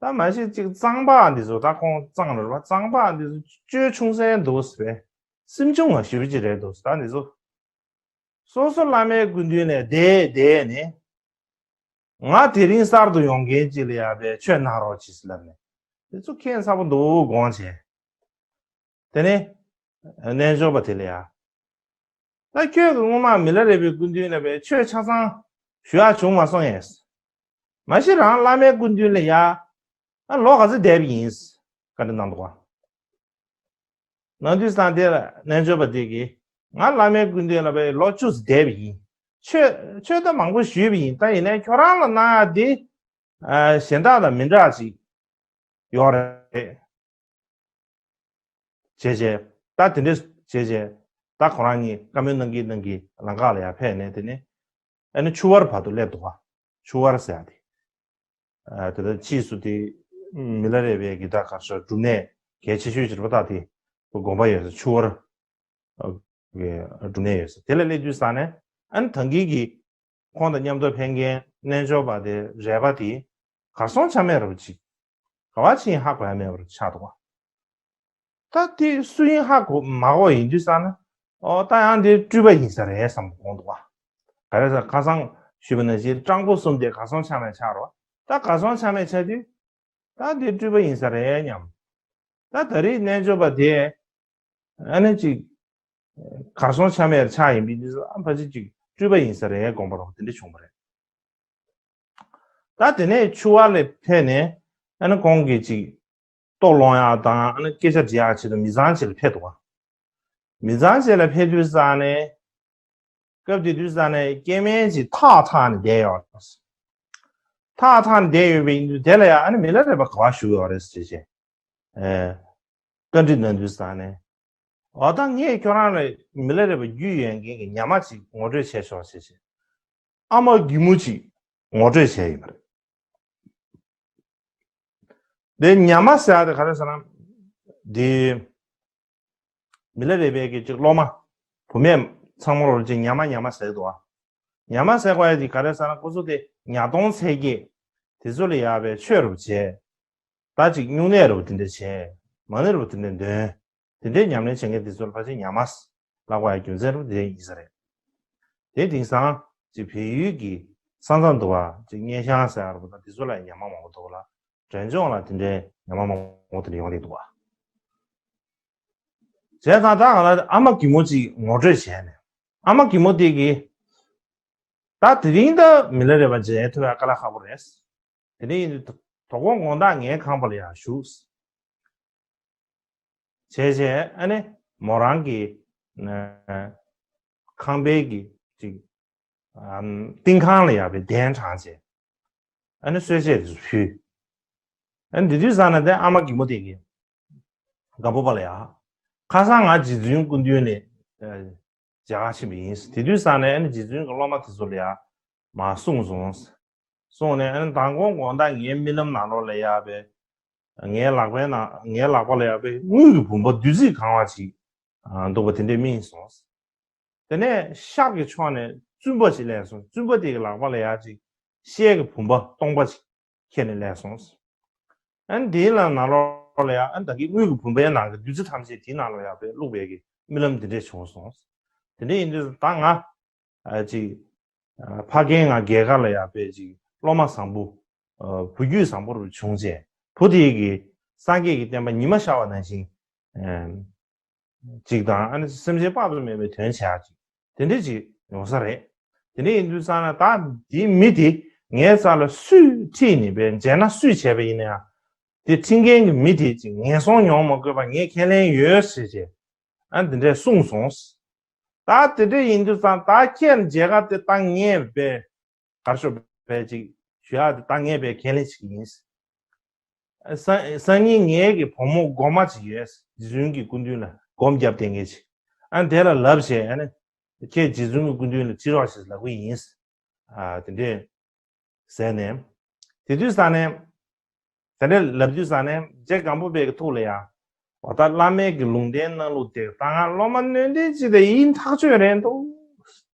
ད་མ་གཞི་གཅིག་གཙང་པ་འདི་ཚོ། ད་ཁོང་གཙང་རེད་པ། གཙང་པ་འདི་ཚོ་སྤྱོད་ཆུང་ཟད་འདུག་ཟེར་བས། སེམས་ཆུང་བ་ཞེ་པོ་ཅིག་རེད་འདུག་ད་འདི་ཚོ་སོ་སོ་བླ་མའི་སྐུ་མདུན་ལ་བསྡད་བསྡད་ནས། ང་དེ་རིང་གསར་དུ་ཡོང་མཁན་ཅིག་ལ་ཡར་བས་ཆོས་གནང་རོགས་གྱིས་ལབ་ནས། དེ་ཚོ་ཁྱད་མཚར་པོ་འདུག་དགོངས་བྱས། དེ་ནས་རྣལ་འབྱོར་པ་དེ་ལ་ཡར། ད་ཁྱོད་ཀྱིས་སྔོན་མ་མི་ལ་རས་པའི་སྐུ་མདུན་ལ་བས་ཆོས་ཆ་ཚང་ཞུ་ཡག་བྱུང་མ་སོང་ངས། མ་གཞི་རང་བླ་མའི་སྐུ་མདུན་ལ་ཡར། ཨ་ལོ་ག་ཚོད་བསྡད་པ་ཡིན། བཀའ་འདྲི་གནང་འདུག་ག་ནང་དུས་སང་དེ་ལ་རྣལ་འབྱོར་པ་དེ་གིས། ང་བླ་མའི་སྐུ་མདུན་ལ་བས་ལོ་བཅུ་ཙམ་བསྡད་པ་ཡིན། ཆོས་ཆོས་ད་མང་པོ་ཞུས་པ་ཡིན། ད་ཡིན་ནའི་ཁྱོད་རང་ལ་གནང་ཡག་དེ་ཨ་གཞན་དག་དང་མི་འདྲ་ཅིག་ཡོད་རེད། བྱས་བྱས། ད་དེ་འདྲས་བྱས་བྱས། ད་ཁོ་རང་གཉིས་བཀའ་མོལ་གནང་གིན་གནང་གིན་ལམ་ཁ་ལ་ཡར་ཕེབས་ནས། དེ་ནས་ཨ་ནི་ཆུ་བར་བར་དུ་སླེབས་འདུག་ག་ཆུ་བར་ཟེར་ཡག་དེ། ཨ་དེ་ལྟར་ཕྱིས་སུ་དེ་མི་ལ་རས་པའི་གི་ད་གར་ཤོར་སྒྲུབ་གནས་གལ་ཆེ་ཤོས་ཅིག་རེད་པ། ད་དེ་དགོན་པ་ཡོད་ས་ཆུ་བར་གི་སྒྲུབ་གནས་ཡོད་ས་དེ་ལ་སླེབས་དུས་ཙང་ནས། ཨ་ནི་ད་གིན་གི་ཁོང་དང་མཉམ་དུ་ཕེབས་མཁན་རྣལ་འབྱོར་པ་དེ་རས་པ་དེ་གར་སོང་ཆ་མེད་རེད་པ། ཅིག་ག་བ་ཕྱིན་ཧ་གོ་ཡ་མེད་པར་ཆགས་འདུག་ག་ད་དེ་སུ་ཡིན་ཧ་གོ་མ་གོ་ཡིན་དུས་ཙང་ན། ཨོ་ད་ཡང་དེ་སྤྲུལ་པ་ཡིན་ས་རེད་བསམ་དགོངས་འདུག་ག་ག་རེ་ཟེར། ཁ་སང་ཞུས་པ་ནང་བཞིན་སྤྲང་པོ་གསུམ་དེ་གར་སོང་ཆ་མེད་ཆགས་རོ། ད་གར་སོང་ཆ་མེད་ཆགས་དུས། ད་དེ་སྤྲུལ་པ་ཡིན་ས་རེད་སྙམ། ད་ད་རེས་རྣལ་འབྱོར་པ་དེ་ཨ་ནི་ཅིག་གར་སོང་ཆ་མེད་ཆགས་ཡིན་པའི་དུས་སུ། ཨ་ཕལ་ཆེར་ཅིག་སྤྲུལ་པ་ཡིན་ས་རེད་དགོངས་པ་རོ། དེ་འདྲ་བྱུང་བ་རེད། ད་དེ་ནས་ཆུ་བར་ལ་ཕེབས་ནས། ཨ་ནི་ཁོང་གིས་ཅིག་ལྟོ་སློང་ཡག་དང་། ཨ་ནི་སྐད་ཆ་འདྲི་ཡག་ཆེད་དུ་མི་ཚང་ཅིག་ལ་ཕེབས་འདུག་ག་མི་ཚང་ཅིག་ལ་ཕེབས་དུས་ཙང་ནས། སྐབས་དེ་དུས་ཙང་ནས་སྐྱེ་དམན་ཅིག་ཐག་ཐག་ནས་བསྡད་ཡོད། ཐག་ཐག་ནས་བསྡད་ཡོད་པ་ཡིན་དུས། དེ་ལ་ཡང་ཨ་ནི་མི་ལ་རས་པ་ག་བ་བཞུགས་ཡོད་རེད་ཟེར་བྱས། ཨེ། བཀའ་འདྲི་གནང་དུས་ཙང་ནས། འོ་ད་ངས་ཁྱོད་རང་ལ་མི་ལ་རས་པ་རྒྱུས་ཡོད་མཁན་གྱི་ཉ་མ་ཅིག་ངོ་སྤྲོད་བྱས་ཆོག་ཟེར་བྱས། ཨ་མ་གི་མོ་ཅིག་ངོ་སྤྲོད་བྱས་ཡོད་པ་རེད། དེ་ཉ་མ་ཟེར་ཡག་དེ་ག་རེ་ཟེར་ན། དེ་མི་ལ་རས་པའི་གི་ཅིག་སློབ་མ་བུད་མེད་ཚང་མ་ལོ་ཅིག་ཉ་མ་ཉ་མ་ཟེར་འདུག་ག་ཉ་མ་ཟེར་དགོས་ཡག་དེ་ག་རེ་ཟེར་ན། ཁོ་ཚོ་དེ་ཉ་སྟོང་ཚད་ཀྱི་དེ་ཚོ་ལ་ཡར་བས་ཆོས་རུ་བྱས། ད་ཅིག་སྨྱུང་གནས་རུ་དེ་འདྲ་བྱས། མ་ཎི་རུ་དེ་འདྲ་འདོན། དེ་འདྲའི་ཉམས་ལེན་བྱེད་མཁན་དེ་ཚོ་ལ་ཕལ་ཆེར་ཉ་མ་ལབ་དགོས་ཡག་རྒྱུ་མཚན་རུ་དེ་ཡིན་ས་རེད། དེ་དེང་སང་ཅིག་བལ་ཡུལ་གྱི་ས་མཚམས་འདུག་པ། ཅིག་སྙེ་ཤང་ཟེར་ཡག་རུ་དང་དེ་ཚོ་ལ་ཉ་མ་མང་པོ་འདུག་ལ། འབྲས་ལྗོངས་ལ་དེ་འདྲའི་ཉ་མ་མང་པོ་དེ་འདྲ་ཡོང་གི་འདུག་པ། བྱས་ཙང་ད་ག་ལ་ཨ་མ་གི་མོ་ཅིག་ངོ་སྤྲོད་བྱས་ནས། ཨ་མ་གི་མོ་དེ་གིས། ད་དེ་རིང་ད་མི་ལ་རས་པ་མཇལ་ཐུབ་ཡག་དཀའ་ལས་ཁག་པོ་རེད། དེ་འདྲ་ཡིན་དུས་དོ་དགོང་དགོང་དག་ངའི་ཁང་པ་ལ་ཡར་བཞུགས། བྱས་བྱས་ཨ་ནི་མོ་རང་གི་ཨ་ཁང་པའི་གི་ཅིག་ཨམ་ཏིང་ཁང་ལ་ཡར་བས་གདན་དྲངས་བྱས། ཨ་ནི་གསོལ་ཇ་དེ་ཚོ་ཕུལ། ཨ་ནི་དེ་དུས་ཙང་ན་དེ་ཨ་མ་གི་མོ་དེ་གིས་སྒམ་པོ་པ་ལ་ཡར། ཁ་སང་ང་རྗེ་བཙུན་སྐུ་མདུན་ནས་ཨ་མཇལ་ཁ་ཕྱིན་པ་ཡིན། དེ་དུས་ཙང་ནས་ཨ་ནི་རྗེ་བཙུན་གྱི་སློབ་མ་དེ་ཚོ་ལ་ཡར་མར་གསུངས་སོང་། གསུངས་ནས་ཨ་ནི་མདང་དགོང་དགོང་དག་ངའི་རྨི་ལམ་ནང་ལོགས་ལ་ཡར་བས། ངའི་ལག་པའི་ནང་ངའི་ལག་པ་ལ་ཡར་བས་དངུལ་གྱི་བུམ་པ་བདུད་རྩིས་གང་བ་ཅིག་ཨ་འདུག་པ་དེ་འདྲས་རྨིས་སོང་། དེ་ནས་ཤག་གི་ཕྱོགས་ནས་བཙུན་པ་ཅིག་སླེབས་སོང་། བཙུན་པ་དེ་གི་ལག་པ་ལ་ཡར་ཅིག་ཤེལ་གྱི་བུམ་པ་སྟོང་པ་ཅིག་ཁྱེར་ནས་སླེབས་སོང་། ཨ་ནི་དེའི་ལ་ནང་ལོགས་ལ་ཡར་ཨ་ནི་ད་གིན་དངུལ་གྱི་བུམ་པའི་ནང་གི་བདུད་རྩི་ཐམས་ཅད་དེའི་ནང་ལ་ཡར་བས་བླུགས་པའི་གི་རྨི་ལམ་འདི་འདྲས་བྱུང་སོང་། དེ་འདྲས་ཡིན་དུས་ད་ང་ཨ་ཅིག་ཨ་ཕ་རྒན་ང་རྒྱལ་ཁ་ལ་ཡར་བས་ཅིག་སློབ་མ་བཟང་པོ། ཨ་བུ་རྒྱུད་བཟང་པོ་རུ་བྱུང་རྗེས། བུ་དེ་གིས་སངས་རྒྱས་ཀྱི་བསྟན་པ་ཉི་མ་ཤར་བ་ནང་བཞིན་ཨ་ཅིག་དང་། ཨ་ནི་སེམས་ཅན་དཔག་ཏུ་མེད་པའི་དོན་བྱེད་ཡག་ཅིག་དེ་འདྲས་ཅིག་ཡོང་ས་རེད། དེ་འདྲས་ཡིན་དུས་ཙང་ན་ད་དེའི་མི་དེ་ངའི་རྩ་ལ་སུས་ཁྲིད་ནས་བས་མཇལ་ན་སུས་བྱས་པ་ཡིན་ན་ཡང་། དེ་ཁྲིད་མཁན་གྱི་མི་དེ་ཅིག་ངན་སོང་མྱོང་མ་དགོས་པ་ངས་ཁས་ལེན་ཡོད་ཟེར་བྱས། ཨ་འདི་འདྲས་གསུངས་སོང་། ད་དེ་འདྲས་ཡིན་དུས་ཙང་ད་ཁྱེད་མཇལ་ཁ་དེ་ད་ངས་བས་གར་ཤོག་བས་ཅིག་ཞུ་ཡག་དེ་ད་ངས་བས་ཁས་ལེན་བྱེད་ཀྱི་ཡིན། སང་སང་ཉིན་ངའི་གི་བུ་མོ་སྒོམ་མ་ཅིག་ཡོད། རྗེ་བཙུན་གྱི་སྐུ་མདུན་ལ་སྒོམ་བརྒྱབ་བསྡད་མཁན་ཅིག་ཨ་དེ་ལ་ལབ་བྱས། ཨ་ནི་ཁྱེད་རྗེ་བཙུན་གྱི་སྐུ་མདུན་ལ་ཁྲིད་རོགས་ཞེས་ལབ་གི་ཡིན། ཨ་དེ་འདྲས་ཟེར་ནས། དེ་དུས་ཙང་ནས་དེ་འདྲས་ལབ་དུས་ཙང་ནས་རྗེ་སྒམ་པོ་པའི་གི་ཐུགས་ལ་ཡ། འོ་ད་བླ་མའི་གི་ལུང་བསྟན་གནང་ལུགས་དེ་ད་ང་སློབ་མ་སྣོད་ལྡན་ཅིག་དེ་ཡིན་ཐག་ཆོད་རེད་འདུག་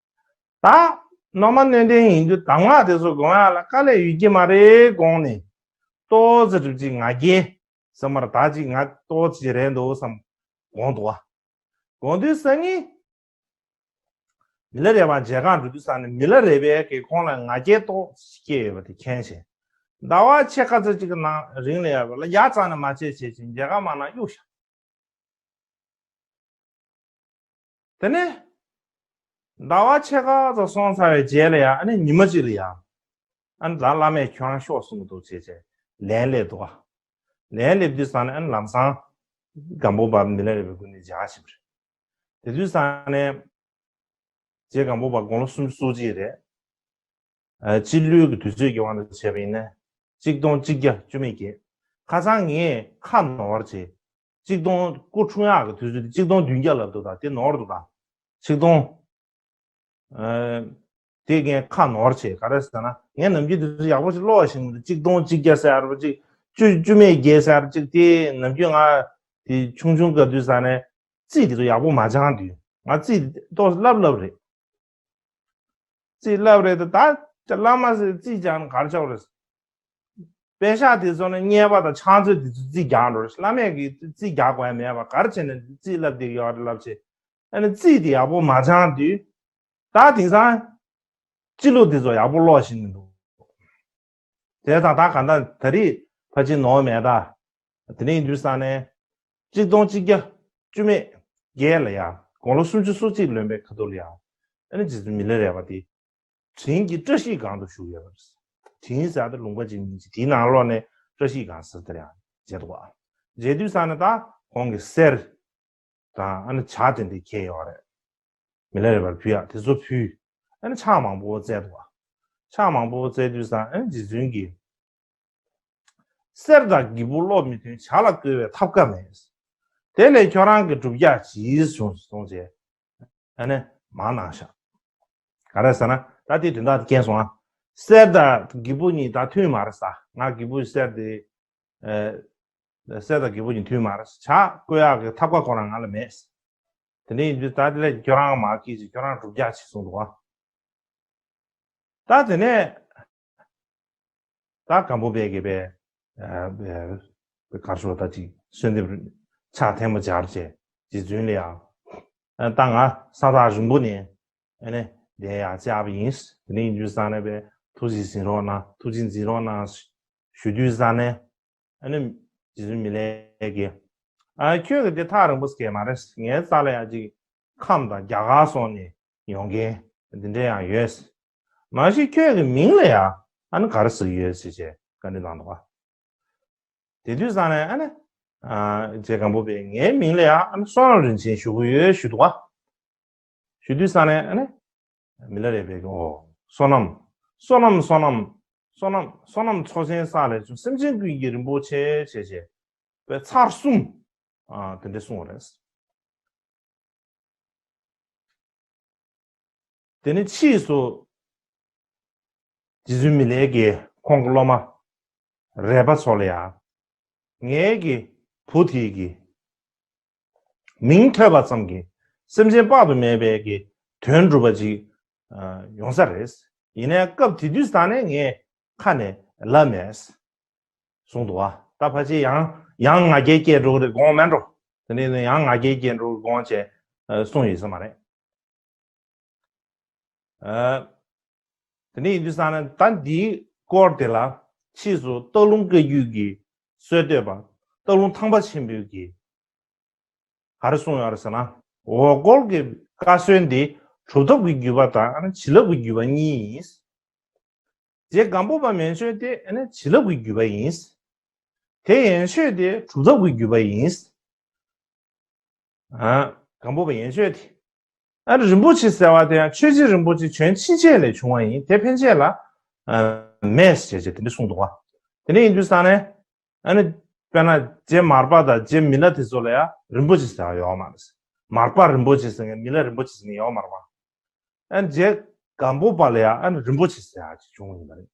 ད་སློབ་མ་སྣོད་ལྡན་ཡིན་དུས་གདམས་ངག་དེ་ཚོ་སྒོམ་ཡག་ལ་དཀའ་ལས་ཡོད་ཀྱི་མ་རེད་དགོངས་ནས། ཏོག་ཙམ་སྒྲུབ་ཅིག་ང་རྒྱལ་ཟེར་མར་ད་ཅིག་ང་ཏོག་ཙམ་རེད་འདུག་བསམ་དགོངས་འདུག་བ། དགོངས་དུས་སང་ཉིན། མི་ལ་རས་པ་མཇལ་ཁ་འགྲོ་དུས་ཙང་ནས་མི་ལ་རས་པས་ཀྱིས་ཁོང་ལ་ང་རྒྱལ་ཏོག་ཙམ་སྐྱེས་ཡོད་པ་དེ་མཁྱེན་བྱས། ཟླ་བ་ཕྱེད་ཀ་ཙམ་ཅིག་གི་ནང་རིང་ལ་ཡ་ལ་ཡ་རྩ་ནས་མ་བྱེད་བྱས་ཅིང་མཇལ་ཁ་མ་གནང་གཡུག་བཞག་དེ་ནས་ཟླ་བ་ཕྱེད་ཀ་ཙམ་སོང་ཚར་བའི་རྗེས་ལ་ཡ་ཨ་ནི་ཉི་མ་གཅིག་ལ་ཡ། ཨ་ནི་ད་བླ་མས་ཁྱོད་རང་ཤོག་གསུང་གི་འདུག་བྱས་བྱས་ལན་སླེབས་འདུག་བ། ལན་སླེབས་དུས་ཙང་ནས་ཨ་ནི་ལམ་སང་སྒམ་པོ་པ་མི་ལ་རས་པའི་སྐུ་མདུན་མཇལ་ཁ་ཕྱིན་པ་རེད། དེ་དུས་ཙང་ནས་རྗེ་སྒམ་པོ་པ་དགུང་ལོ་སུམ་ཅུ་སོ་གཅིག་རེད། ཨ་སྤྱི་ལོའི་གི་དུས་ཚོད་ཀྱི་དབང་དུ་བྱས་པ་ཡིན་ན། གཅིག་སྟོང་གཅིག་བརྒྱ་བཅུ་མེད་བརྒྱད། ཁ་སང་ངས་ཁ་ནོར་བྱས། གཅིག་སྟོང་སྐུ་འཁྲུངས་ཡག་གི་དུས་ཚོད་དེ་གཅིག་སྟོང་བདུན་བརྒྱ་ལབ་འདུག་ད་དེ་ནོར་འདུག་ད། ཆིག་སྟོང་། ཨ་དེ་ངས་ཁ་ནོར་བྱས་ག་རེ་ཟེར་ན་ངས་ནམ་རྒྱུན་དུས་ཚོད་ཡག་པོ་ཞིག་ཀློག་བཞིན་གཅིག་སྟོང་གཅིག་བརྒྱ་ཟེར་བ་ཅིག་བཅུ་བཅུ་མེད་བརྒྱད་ཟེར་བ་ཅིག་དེ་ནམ་རྒྱུན་ང་དེ་ཆུང་ཆུང་སྐབས་དུས་ཙང་ནས་རྩིས་དེ་ཚོ་ཡག་པོ་མ་སྦྱང་དུས་ང་རྩིས་ཏོག་ཙམ་ལབ་ལབ་རེད། རྩིས་ལབ་རེད་དེ་ད་བླ་མ་ཟེར་རྩིས་སྦྱང་ན་ག་རེ་ཆགས་རེད། པེ་ཤག་དེ་ཚོ་ནི་རྙེད་པ་དང་ཕྱག་མཛོད་དེ་ཚོ་རྩིས་རྒྱག་འགྲོ་རེད། བླ་མས་ཀྱིས་རྩིས་རྒྱག་དགོས་ཡ་མེད་པ་ག་རེ་བྱས་ནས་རྩིས་ལབ་བསྡད་ཡོད་རེད་ལབ་བྱས། ཨ་ནི་རྩིས་དེ་ཡག་པོ་མ་སྦྱང་དུས། ད་དེང་སང་སྤྱི་ལོ་དེ་ཚོ་ཡག་པོ་ཀློག་ཤེས་ཀྱི་འདུག་དེ་དང་ད་ག་ད་ད་རེས་ཕལ་ཆེར་ནོར་མེད་ད། དེ་ནས་ཡིན་དུས་ཙང་ནས་གཅིག་སྟོང་གཅིག་བརྒྱ་བཅུ་མེད་བརྒྱད་ལ་ཡ་དགུང་ལོ་སུམ་ཅུ་སོ་གཅིག་ལོན་པའི་ཁ་ཐུག་ལ་ཡ་ཨ་ནི་རྗེ་བཙུན་མི་ལ་རས་པ་དེ་དྲིན་གྱི་བཀྲ་ཤིས་སྒང་དུ་བཞུགས་ཡོད་པ་རེད། དྲིན་ཟེར་ཡ་དེ་ལུང་པ་གཅིག་མིང་གཅིག་དེའི་ནང་ལོགས་ནས་བཀྲ་ཤིས་སྒང་ཟེར་དེར་ཡང་མཇལ་འདུག་བ། མཇལ་དུས་ཙང་ནས་ད་ཁོང་གི་གསེར་དང་ཨ་ནི་ཇ་དེ་འདྲ་ཁྱེར་ཡོད་རེད། མི་ལ་རས་པར་ཕུལ་ཡག་དེ་ཚོ་ཕུལ། ཨ་ནི་ཕྱག་མང་པོ་བཙལ་འདུག་བ། ཕྱག་མང་པོ་བཙལ་དུས་ཙང་ཨ་ནི་རྗེ་བཙུན་གྱིས། གསེར་དང་གྱི་སྦུག་སློབ་མི་མཐུན་བྱ་ལ་བཀོལ་བའི་ཐབས་ཀ་མེད། དེ་ལས་ཁྱོད་རང་གི་སྒྲུབ་རྒྱག་ཇི་བྱུང་གསུངས་བྱས། ཨ་ནི་མར་གནང་བཞག་ག་རེ་ཟེར་ན་ད་དེ་དོན་དག་དེ་མཁྱེན་སོང་ཨ། གསེར་དང་གྱི་སྦུག་གཉིས་ད་མཐུན་མ་རེད་ས། ང་གྱི་སྦུག་གསེར་དེ། ཨ་གསེར་དང་གྱི་སྦུག་གཉིས་མཐུན་མ་རེད། བྱ་བཀོལ་ཡག་གི་ཐབས་ཀ་ཁོ་རང་ང་ལ་མེད། དེ་འདྲ་ཡིན་དུས་ད་དེ་ལས་ཁྱོད་རང་མར་ཁྱེར་ཅིག་ཁྱོད་རང་སྒྲུབ་རྒྱག་ཅིག་གསུངས་འདུག་ཨ། ད་དེ་ནས་ད་སྒམ་པོ་པས་ཀྱིས་པས་ཨ་པས་གར་ཤོག་ད་ཅིག་གསོལ་འདེབས་ཕྱག་ཐལ་མོ་སྦྱར་བྱས་རྗེ་བཙུན་ལ་ཡང་ཨ་ད་ང་ས་ཐག་རིང་པོ་ནས་ཨ་ནི་བསྡད་ཡག་བཅར་བ་ཡིན། དེ་ནས་ཡིན་དུས་ཙང་ནས་པས་ཐུགས་རྗེ་གཟིགས་རོགས་གནང་། ཐུགས་རྗེ་གཟིགས་རོགས་གནང་ཞུ་དུས་ཙང་ནས། ཨ་ནི་རྗེ་བཙུན་མི་ལས་ཀྱིས། ཨ་ཁྱོད་ཀྱི་དེ་ཐག་རིང་པོ་ཟེར་མ་རེད། ངའི་རྩ་ལ་ཡང་ཅིག་ཁམས་དང་རྒྱ་གར་སོགས་ནས་ཡོང་མཁན་འདི་འདྲ་ཡང་ཡོད། མ་གཞི་ཁྱོད་ཀྱི་མིང་ལ་ཡང་ཨ་ནི་ག་རེ་ཟེར་གྱི་ཡོད་ཟེར་བྱས་བཀའ་འདྲི་གནང་འདུག་ག་དེ་དུས་ཙང་ནས་ཨ་ནི། ཨ་རྗེ་སྒམ་པོ་པས་ངའི་མིང་ལ་ཡང་ཨ་ནི་བསོད་ནམས་རིན་ཆེན་ཞུ་གི་ཡོད་ཞུ་འདུག་ག་ཞུ་དུས་ཙང་ནས་ཨ་ནི། མི་ལ་རས་པས་ཀྱི་ཨོ། བསོད་ནམས། བསོད་ནམས་བསོད་ནམས། བསོད་ནམས་བསོད་ནམས་ཚོགས་ཆེན་བསགས་ལས་བྱུང་སེམས་ཅན་ཀུན་གྱི་རིན་པོ་ཆེ་ཞེས་བྱས་པའི་ཚར་གསུམ། ཨ་དེ་འདྲ་གསུངས་པ་རེད། དེ་ནས་ཕྱིས་སུ། རྗེ་བཙུན་མི་ལས་ཀྱིས་ཁོང་གི་སློབ་མ་རས་པ་ཚོ་ལ་ཡང་། ངའི་གི་བུ་དེ་གི་མིང་ཐོས་པ་ཙམ་གྱིས་སེམས་ཅན་དཔག་ཏུ་མེད་པའི་གི་དོན་འགྲུབ་པ་ཅིག་ཡོང་ས་རེད། ཡིན་ནའི་སྐབས་དེ་དུས་ཙང་ནས་ངས་ཁ་ནས་ལབ་མེད། གསུངས་འདུག་བ། ད་ཕལ་ཆེར་ཡང་ཡང་ང་རྒྱལ་སྐྱེས་འགྲོ་གི་རེད་དགོངས་མེད་འགྲོ། དེ་ནས་ཡང་ང་རྒྱལ་སྐྱེས་འགྲོ་གི་དགོངས་བྱས་གསུངས་ཡོད་ས་མ་རེད། ཨ། དེ་ནས་ཡིན་དུས་ཙང་ནས་ད་འདིའི་སྐོར་དེ་ལ་ཕྱིས་སུ་སྟག་ལུང་བཀའ་བརྒྱུད་ཀྱི་སྲོལ་གཏོད་པ་སྟག་ལུང་ཐང་པ་ཆེན་པོས་ཀྱིས་ག་རེ་གསུངས་ཡོད་རེད་ཟེར་ན། འོ་སྐོལ་གྱི་བཀའ་སྲོལ་འདི་གྲུབ་ཐོབ་ཀྱི་བརྒྱུད་པ་དང་བྱིན་རླབས་ཀྱི་བརྒྱུད་པ་གཉིས་ཡིན། རྗེ་སྒམ་པོ་པ་མན་ཆོད་དེ་བྱིན་རླབས་ཀྱི་བརྒྱུད་པ་ཡིན། དེ་ཡན་ཆོད་དེ་གྲུབ་ཐོབ་ཀྱི་བརྒྱུད་པ་ཡིན། ཨ། སྒམ་པོ་པ་ཡན་ཆོད་དེ། ཨ་ནི་རིན་པོ་ཆེ་ཟེར་བ་དེ་ཡང་ཆོས་རྗེ་རིན་པོ་ཆེ་བྱོན་ཕྱིན་ཆད་ལས་བྱུང་བ་ཡིན། དེ་ཕན་ཆད་ལ་ཨ་མེད་ཟེར་བྱས་དེ་འདྲ་གསུངས་འདུག་བ། དེ་འདྲ་ཡིན་དུས་ཙང་ནས་ཨ་ནི་དཔེར་ན་རྗེ་མར་པ་དང་རྗེ་མི་ལ་དེ་ཚོ་ལ་ཡང་རིན་པོ་ཆེ་ཟེར་བ་ཡོད་མ་རེད། མར་པ་རིན་པོ་ཆེ་ཟེར་མཁན་མི་ལ་རིན་པོ་ཆེ་ཟེར་མཁན་ཡོད་མ་རེད་པ། ཨ་ནི་རྗེ་སྒམ་པོ་པ་ལ་ཡང་ཨ་ནི་རིན་པོ་ཆེ་ཟེར་ཡག་ཅིག་བྱུང་ཡིན་པ་རེད།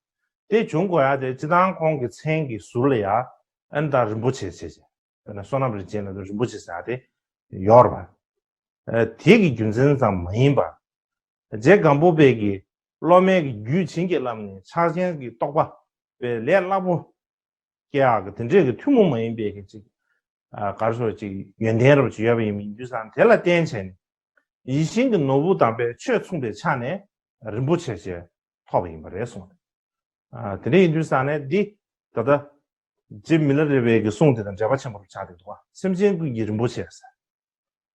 དེ་བྱུང་དགོས་ཡག་དེ་སྤྱིར་བཏང་ཁོང་གི་མཚན་གྱི་ཟུར་ལ་ཡང་ཨ་ནི་ད་རིན་པོ་ཆེ་ཟེར་བྱས། དཔེར་ན་བསོད་ནམས་རིན་ཆེན་ལ་རིན་པོ་ཆེ་ཟེར་ཡག་དེ་ཡོད་རེད་པ། ཨ་དེ་གི་རྒྱུ་མཚན་ཙམ་མ་ཡིན་པར། རྗེ་སྒམ་པོ་པའི་གི་སློབ་མའི་གི་རྒྱུད་བྱིན་གྱིས་བརླབས་ནས་ཕྱག་ཆེན་གྱི་རྟོགས་པ་པའི་ལས་སླ་པོ་ སྐྱེ་ཡག་གི་དེ་འདྲས་ཀྱི་ཐུན་མོང་མ་ཡིན་པའི་གི་ཅིག་ཨ་ག་རེ་ཟེར་ཅིག་ཡོན་ཏན་རབ་ཅིག་ཡོད་པ་ཡིན་མིན་དུས་ཙང་དེ་ལ་བརྟེན་བྱས་ནས་ཡིད་བཞིན་གྱི་ནོར་བུ་དམ་པས་ཆོས་མཚུངས་པའི་ཆ་ནས་རིན་པོ་ཆེ་ཞེས་ཐོབ་པ་ཡིན་པ་རེད་གསུངས། ཨ་དེ་འདྲ་ཡིན་དུས་ཙང་ནས་འདི་ད་ལྟ་རྗེ་མི་ལ་རས་པའི་གི་གསུང་དེ་དང་འབྲེལ་བ་ཆེན་པོ་ཆགས་བསྡད་འདུག་བ། སེམས་ཅན་ཀུན་གྱི་རིན་པོ་ཆེ་ཟེར།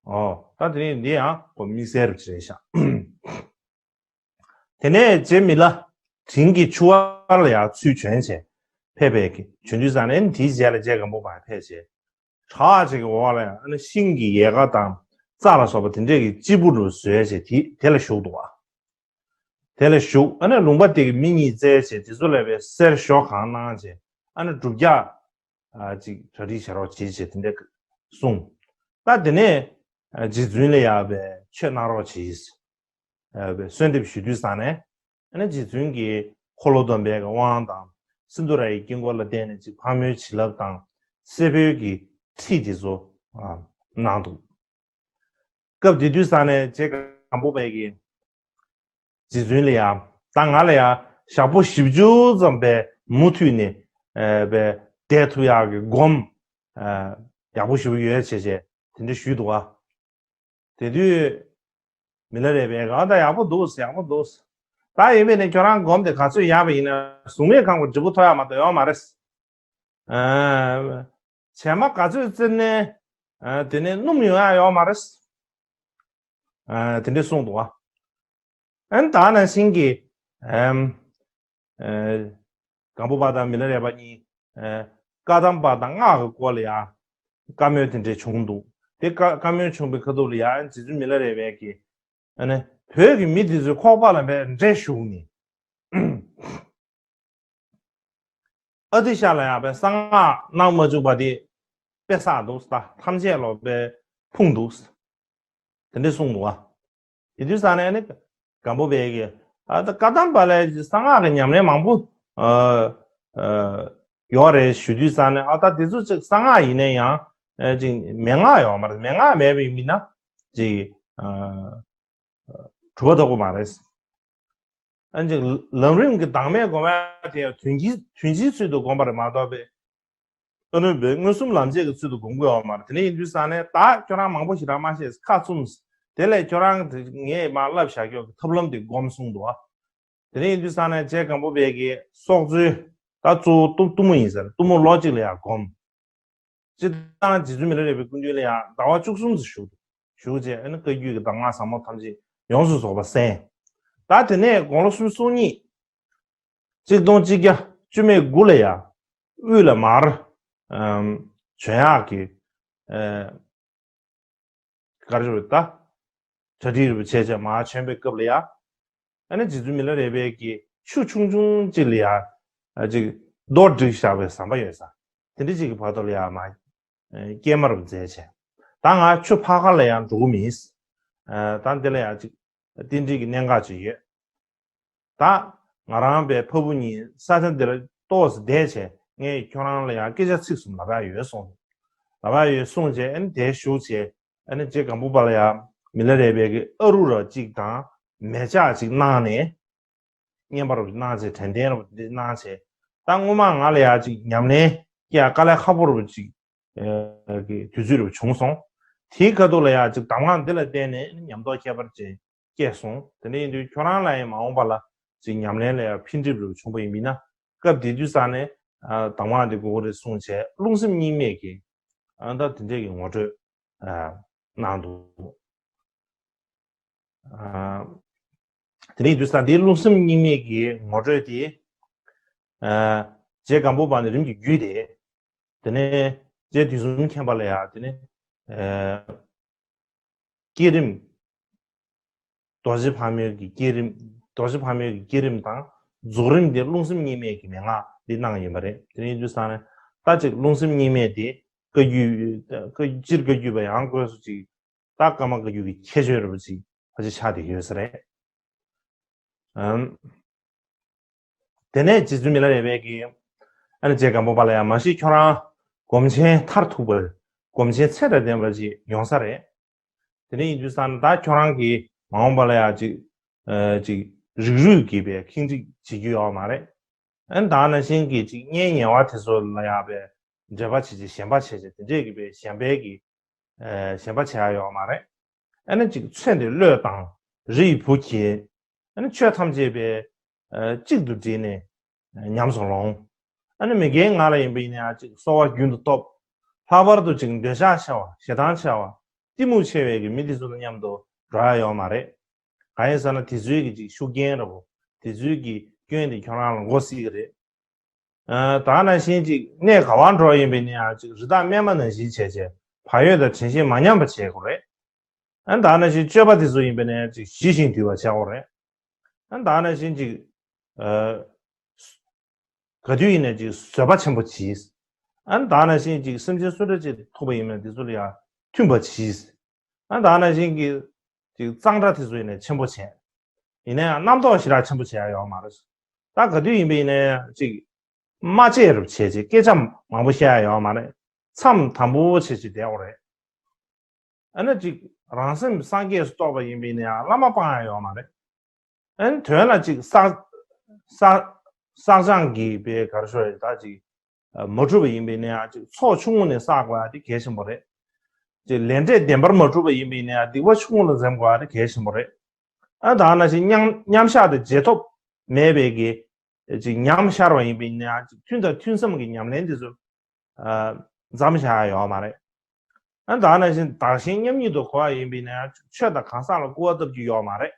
ཨོ་ད་དེ་ནས་འདི་ཡང་ཁོ་དམིགས་བསལ་རུ་བྱས་ཤག་དེ་ནས་རྗེ་མི་ལ་དྲིན་གྱི་ཆུ་བར་ལ་ཡང་ཚུར་བྱོན་བྱས་ཕེབས་པའི་གི་བྱོན་དུས་ཙང་ནས་དེའི་རྗེས་ལ་རྗེ་སྒམ་པོ་པ་ཕེབས་བྱས་བྲག་ཅིག་གི་འོག་ལ་ཡང་ཤིང་གི་ཡལ་ག་དང་རྩྭ་ལ་སོགས་པ་དེ་འདྲས་ཀྱི་སྤྱིལ་བུ་རུ་བཟོས་བྱས་དེ་དེ་ལ་བཞུགས་འདུག་བ། དེ་ལ་བཞུགས་ཨ་ནི་ལུང་པ་དེ་གི་མི་གཉིས་བཙལ་བྱས་དེ་ཚོ་ལ་བའི་གསེར་ཞོ་གང་གནང་བྱས་ཨ་ནི་སྒྲུབ་རྒྱག་ཅིག་གྲ་སྒྲིག་བྱེད་རོགས་བྱེད་ཅེས་དེ་འདྲ་གསུངས། ད་དེ་ནས་རྗེ་བཙུན་ལ་ཡག་པའི་ཆོས་གནང་རོགས་བྱེད་ཅེས་གསོལ་འདེབས་ཞུ་དུས་ཙང་ནས་ཨ་ནི་རྗེ་བཙུན་གྱིས་འཁོར་ལོ་སྡོམ་པའི་དབང་དང་སིནྡྷུ་ར་ཡི་དཀྱིལ་འཁོར་ལ་བརྟེན་ནས་ཅིག་ཕག་མོའི་བྱིན་རླབས་དང་སེར་པོའི་གི་ཁྲིད་དེ་ཚོ་གནང་འདུག་སྐབས་དེ་དུས་ཙང་ནས་རྗེ་སྒམ་པོ་པས་ཀྱིས་རྗེ་བཙུན་ལ་ཡང་ད་ང་ལ་ཡང་ཞག་པོ་བཞི་བཅུ་ཙམ་པའི་མུ་མཐུད་ནས་པའི་བསྡད་ཐུབ་ཡག་གི་སྒོམ་ཡག་པོ་ཞེ་པོ་ཡོད་བྱས་བྱས་དེ་འདྲ་ཞུས་འདུག་བ། དེ་དུས་མི་ལ་རས་པས་གང་ད་ཡག་པོ་འདུག་ཡག་པོ་འདུག་ད་ཡིན་པས་ནས་ཁྱོད་རང་སྒོམ་དེ་ག་ཚོད་ཡག་པ་ཡིན་ན་གཟུགས་མེད་ཁང་པ་འབྲས་བུ་ཐོབ་ཡག་མ་གཏོགས་ཡོད་མ་རེད། བྱེ་མ་ག་ཚོད་བཙིར་ནས་དེ་ནས་སྣུམ་ཡོང་ཡ་ཡོད་མ་རེད། དེ་འདྲས་གསུངས་འདུག་བ། ཨན་ད་ནང་བཞིན་གྱི་སྒམ་པོ་པ་དང་མི་ལ་རས་པ་གཉིས་བཀའ་གདམས་པ་དང་སྔགས་ཀྱི་སྐོར་ལ་ཡང་བཀའ་མོལ་དེ་འདྲས་བྱུང་འདུག་དེ་བཀའ་བཀའ་མོལ་བྱུང་བའི་ཁ་ཐུག་ལ་ཡང་རྗེ་བཙུན་མི་ལ་རས་པས་ཀྱིས་ཨ་ནི་བོད་ཀྱི་མི་དེ་ཚོའི་ཁོག་པ་ལ་བས་འདྲེ་ཞུགས་ནས། ཨ་ཏི་ཤ་ལ་ཡང་བས་གསང་སྔགས་གནང་མ་བཅུག་པ་དེ་དཔེ་བསགས་འདུག་ད་ཐམས་ཅད་ལོ་བས་ཕུང་འདུག་དེ་འདྲས་གསུངས་འདུག་བ། དེ་དུས་ཙང་ནས་ནི་སྒམ་པོ་པས་ཀྱི་ཨ་ད་བཀའ་གདམས་པ་ལ་གསང་སྔགས་ཀྱི་ཉམས་ལེན་མང་པོ་ཨ་ཨ་ཡོད་རེད་ཞུ་དུས་ཙང་ནས་ཨ་ད་དེ་ཚོ་ཅིག་གསང་སྔགས་ཡིན་ན་ཡང་ཨ་ཅིག་མན་ངག་ཡོད་མ་རེད། མན་ངག་མེད་པའི་མི་ན་ཅིག་ཨ་གྲུབ་པ་ཐོབ་ཀྱི་མ་རེད། ཨ་ནི་ལམ་རིམ་གྱི་བདག་མེད་སྒོམ་ཡ་དེ་ཡང་དོན་སྤྱིའི་དོན་སྤྱིའི་ཚུལ་དུ་སྒོམ་པ་རེད་མ་གཏོགས་པའི། ཨ་ནི་བའི་མངོན་སུམ་ལམ་འབྱེད་ཀྱི་ཚུལ་དུ་སྒོམ་དགོས་ཡོད་མ་རེད། དེ་ནས་ཡིན་དུས་ཙང་ནས་ད་ཁྱོད་རང་མང་པོ་ཞིག་རང་མ་ཤེས་ཁ་བཙུམས། དེ་ལས་ཁྱོད་རང་དེ་ངས་མར་བསླབ་བཞག་ཀྱོག་གི་ཐབས་ལམ་དེ་སྒོམ་གསུངས་འདུག་ཨ། དེ་ནས་ཡིན་དུས་ཙང་ནས་རྗེ་སྒམ་པོ་པས་ཀྱི་སྲོག་རྩོལ་ད་གཙོ་བོ་གཏུམ་གཏུམ་མོ་ཡིན་ཟེར། གཏུམ་མོ་ལོ་གཅིག་ལ་ཡང་སྒོམ། སྤྱིར་བཏང་རྗེ་བཙུན་མི་ལ་རས་པའི་སྐུ་མདུན་ལ་ཡང་ཟླ་བ་བཅུ་གསུམ་ཙམ་བཞུགས་འདུག་བཞུགས་རྗེས་ཨ་ནི་བཀའ་བརྒྱུད་ཀྱི་གདམས་ངག་ཟབ་མོ་ཐམས་ཅད་ཡོངས་སུ་རྫོགས་པ་གསན། ད་དེ་ནས་དགུང་ལོ་སུམ་ཅུ་སོ་གཉིས། གཅིག་སྟོང་གཅིག་བརྒྱ་བཅུ་མེད་དགུ་ལ་ཡང་དབུས་ལ་མར་ཨམ་བྱོན་ཡག་གི་ཨ་ག་རེ་ཞུ་ད། གྲ་སྒྲིག་རེ་བྱས་བྱས་མར་བྱོན་པའི་སྐབས་ལ་ཡང་། ཨ་ནི་རྗེ་བཙུན་མི་ལ་རས་པས་ཀྱི་ཆུ་ཆུང་ཆུང་གཅིག་ལ་ཡང་ཨ་ཅིག་རྡོ་བསྒྲིགས་བཞག་པའི་ཟམ་པ་ཡོད་ས། དེ་འདྲ་ཅིག་གི་བར་དུ་ལ་ཡང་མར་སྐྱེལ་མར་མཛད་བྱས། ད་ང་ཆུ་ཕར་ཁ་ལ་ཡང་འགྲོ་གི་མིན། ཨ་ད་འདི་ལ་ཡང་ཅིག་རྟེན་འབྲེལ་གྱི་གནད་འགག་ཅིག་ཡོད། ད་ང་རང་པའི་ཕ་བུ་གཉིས་ས་ཆ་འདི་ལ་ཏོག་ཙམ་བསྡད་བྱས་ངས་ཁྱོད་རང་ལ་ཡང་སྐད་ཆ་ཚིག་གསུམ་ལབ་ཡག་ཡོད་གསུངས། ལབ་ཡག་ཡོད་གསུངས་བྱས་ཨ་ནི་དེ་ཞུ་བྱས་ཨ་ནི་རྗེ་སྒམ་པོ་པ་ལ་ཡང་མི་ལ་རས་པས་ཀྱི་ཨ་རུ་ར་གཅིག་དང་མེ་ལྕགས་གཅིག་གནང་ནས། བསྙེན་པ་རུ་གནང་བྱས་དྲན་རྟེན་རུ་འདི་གནང་བྱས། ད་སྔོན་མ་ང་ལ་ཡང་གཅིག་ཉམས་ལེན་སྐྱེ་ཡག་དཀའ་ལས་ཁག་པོ་རུ་གཅིག་གི་དུས་ཚོད་རུ་བྱུང་སོང་། དེའི་ཁ་ཐུག་ལ་ཡང་གཅིག་གདམས་ངག་འདི་ལ་བརྟེན་ནས་ཉམས་རྟོགས་ཁྱད་པར་ཅན་སྐྱེས་སོང་། དེ་འདྲ་ཡིན་དུས་ཁྱོད་རང་ལ་ཡང་མ་འོངས་པ་ལ་གཅིག་ཉམས་ལེན་ལ་ཡང་འཕེལ་འགྲིབ་རུ་བྱུང་བ་ཡིན་མིན་ན་སྐབས་དེ་དུས་ཙང་ནས་གདམས་ངག་འདི་དགོས་ཀྱི་རེད་གསུངས་བྱས་རླུང་སེམས་གཉིས་མེད་ཀྱི་ཨ་ད་དེ་འདྲས་ཀྱི་ངོ་སྤྲོད་གནང་འདུག་དེ་ནས་དུས་ས་འདིའི་རླུང་སེམས་གཉིས་མེད་ཀྱི་ངོ་སྤྲོད་དེ། རྗེ་སྒམ་པོ་པ་ནས་རིམ་གྱིས་བརྒྱུད་དེ། དེ་ནས་རྗེ་དུས་གསུམ་མཁྱེན་པ་ལ་ཡང་དེ་ནས། བསྐྱེད་རིམ། རྡོ་རྗེ་ཕག་མོའི་གི་བསྐྱེད་རིམ། རྡོ་རྗེ་ཕག་མོའི་གི་བསྐྱེད་རིམ་དང་རྫོགས་རིམ་དེ་རླུང་སེམས་གཉིས་མེད་ཀྱི་མན་ངག་འདི་གནང་ཡིན་པ་རེད། དེ་ནས་དུས་ས་ནས་ད་ཅིག་རླུང་སེམས་གཉིས་མེད་དེ་བཀའ་བརྒྱུད། སྤྱིར་བཀའ་བརྒྱུད་པ་ཡང་དགོས་སུ་ཅིག་ད་ཀརྨ་བཀའ་བརྒྱུད་ཀྱི་ཁྱད་ཆོས་རེད་པ་ཅིག་ཕལ་ཆེར་ཆགས་བསྡད་ཀྱི་ཡོད་ས་རེད། ཨམ། དེ་ནས་རྗེ་བཙུན་མི་ལ་རས་པས་ཀྱིས་ཨ་ནི་རྗེ་སྒམ་པོ་པ་ལ་ཡང་མ་གཞི་ཁྱོད་རང་སྒོམ་ཆེན་མཐར་ཐུག་པར་སྒོམ་ཆེན་ཚད་དང་ལྡན་པ་ཅིག་ཡོང་ས་རེད། དེ་ནས་ཡིན་དུས་ཙང་ད་ཁྱོད་རང་གིས་མ་འོངས་པ་ལ་ཡང་ཅིག་ཨ་ཅིག་རིགས་རུས་ཀྱི་པའི་ཁེངས་དྲེགས་བྱེད་རྒྱུ་ཡོད་མ་རེད། ཨ་ནི་ད་ག་ནང་བཞིན་གྱི་ཅིག་གཉེན་ཉེ་བ་དེ་ཚོ་ལ་ཡང་པའི་འབྲེལ་བ་བྱེད་ཅིག་ཞེན་པ་བྱེད་ཅིག་དེ་འདྲས་ཀྱི་པའི་ཞེན་པའི་གི་ཞེན་པ་བྱེད་ཡ་ཡོད་མ་རེད། ཨ་ནི་ཅིག་ཚེ་འདི་བློས་བཏང་། རི་ཡི་བུ་འཁྱེར། ཨ་ནི་ཆོས་ཐམས་ཅད་པའི་གཅིག་ཏུ་བསྒྲིལ་ནས་ཉམས་སུ་ལོངས། ཨ་ནི་མི་རྒན་ང་ལ་ཡིན་པ་ཡིན་ན་ཡང་ཅིག་གསོ་བ་རྒྱུན་དུ་ཐོབ། ལྷག་པར་དུ་ཅིག་འདོད་ཆགས་ཆེ་བ་ཞེ་སྡང་ཆེ་བ་གཏི་མུག་ཆེ་བའི་གི་མི་དེ་ཚོ་དང་མཉམ་དུ་འགྲོ་ཡ་ཡོད་མ་རེད། གང་ཡིན་ཟེར་ན་དེ་ཚོའི་གི་ཅིག་ཤུགས་རྐྱེན་རེད་བོ། དེ་ཚོའི་གི་སྐྱོན་དེ་ཁྱོད་རང་ལ་འགོ་སྲིད་གི་རེད། ཨ་ད་ག་ནང་བཞིན་ཅིག་གནས་ག་བར་འགྲོ་ཡིན་པ་ཡིན་ན་ཡང་ཅིག་རི་དྭགས་སྨན་མ་ནང་བཞིན་བྱས་བྱས་བག་ཡོད་དང་དྲན་ཤེས་མ་ཉམས་པ་བྱེད་དགོས་རེད། ཨ་ད་ག་ནང་བཞིན་སྤྱོད་པ་དེ་ཚོ་ཡིན་པ་ཡིན་ན་ཡང་ཅིག་ཞི་ཞིང་དུལ་བ་བྱེད་དགོས་རེད། ཨ་ད་ག་ནང་བཞིན་ཅིག་ཨ་ག་དུས་ཡིན་ན་ཅིག་བཟོད་པ་ཆེན་པོ་གྱིས། ཨ་ད་ག་ནང་བཞིན་ཅིག་སེམས་ཅན་སུ་འདྲ་ཅིག་ཐུག་པ་ཡིན་ན་དེ་ཚོ་ལ་ཡང་མཐུན་པ་གྱིས། ཨ་ད་ག་ནང་བཞིན་གྱི་ཅིག་གཙང་སྦྲ་དེ་ཚོ་ཡིན་ན་ཆེན་པོ་བྱས། ཡིན་ན་ཡང་རྣམ་རྟོག་ཞེ་དྲག་ཆེན་པོ་བྱེད་ཡ་ཡོད་མ་རེད། ད་ག་དུས་ཡིན་པ་ཡིན་ན་ཡང་ཅིག་སྨྲ་བཅད་རུབ་བྱས་ཅིག་སྐད་ཆ་མང་པོ་བཤད་ཡ་ཡོད་མ་རེད། མཚམས་དམ་པོ་བྱས་ཅིག་བསྡད་དགོས་རེད། ཨ་ནི་ཅིག་རང་སེམས་སངས་རྒྱས་སུ་རྟོགས་པ་ཡིན་པ་ཡིན་ན་ཡང་བླ་མ་སྤང་ཡ་ཡོད་མ་རེད། ཨ་ནི་དོན་ལ་ཅིག་བསགས་བསགས་བསགས་སྦྱང་གི་པའི་ག་རེ་ཞུ་ཡ་ད་ཅིག་མ་གྲུབ་པ་ཡིན་པ་ཡིན་ན་ཡང་ཅིག་ཚོགས་ཆུང་ངུ་ནས་བསགས་དགོས་ཡ་དེ་གལ་ཆེན་པོ་རེད། ཅིག་ལས་འབྲས་བདེན་པར་མ་གྲུབ་པ་ཡིན་པ་ཡིན་ན་ཡང་སྡིག་པ་ཆུང་ངུ་ལ་འཛེམ་དགོས་ཡ་དེ་གལ་ཆེན་པོ་རེད། ཨ་ད་ག་ནང་བཞིན་མཉམ་མཉམ་བཞག་དེ་རྗེས་ཐོབ་མེད་པའི་གི་ཅིག་ཉམས་ཤར་བ་ཡིན་པ་ཡིན་ན་ཡང་ཅིག་ཐུན་དང་ཐུན་མཚམས་ཀྱི་ཉམས་ལེན་དེ་ཚོ་ཨ་མཚམས་བཞག་ཡ་ཡོད་མ་རེད། ཨ་ད་ག་ནང་བཞིན་བདག་གཞན་མཉམ་ཉིད་དུ་གོ་བ་ཡིན་པ་ཡིན་ན་ཡང་ཆོས་དང་གང་ཟག་ལ་སྐུར་བ་བཏབ་རྒྱུ་ཡོད་མ་རེད།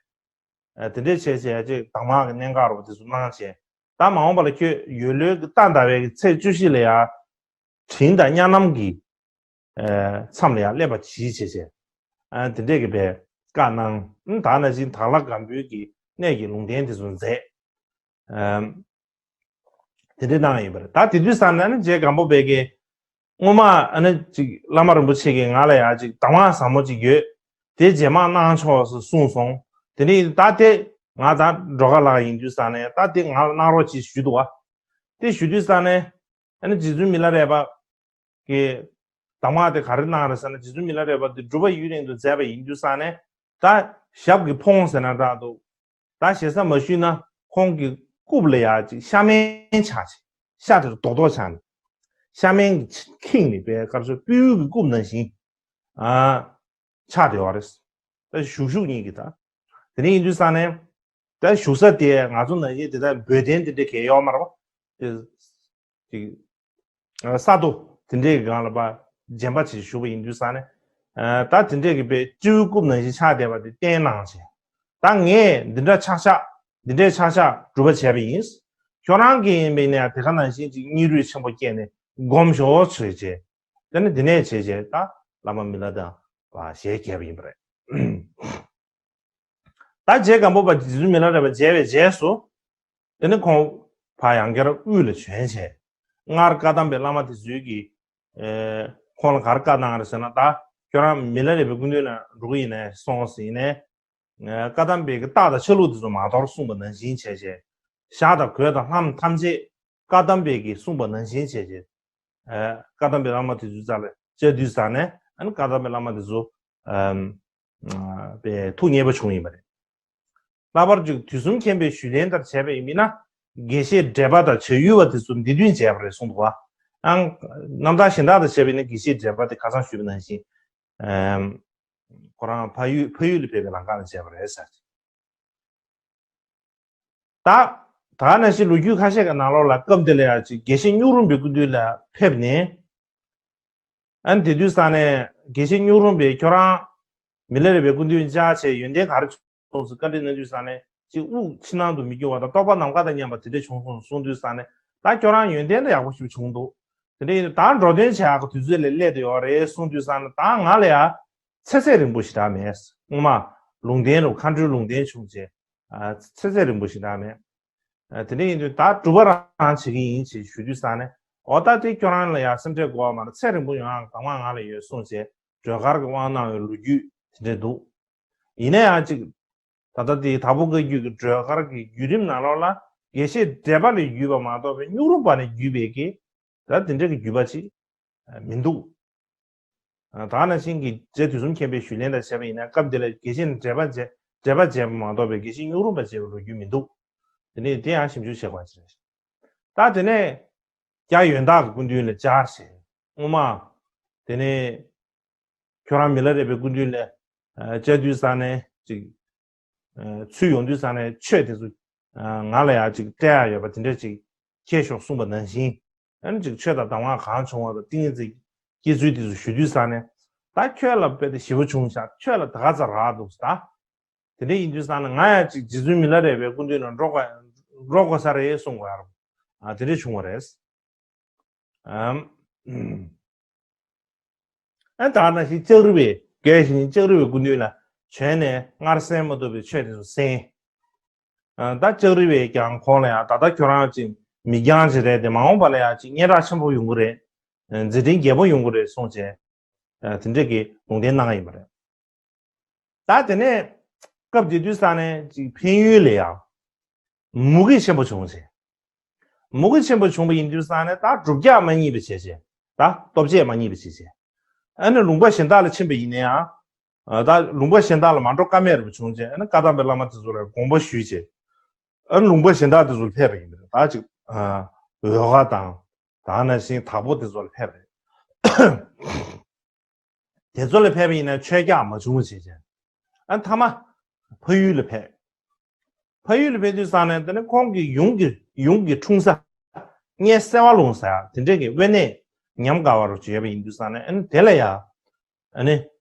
ཨ་དེ་འདྲས་བྱས་བྱས་ཅིག་དྭངས་མ་གི་གནད་འགག་རུ་དེ་ཚོ་གནང་བྱས། ད་མ་འོངས་པ་ལ་ཁྱོད་ཡོས་ལོའི་གི་རྟ་ཟླ་བའི་གི་ཚེས་བཅུ་བཞི་ལ་ཡང་དྲིན་དང་གཉའ་ནམ་གྱི་ཨ་མཚམས་ལ་ཡང་སླེབས་པ་གྱིས་བྱས་བྱས། ཨ་དེ་འདྲས་ཀྱི་པའི་བཀའ་གནང་། ཨ་ད་ག་ནང་བཞིན་དྭགས་ལྷ་སྒམ་པོའི་གི་གནས་ཀྱི་ལུང་བསྟན་དེ་ཚོ་མཛད། ཨ་དེ་འདྲས་གནང་ཡིན་པ་རེད། ད་དེ་དུས་ཙམ་ན་ནི་རྗེ་སྒམ་པོ་པའི་གི་སྔོན་མ་ཨ་ནི་ཅིག་བླ་མ་རིན་པོ་ཆེ་གིས་ང་ལ་ཡང་ཅིག་གདམས་ངག་ཟབ་མོ་ཅིག་ཡོད། དེ་རྗེས་མ་གནང་ཆོག་ཟེར་གསུངས་སོང་། དེ་ནས་ད་དེ་ང་ད་འགྲོ་ཁ་ལག་ཡིན་དུས་ཙང་ནས་ད་དེ་ང་ལ་གནང་རོགས་ཅིག་ཞུས་འདུག་བ། དེ་ཞུ་དུས་ཙང་ནས་ཨ་ནི་རྗེ་བཙུན་མི་ལ་རས་པ་གི་གདམས་ངག་དེ་ག་རེ་གནང་རེད་ཟེར་ན། རྗེ་བཙུན་མི་ལ་རས་པ་དེ་སྒྲུབ་པ་ཡུན་རིང་དུ་མཛད་པ་ཡིན་དུས་ཙང་ནས་ད་ཞབས་ཀྱི་ཕོ་བོང་ཟེར་ན་འདྲ་འདུག་ད་ཞེ་ས་མ་ཞུས་ན་ཁོང་གི་རྐུབ་ལ་ཡ་ཅིག་ཤ་མེན་ཆགས་ཅིག་ཤ་དེ་རྡོག་རྡོག་ཆགས་ནས། ཤ་མེན་གྱི་ཁེངས་ནས་པའི་དཀར་ཕྱོགས་སྤྲེའུ་གི་རྐུབ་ནང་བཞིན་ཨ་ཆགས་བསྡད་པ་རེད། ད་ཞུགས་ཞུགས་གཉིས་ཀྱི་ད། དེ་ནས་ཡིན་དུས་ཙང་ནས་ད་ཞུགས་ས་དེ་ང་ཚོ་ནང་བཞིན་དེ་ད་འབོལ་གདན་དེ་འདྲ་གས་ཡོད་མ་རེད་པ། དེ་ཅིག་ས་རྡོ་དེ་འདྲའི་སྒང་ལ་པ་རྗེན་པ་ཅིག་ཞུགས་པ་ཡིན་དུས་ཙང་ནས། ཨ་ད་དེ་འདྲས་ཀྱི་པའི་སྤྲེའུ་རྐུབ་ནང་བཞིན་ཆགས་བསྡད་པ་དེ་བསྟན་གནང་བྱས། ད་ངས་འདི་འདྲ་ཆགས་ཆགས་འདི་འདྲའི་ཆགས་ཆགས་སྒྲུབ་པ་བྱས་པ་ཡིན། ཁྱོད་རང་གིས་ཡིན་པས་ནས་དེ་ག་ནང་བཞིན་ཅིག་སྙིང་རུས་ཆེན་པོ་སྐྱེས་ནས་སྒོམ་ཞོག་བྱས་བྱས། དེ་ནས་དེ་ནས་བྱས་བྱས་ད་བླ་མ་མི་ལ་དང་བ་ཞལ་གྱེས་པ་ཡིན་པ་རེད། ད་རྗེ་སྒམ་པོ་པ་རྗེ་བཙུན་མི་ལ་རས་པ་མཇལ་བའི་རྗེས་སུ། དེ་ནས་ཁོང་ཕར་ཡང་བསྐྱར་དབུས་ལ་བྱོན་བྱས། སྔར་བཀའ་གདམས་པའི་བླ་མ་དེ་ཚོའི་གི་ཨེ་ཁོང་ལ་ག་རེ་བཀའ་གནང་རེད་ཟེར་ན། ད་ཁྱོད་རང་མི་ལ་རས་པའི་སྐུ་མདུན་ལ་འགྲོ་གི་ཡིན་ནའི་སོང་ཟེར་ནས། ཨེ་བཀའ་གདམས་པའི་གི་རྟགས་དང་ཆ་ལུགས་དེ་ཚོ་མ་དོར་གསུངས་པ་ནང་བཞིན་བྱས་བྱས། ཞག་དང་གོས་དང་ལྷམ་ཐམས་ཅད་བཀའ་གདམས་པའི་གི་གསུངས་པ་ནང་བཞིན་བྱས་བྱས། ཨེ་བཀའ་གདམས་པའི་བླ་མ་དེ་ཚོའི་རྩ་ལ་བཅར་དུས་ཙང་ནས་ཨ་ནི་བཀའ་གདམས་པའི་བླ་མ་དེ་ཚོ་ཨམ་པའི་ཐུགས་མཉེས་པོ་བྱུང་ཡིན་པ་རེད། ལྷག་པར་དུ་དུས་གསུམ་མཁྱེན་པའི་ཞུས་ལན་ལྟར་བྱས་པ་ཡིན་ན། དགེ་བཤེས་བགྲེས་པ་དང་བྱ་ཡུལ་བ་དེ་ཚོ་འདི་མདུན་མཇལ་བ་རེད་གསུངས་འདུག་བ། ཨང་། རྣམ་ཐར་གཞན་དག་དང་བྱས་པ་ཡིན་ན་དགེ་བཤེས་བགྲེས་པ་དེ་ཁ་སང་ཞུས་པ་ནང་བཞིན། ཨམ། ཁོ་རང་ཕ་ཡུལ་ཕ་ཡུལ་ལ་ཕེབས་པའི་ལམ་ཁ་ལ་མཇལ་བ་རེད་ཟེར། ད། ད་ནང་བཞིན་ལོ་རྒྱུས་ཁ་ཤས་ཀྱི་ནང་ལོགས་ལ་སྐབས་འདི་ལ་ཡང་ཅིག་དགེ་བཤེས་སྨྱུག་རུམ་པའི་སྐུ་མདུན་ལ་ཕེབས་ནས། ཨ་ནི་དེ་དུས་ཙང་ནས་དགེ་བཤེས་སྨྱུག་རུམ་པས་ཁྱོད་རང་མི་ལ་རས་པའི་སྐུ་མདུན་བཅར་བྱས་ཡོན་ཏན་ག་རེ་བྱུང་སོང་ཟེར་བཀའ་འདྲི་གནང་དུས་ཙང་ནས་ཅིག་དབུགས་ཕྱི་ནང་དུ་མི་འགྱུར་བ་དང་རྟོགས་པ་ནམ་མཁའ་དང་མཉམ་པ་དེ་འདྲ་བྱུང་སོང་གསུངས་དུས་ཙང་ནས། ད་ཁྱོད་རང་ཡོན་ཏན་ད་ཡག་པོ་ཞིག་བྱུང་འདུག་དེ་འདྲ་ཡིན་ད་འགྲོ་དོན་བྱེད་ཡག་གི་དུས་ཚོད་ལ་སླེབས་བསྡད་ཡོད་རེད་གསུངས་དུས་ཙང་ནས་ད་ང་ལ་ཡ་ཚེ་ཚད་རིང་པོ་ཞེ་དྲག་མེད། སྔོན་མ་ལུང་བསྟན་རུ་མཁའ་འགྲོའི་ལུང་བསྟན་བྱུང་རྗེས། ཨ་ཚེ་ཚད་རིང་པོ་ཞེ་དྲག་མེད། ཨ་དེ་འདྲ་ཡིན་དུས་ད་སྒྲུབ་པ་རང་བྱེད་ཀྱི་ཡིན་ཞེས་ཞུ་དུས་ཙང་ནས། འོ་ད་དེ་ཁྱོད་རང་ལ་ཡང་སེམས་ཁྲལ་དགོས་པ་མ་རེད། ཚེ་རིང་པོ་ཡོང་ཡག་གདམས་ངག་ང་ལ་ཡོད་གསུངས་རྗེས་སྒྲོལ་དཀར་གྱི་དབང་གནང་བའི་ལོ་རྒྱུས་དེ་འདྲ་འདུག་ཡིན་ན་ཡང་ཅིག་ད་ལྟ་དེ་དྭགས་པོ་བཀའ་བརྒྱུད་ཀྱི་སྒྲོལ་དཀར་གྱི་བརྒྱུད་རིམ་ནང་ལོགས་ལ་དགེ་བཤེས་བགྲེས་པ་ལས་བརྒྱུད་པ་མ་གཏོགས་པའི་སྨྱུག་རུམ་པ་ནས་བརྒྱུད་པའི་གི་ད་དེ་འདྲ་གི་བརྒྱུད་པ་ཅིག་མི་འདུག་ད་ག་ནང་བཞིན་གྱི་རྗེ་དུས་གསུམ་མཁྱེན་པའི་ཞུས་ལན་དང་བྱས་པ་ཡིན་ན་སྐབས་འདི་ལ་དགེ་བཤེས་ནི་བགྲེས་པ་མཇལ་བགྲེས་པ་མཇལ་བ་མ་གཏོགས་པའི་དགེ་བཤེས་སྨྱུག་རུམ་པ་མཇལ་བའི་ལོ་རྒྱུས་མི་འདུག་དེ་ནས་དེ་ཡང་ཞིབ་འཇུག་བྱེད་དགོས་ཅིག་རེད། ད་དེ་ནས་རྒྱ་ཡོན་བདག་གི་སྐུ་མདུན་ལ་བཅར་ཞེས། སྔོན་མ་དེ་ནས་ཁྱོད་རང་མི་ལ་རས་པའི་སྐུ་མདུན་ལ་ཨ་བཅར་དུས་ཙང་ནས་ཅིག་ཨ་ཚུར་ཡོང་དུས་ཙང་ནས་ཆོས་དེ་ཚོ་ཨ་ང་ལ་ཡང་ཅིག་སྤྲད་ཡག་ཡོད་པ་དེ་འདྲ་ཅིག་ཁྱེར་ཤོག་གསུངས་པ་ནང་བཞིན། ཨ་ནི་ཅིག་ཆོས་དང་གདམས་ངག་གང་བྱུང་བ་དང་ཏིང་ངེ་འཛིན་སྐྱེ་ཚུལ་དེ་ཚོ་ཞུ་དུས་ཙང་ནས། ད་ཁྱོད་ལ་དཔེ་དེ་ཞེ་པོ་བྱུང་ཤག་ཁྱོད་ལ་ད་ག་ཚོད་རག་འདུག་ད། དེ་འདྲ་ཡིན་དུས་ཙང་ནས་ང་ཡང་ཅིག་རྗེ་བཙུན་མི་ལ་རས་པའི་སྐུ་མདུན་ལ་འགྲོ་དགོས་འགྲོ་དགོས་ས་རེད་གསུང་དགོས་ཡ་རེད། ཨ་དེ་འདྲ་བྱུང་བ་རེད། ཨམ། ཨ་ད་ནང་བཞིན་ལྕགས་རི་བའི་རྒྱལ་བཞིན་ལྕགས་རི་བའི་སྐུ་མདུན་ལ་བྱོན་ནས་སྔར་གསན་མ་ཐུབ་པའི་ཆོས་དེ་ཚོ་གསན། ཨ་ད་ལྕགས་རི་བས་ཀྱང་ཁོང་ལ་ཡང་ད་ལྟ་ཁྱོད་རང་ཅིག་མི་རྐྱང་ཅིག་རེད་དེ། མ་འོངས་པ་ལ་ཡང་ཅིག་སྙན་གྲགས་ཆེན་པོ་ཡོང་གི་རེད། མཛད་འཕྲིན་རྒྱས་པོ་ཡོང་གི་རེད་གསུངས་བྱས། ཨ་དེ་འདྲས་ཀྱི་ལུང་བསྟན་གནང་ཡིན་པ་རེད། ད་དེ་ནས་སྐབས་དེ་དུས་ཙང་ནས་ཅིག་ཕན་ཡུལ་ལ་ཡང་མུ་གེ་ཆེན་པོ་བྱུང་བྱས། མུ་གེ་ཆེན་པོ་བྱུང་བ་ཡིན་དུས་ཙང་ནས་ད་སྒྲུབ་བྱ་མ་རྙེད་པ་བྱས་བྱས། ད་སྟོབས་ཆེན་མ་རྙེད་པ་བྱས་བྱས། ཨ་ནི་ལུང་པ་གཞན་དག་ལ་ཕྱིན་པ་ཡིན་ན་ཡང་། ཨ་ད་ལུང་པ་གཞན་དག་ལ་མ་འགྲོ་ཀ་མེད་རེད་པ་བྱུང་བྱས། ཨ་ནི་བཀའ་གདམས་པའི་བླ་མ་དེ་ཚོ་ལ་དགོངས་པ་ཞུས་བྱས། ཨ་ནི་ལུང་པ་གཞན་དག་དེ་ཚོ་ལ་ཕེབས་པ་ཡིན་པ་རེད། ད་ཅིག་ཨ་འོལ་ཁ་དང་། ད་ནང་བཞིན་དྭགས་པོ་དེ་ཚོ་ལ་ཕེབས་པ་རེད། དེ་ཚོ་ལ་ཕེབས་པ་ཡིན་ན་ཆོས་རྒྱག་མ་བྱུང་བ་བྱས་བྱས། ཨ་མཐའ་མ་ཕ་ཡུལ་ལ་ཕེབས། ཕ་ཡུལ་ལ་ཕེབས་དུས་ཙང་ནས་དེ་ནས་ཁོང་གི་ཡུམ་གྱི་ཡུམ་གྱི་འཁྲུངས་ས་སྔས་སེ་བ་ལུང་ཟེར་ཡ་དེ་འདྲས་ཀྱི་དབེན་གནས་ཉམས་དགའ་བ་རུ་བྱས་པ་ཡིན་དུས་ཙང་ནས། ཨ་ནི་དེ་ལ་ཡ་ཨ་ནི་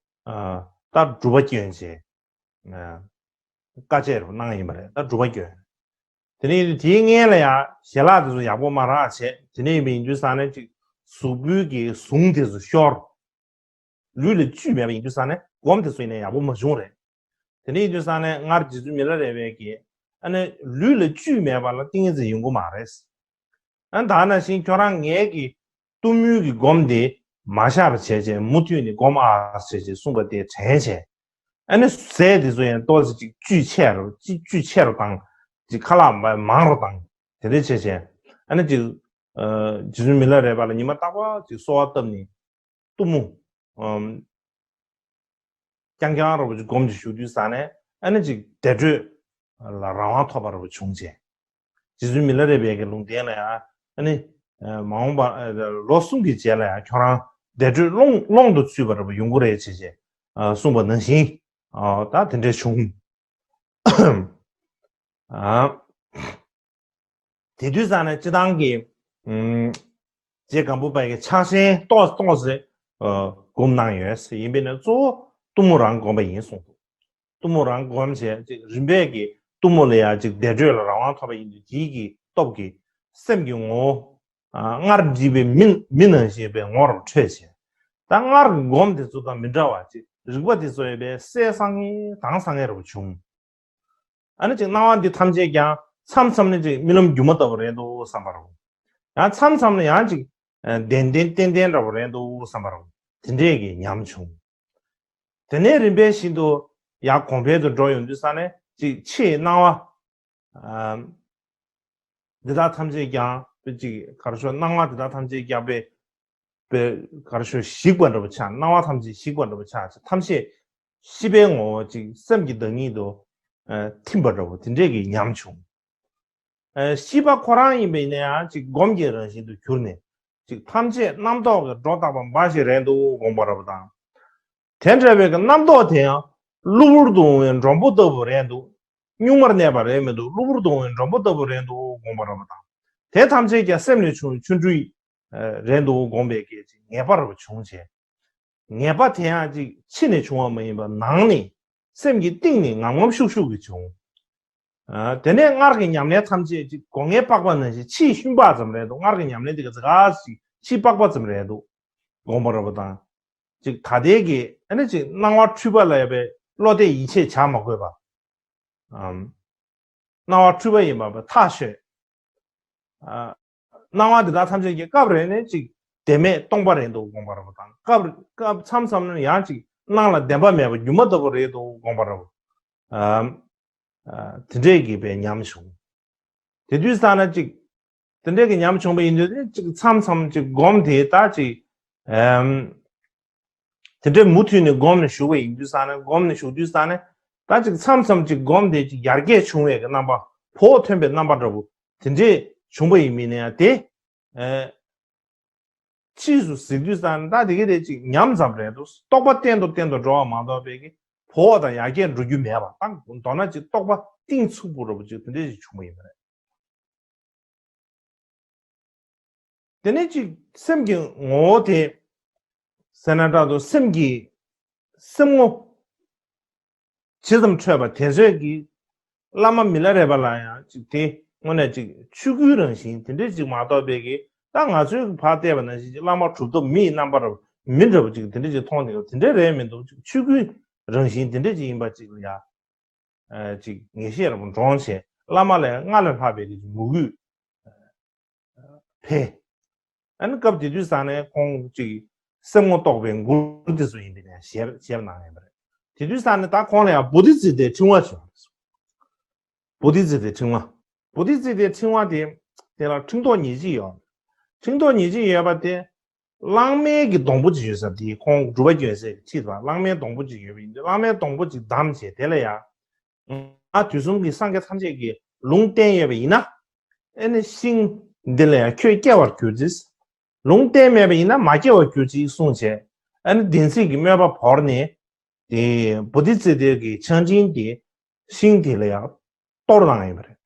ཨ་ད་སྒྲུབ་པ་བསྐྱོན་བྱས། ཨ་དཀའ་སྤྱད་རུ་གནང་ཡིན་པ་རེད། ད་སྒྲུབ་པ་བསྐྱོན། དེ་ནས་དེའི་སྔོན་ལ་ཡང་ཞལ་ལག་དེ་ཚོ་ཡག་པོ་མ་རག་བྱས། དེ་ནས་ཡིན་པ་ཡིན་དུས་ཙང་ནས་ཅིག་གཟུགས་པོའི་གི་ཟུངས་དེ་ཚོ་ཤོར། ལུས་ལ་བཅུད་མེད་པ་ཡིན་དུས་ཙང་ནས་སྒོམ་དེ་ཚོ་ཡིན་ན་ཡག་པོ་མ་བྱུང་རེད། དེ་ནས་ཡིན་དུས་ཙང་ནས་སྔར་རྗེ་བཙུན་མི་ལ་རས་པས་ཀྱིས་ཨ་ནི་ལུས་ལ་བཅུད་མེད་པ་ལ་ཏིང་ངེ་འཛིན་ཡོང་གི་མ་རེད། ཨ་ནི་ད་ནང་བཞིན་ཁྱོད་རང་ངའི་གི་གཏུམ་མོའི་གི་སྒོམ་དེ་མ་བཞག་པ་བྱས་བྱས། མུ་མཐུད་ནས་སྒོམ་ཨ་བྱས་བྱས་གསུངས་པ་དེ་དྲན་བྱས། ཨ་ནི་ཟས་དེ་ཚོ་ཡང་ཏོག་ཙམ་ཅིག་བཅུད་ཆེ་རུ་ཅིག་བཅུད་ཆེ་རུ་བཏང་། ཅིག་ཁ་ལག་མ་མང་རུ་བཏང་། དེ་འདྲ་བྱས་བྱས། ཨ་ནི་ཅིག་ཨ་རྗེ་བཙུན་མི་ལ་རས་པ་ལ་ཉི་མ་རྟག་པར་ཅིག་གསོལ་བ་བཏབ་ནས་གཏུམ་མོ། ཨམ། རྐྱང་རྐྱང་ར་བ་ཅིག་སྒོམ་ཅིག་བཞུགས་དུས་ཙང་ནས་ཨ་ནི་ཅིག་བདེ་དྲོད་ལ་རང་དབང་ཐོབ་པ་ར་བ་བྱུང་བྱས། རྗེ་བཙུན་མི་ལ་རས་པའི་གི་ལུང་བསྟན་ལ་ཡང་ཨ་ནི་མ་འོངས་པ་ལོ་གསུམ་གྱི་རྗེས་ལ་ཡང་ཁྱོད་རང་བདེ་དྲོད་ཀློང་ཀློང་དུ་ཚུད་པ་ར་བ་ཡོང་གི་རེད་བྱས་བྱས་གསུངས་པ་ནང་བཞིན་ད་དེ་འདྲ་བྱུང་། དེ་དུས་ཙང་ནས་སྤྱིར་བཏང་གི་ཨམ། རྗེ་སྒམ་པོ་པ་གི་ཕྱག་ཆེན་ཏོག་ཙམ་ཏོག་ཙམ་སྒོམ་གནང་ཡོད། ཡིན་པས་ན་གཙོ་བོ་གཏུམ་མོ་རང་སྒོམ་པ་ཡིན་གསུངས་འདུག་གཏུམ་མོ་རང་སྒོམ་བྱས་ཅིག་རིམ་པས་ཀྱི་གཏུམ་མོ་ལ་ཡང་ཅིག་བདེ་དྲོད་ལ་རང་དབང་ཐོབ་པ་ཡིན་དུས། དེའི་གི་སྟོབས་ཀྱིས་སེམས་ཀྱི་ངོ་བོ་སྔར་བསྒྲིབས་པའི་མི་མི་ནང་བཞིན་པའི་ངོ་བོར་འཕྲོད་བྱས། ད་སྔར་གྱི་སྒོམ་དེ་ཚོ་དང་མི་འདྲ་བ་ཅིག་རིག་པ་དེ་ཚོ་ཡོད་པས་གསལ་སང་ངེ་དྭངས་སང་ངེ་ར་བ་བྱུང་། ཨ་ནི་ཅིག་སྣང་བ་འདི་ཐམས་ཅད་ཀྱང་མཚམས་མཚམས་ནི་ཅིག་རྨི་ལམ་སྒྱུ་མ་ལྟ་བུ་རེད་འདུག་བསམ་པ་རེད། ཡང་མཚམས་མཚམས་ནི་ཡང་ཅིག་ཨ་བདེན་བདེན་ཏན་ཏན་འདྲ་བོ་རེད་འདུག་བསམ་པ་རེད། དེ་འདྲས་ཀྱི་ཉམས་བྱུང་། དེ་ནས་རིམ་པས་བཞིན་དུ་ཡར་གོང་འཕེལ་དུ་འགྲོ་ཡོང་དུས་ཙང་ནས་ཅིག་ཕྱིའི་སྣང་བ་ཨ་འདི་དག་ཐམས་ཅད་ཀྱང་ཅིག་ག་རེ་ཞུ། སྣང་བ་འདི་དག་ཐམས་ཅད་ཀྱང་པའི་པའི་ག་རེ་ཞུ། ཞིག་པ་འདྲ་བོ་ཆགས། སྣང་བ་ཐམས་ཅད་ཞིག་པ་འདྲ་བོ་ཆགས། ཐམས་ཅད་ཤེས་པའི་ངོ་བོ་ཅིག་སེམས་ཀྱི་བདག་ཉིད་དུ་ཨ་ཐིམ་པ་འདྲ་བོ་དེ་འདྲས་ཀྱི་ཉམས་བྱུང་། ཨ་ཤེས་པ་ཁོ་རང་ཡིན་པ་ཡིན་ན་ཡང་ཅིག་སྒོམ་གྱི་རང་བཞིན་དུ་གྱུར་ནས། ཅིག་ཐམས་ཅད་རྣམ་རྟོག་གི་སྒྲོ་བཏགས་པ་འབའ་ཞིག་རེད་འདུག་དགོངས་པ་ར་བ་དང་། དེ་འདྲ་བའི་གི་རྣམ་རྟོག་དེ་ཡང་གློ་བུར་དུ་འོང་བའི་མགྲོན་པོ་ལྟ་བུ་རེད་འདུག་གཉུག་མར་གནས་པ་རེད་མི་འདུག་གློ་བུར་དུ་འོང་བའི་མགྲོན་པོ་ལྟ་བུ་རེད་འདུག་དགོངས་པ་ར་བ་དང་། དེ་ཐམས་ཅད་ཀྱང་སེམས་ལས་བྱུང་བའི་ཆོ་འཕྲུལ་རེད་འདུག་དགོངས་པའི་གི་ཅིག་ངེས་པ་ར་བ་བྱུང་བྱས། ངེས་པ་དེ་ཡང་ཅིག་ཕྱི་ནས་བྱུང་བ་མ་ཡིན་པར་ནང་ནས་སེམས་ཀྱི་གཏིང་ནས་ངམ་ངམ་ཤུགས་ཤུགས་ཀྱིས་བྱུང་། ཨ་དེ་ནས་སྔར་གྱི་ཉམས་ལེན་ཐམས་ཅད་ཅིག་སྒོ་ངའི་པགས་པ་ནང་བཞིན་ཕྱིའི་ཤུན་པགས་ཙམ་རེད་འདུག་སྔར་གྱི་ཉམས་ལེན་དེ་ག་ཚ་ག་ཞིག་ཕྱིའི་པགས་པ་ཙམ་རེད་འདུག་དགོངས་པ་ར་བ་དང་། ཅིག་ད་ལྟའི་གི་ཨ་ནི་ཅིག་སྣང་བ་འཁྲུལ་པ་ལ་ཡོད་པའི་བློ་གཏད་ཡིད་ཆེས་བྱ་མ་དགོས་པ། ཨམ། སྣང་བ་འཁྲུལ་པ་ཡིན་པ་ཐག་ཆོད། ཨ་སྣང་བ་འདི་དག་ཐམས་ཅད་ཀྱི་སྐབས་རེ་ནས་ཅིག་བདེན་མེད་སྟོང་པ་རེད་འདུག་དགོངས་པ་ར་བ་དང་། སྐབས་སྐབས་མཚམས་མཚམས་ནས་ཡང་ཅིག་སྣང་ལ་བདེན་པ་མེད་པ་སྒྱུ་མ་ལྟ་བུ་རེད་འདུག་དགོངས་པ་ར་བ། ཨམ། ཨ་དེ་འདྲས་ཀྱི་པའི་ཉམས་བྱུང་། དེ་དུས་ཙ་ན་ཅིག་དེ་འདྲས་ཀྱི་ཉམས་བྱུང་བ་ཡིན་དུས་ཅིག་མཚམས་མཚམས་ཅིག་སྒོམ་དེ་ད་ཅིག་ཨམ། དེ་འདྲའི་མུ་མཐུད་ནས་སྒོམ་ནས་བཞུགས་པ་ཡིན་དུས་ཙ་ན། སྒོམ་ནས་བཞུགས་དུས་ཙ་ན། ད་ཅིག་མཚམས་མཚམས་ཅིག་སྒོམ་དེ་ཅིག་ཡར་རྒྱས་བྱུང་བའི་གི་རྣམ་པ། བོགས་ཐོན་པའི་རྣམ་པ་འདྲ་བོ་དེ་འདྲས་ བྱུང་བ་ཡིན་མིན་ནས་ཡང་དེ། ཨེ། ཕྱིས་སུ་གཟིགས་དུས་ཙང་ད་དེ་ག་དེ་ཅིག་ཉམས་ཙམ་རེད་འདུག་རྟོགས་པ་བརྟན་དུ་བརྟན་དུ་འགྲོ་བ་མ་གཏོགས་པའི་གི་བོ་དང་ཡར་རྒྱས་འགྲོ་རྒྱུ་མེད་པ་དང་མདོར་ན་ཅིག་རྟོགས་པ་གཏིང་ཚུགས་པོ་འདྲ་པོ་ཅིག་དེ་འདྲ་ཅིག་བྱུང་བ་ཡིན་པ་རེད། དེ་ནས་ཅིག་སེམས་ཀྱི་ངོ་བོ་དེ་ཟེར་ན་འདྲ་འདུག་སེམས་ཀྱི་སེམས་ངོ་ཇི་ཙམ་འཕྲོད་པ་དེ་ཚོད་ཀྱི་བླ་མ་མི་ལ་རས་པ་ལ་ཡང་ཅིག་དེ་དངོས་གནས་ཅིག་ཆོས་སྐུའི་རང་བཞིན་དེ་འདྲས་ཅིག་མ་གཏོགས་པའི་གི་ད་ང་ཚོའི་ཕར་བལྟས་པ་ནང་བཞིན་ཅིག་བླ་མ་གྲུབ་ཐོབ་མི་ཡི་རྣམ་པ་རུ་མི་འདྲ་པོ་ཅིག་དེ་འདྲས་ཅིག་མཐོང་དེ་དེ་འདྲས་རེད་མི་འདུག་ཅིག་ཆོས་སྐུའི་རང་བཞིན་དེ་འདྲས་ཅིག་ཡིན་པ་ཅིག་ལ་ཡ། ཅིག་ངེས་ཤེས་རབ་འདྲོངས་བྱས་བླ་མ་ལས་སྔར་ལས་ལྷག་པའི་གི་མོས་གུས་འཕེལ། ཨ་ནི་སྐབས་དེ་དུས་ཙང་ནས་ཁོང་ཅིག་སེམས་ངོ་རྟོགས་པའི་མགུར་དེ་ཚོ་ཡིན་པས་ནས་ཞེས་ཞེས་གནང་ཡོད་པ་རེད། དེ་དུས་ཙང་ནས་ད་ཁོང་ལ་ཡང་བོ་དྷི་ཙིཏྟའི་ཕྲེང་བ་བྱུང་བ་རེད། བོ་དྷི་ཙིཏྟའི་ཕྲེང་བ། བོ་དྷི་ཙིཏྟའི་ཕྲེང་བ་དེ་དེ་ལ་ཕྲེང་རྡོག་ཉེར་གཅིག་ཡོད། ཕྲེང་རྡོག་ཉེར་གཅིག་ཡོད་པ་དེ། གླང་མའི་གི་སྡོང་པོ་ཅིག་ཡོད་ས་དེ་ཁོང་སྒྲུབ་པ་སྐྱོན་སའི་ཁྲིད་པ་གླང་མའི་སྡོང་པོ་ཅིག་ཡོད་པ་ཡིན་དུས་གླང་མའི་སྡོང་པོ་ཅིག་བསྡམས་བྱས་དེ་ལ་ཡང་། ང་དུས་གསུམ་གྱི་སངས་རྒྱས་ཐམས་ཅད་ཀྱིས་ལུང་བསྟན་ཡོད་པ་ཡིན་ན། ཨེ་ནི་ཤིང་འདི་ལ་ཡང་ཁྱོད་སྐྱེ་བར་གྱུར་ཅིག་ལུང་བསྟན་མེད་པ་ཡིན་ན་མ་སྐྱེ་བར་གྱུར་ཅིག་གསུངས་བྱས། ཨེ་ནི་བདེན་ཚིག་གི་སྨོན་པ་བོར་ནས། དེ་བོ་དྷི་ཙི་ཏའི་གི་ཆང་སྦྱིན་དེ་ཤིང་དེ་ལ་ཡང་གཏོར་བཏང་ཡིན་པ་རེད།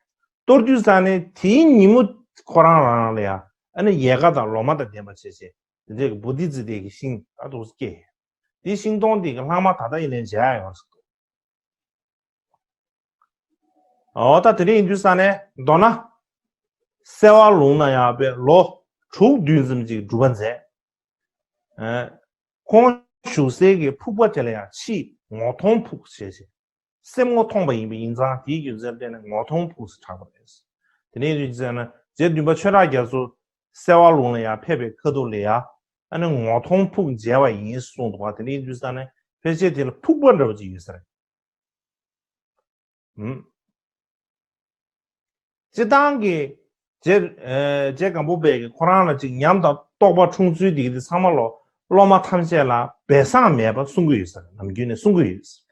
གཏོར་དུས་ཙང་ནས་དེའི་ཉིན་མོ་ཁོ་རང་རང་ལ་ཡང་ཨ་ནི་ཡལ་ག་དང་ལོ་མ་དང་ལྡན་པ་བྱས་བྱས་དེ་འདྲའི་གི་བོ་དྷི་ཙི་ཏའི་གི་ཤིང་ད་དུ་སྐྱེས། དེའི་ཤིང་སྡོང་དེ་གི་ལྷག་མ་ད་ལྟ་ཡིན་ནའི་མཇལ་ཡ་ཡོང་ཟེར་འདུག་འོ་ད་དེ་འདྲ་ཡིན་དུས་ཙང་ནས་མདོར་ན། སེ་བ་ལུང་ན་ཡང་པའི་ལོ་དྲུག་བདུན་ཙམ་ཅིག་སྒྲུབ་པ་མཛད། ཨ། ཁོང་བཞུགས་སའི་གི་ཕུག་པ་དེ་ལ་ཡང་ཕྱིས་ངོ་མཐོང་ཕུག་ཞེས་བྱས། སེམས་ངོ་མཐོང་བ་ཡིན་པ་ཡིན་ཙང་དེའི་རྒྱུ་མཚན་བརྟེན་ནས་ངོ་མཐོང་ཕུག་ཟེར་གྲགས་པ་རེད། དེ་ནས་ཡིན་དུས་ཙང་ན་རྗེ་བདུན་པ་ཆོས་གྲགས་རྒྱ་མཚོ་སེ་བ་ལུང་ལ་ཡང་ཕེབས་པའི་ཁ་ཐུག་ལ་ཡང་ཨ་ནི་ངོ་མཐོང་ཕུག་མཇལ་བ་ཡིན་གསུངས་འདུག་བ། དེ་ནས་ཡིན་དུས་ཙང་ན་ཕལ་ཆེར་དེ་ལ་ཕུག་པ་འདྲ་བ་ཅིག་ཡོད་ས་རེད། ཨུམ། སྤྱི་བཏང་གི་རྗེ་ཨེ་རྗེ་སྒམ་པོ་པས་ཀྱི་ཁོ་རང་ལ་ཅིག་ཉམས་དང་རྟོགས་པ་འཁྲུངས་ཚུལ་འདི་གི་འདི་ཚང་མ་ལོ་སློབ་མ་ཐམས་ཅད་ལ་སྦས་གསང་མེད་པ་གསུང་གི་ཡོད་ས་རེད། ནམ་རྒྱུན་ནས་གསུང་གི་ཡོད་ས་རེད།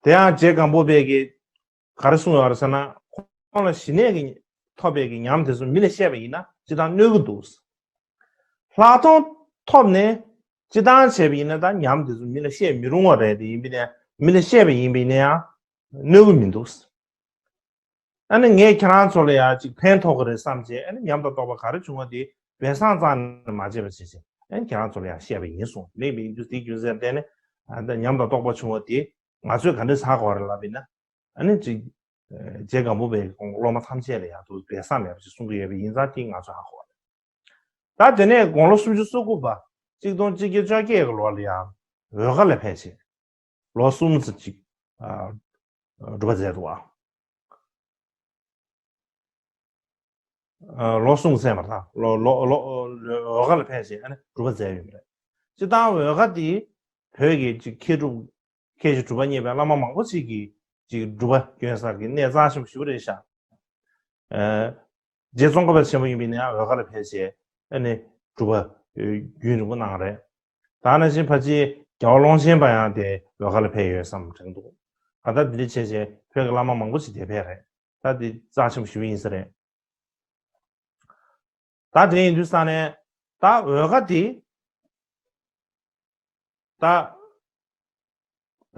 དེ་ཡང་རྗེ་སྒམ་པོ་པས་ཀྱི་ག་རེ་གསུངས་ཡོད་རེད་ཟེར་ན། ཁོང་ལ་ཞི་གནས་ཀྱི་ཐོབ་པའི་གི་ཉམས་དེ་ཚོ་མི་ལ་བཤད་པ་ཡིན་ན་སྤྱི་བཏང་གནོད་ཀྱི་འདུག་ལྷག་མཐོང་ཐོབ་ནས་སྤྱི་བཏང་བྱས་པ་ཡིན་ན་ད་ཉམས་དེ་ཚོ་མི་ལ་བཤད་མི་རུང་བ་རེད། དེ་ཡིན་པ་ཡིན་ན་མི་ལ་བཤད་པ་ཡིན་པ་ཡིན་ན་ཡང་གནོད་ཀྱི་མི་འདུག་ཨ་ནི་ངས་ཁྱེད་རང་ཚོ་ལ་ཡང་ཅིག་ཕན་ཐོགས་ཀྱི་རེད་བསམ་བྱས་ཨ་ནི་ཉམས་དང་རྟོགས་པ་ག་རེ་བྱུང་བ་དེ་སྦས་གསང་རྩ་ནས་མ་བྱས་པ་བྱས་བྱས་ཨ་ནི་ཁྱེད་རང་ཚོ་ལ་ཡང་བཤད་པ་ཡིན་གསུངས། དེ་ཡིན་དུས་དེའི་རྒྱུ་མཚན་བརྟེན་ནས་ཨ་ད་ཉམས་དང་རྟོགས་པ་བྱུང་བ་དེ་ང་ཚོས་ག་འདྲས་ཧ་གོ་བ་རེད་ལབ་ཡིན་ན། ཨ་ནི་ཅིག་རྗེ་སྒམ་པོ་པའི་སློབ་མ་ཐམས་ཅད་ལ་ཡང་དུ་སྦས་གསང་མེད་པ་ཞིག་གསུང་གི་ཡོད་པ་ཡིན་ཙང་དེ་ང་ཚོས་ཧ་གོ་བ་རེད། ད་དེ་ནས་དགུང་ལོ་སུམ་ཅུ་སོ་དགུ་པ་གཅིག་སྟོང་གཅིག་བརྒྱ་བཅོ་བརྒྱད་ཀྱི་ལོ་ལ་ཡང་འོལ་ཁ་ལ་ཕེབས་བྱས་ལོ་གསུམ་ཙམ་ཅིག་ཨ་སྒྲུབ་པ་མཛད་འདུག་ཨ། ཨ་ལོ་གསུམ་ཟེར་མ་རེད། ལོ་ལོ་ལོ་འོལ་ཁ་ལ་ཕེབས་བྱས་ཨ་ནི་སྒྲུབ་པ་མཛད་ཡོད་པ་རེད། སྤྱི་བཏང་འོལ་ཁ་དེ་བོད་ཀྱི་ཅིག་མཁས་གྲུབ་མཁས་ཤིང་གྲུབ་པ་བརྙེས་པའི་བླ་མ་མང་པོ་ཞིག་གིས་ཅིག་སྒྲུབ་པ་སྐྱོན་ས་གི་གནས་རྩ་ཆེན་པོ་ཞིག་རེད་ཤག་ཨ། རྗེ་ཙོང་ཁ་པ་ཆེན་པོ་ཡིན་པ་ཡིན་ན་ཡང་འོལ་ཁ་ལ་ཕེབས་བྱས་ཨ་ནི་སྒྲུབ་པ་རྒྱུན་རིང་པོ་གནང་རེད། ད་ནང་བཞིན་ཕལ་ཆེར་རྒྱལ་བ་ཀློང་ཆེན་པ་ཡང་དེ་འོལ་ཁ་ལ་ཕེབས་ཡོད་བསམ་དྲན་འདུག་ད་ལྟ་འདི་འདྲ་བྱས་བྱས་བོད་ཀྱི་བླ་མ་མང་པོ་ཞིག་དེ་ཕེབས་རེད། ད་འདི་རྩ་ཆེན་པོ་ཞེ་པོ་ཡིན་ས་རེད། ད་དེ་ཡིན་དུས་ས་ནས་ད་འོལ་ཁ་དེ་ད་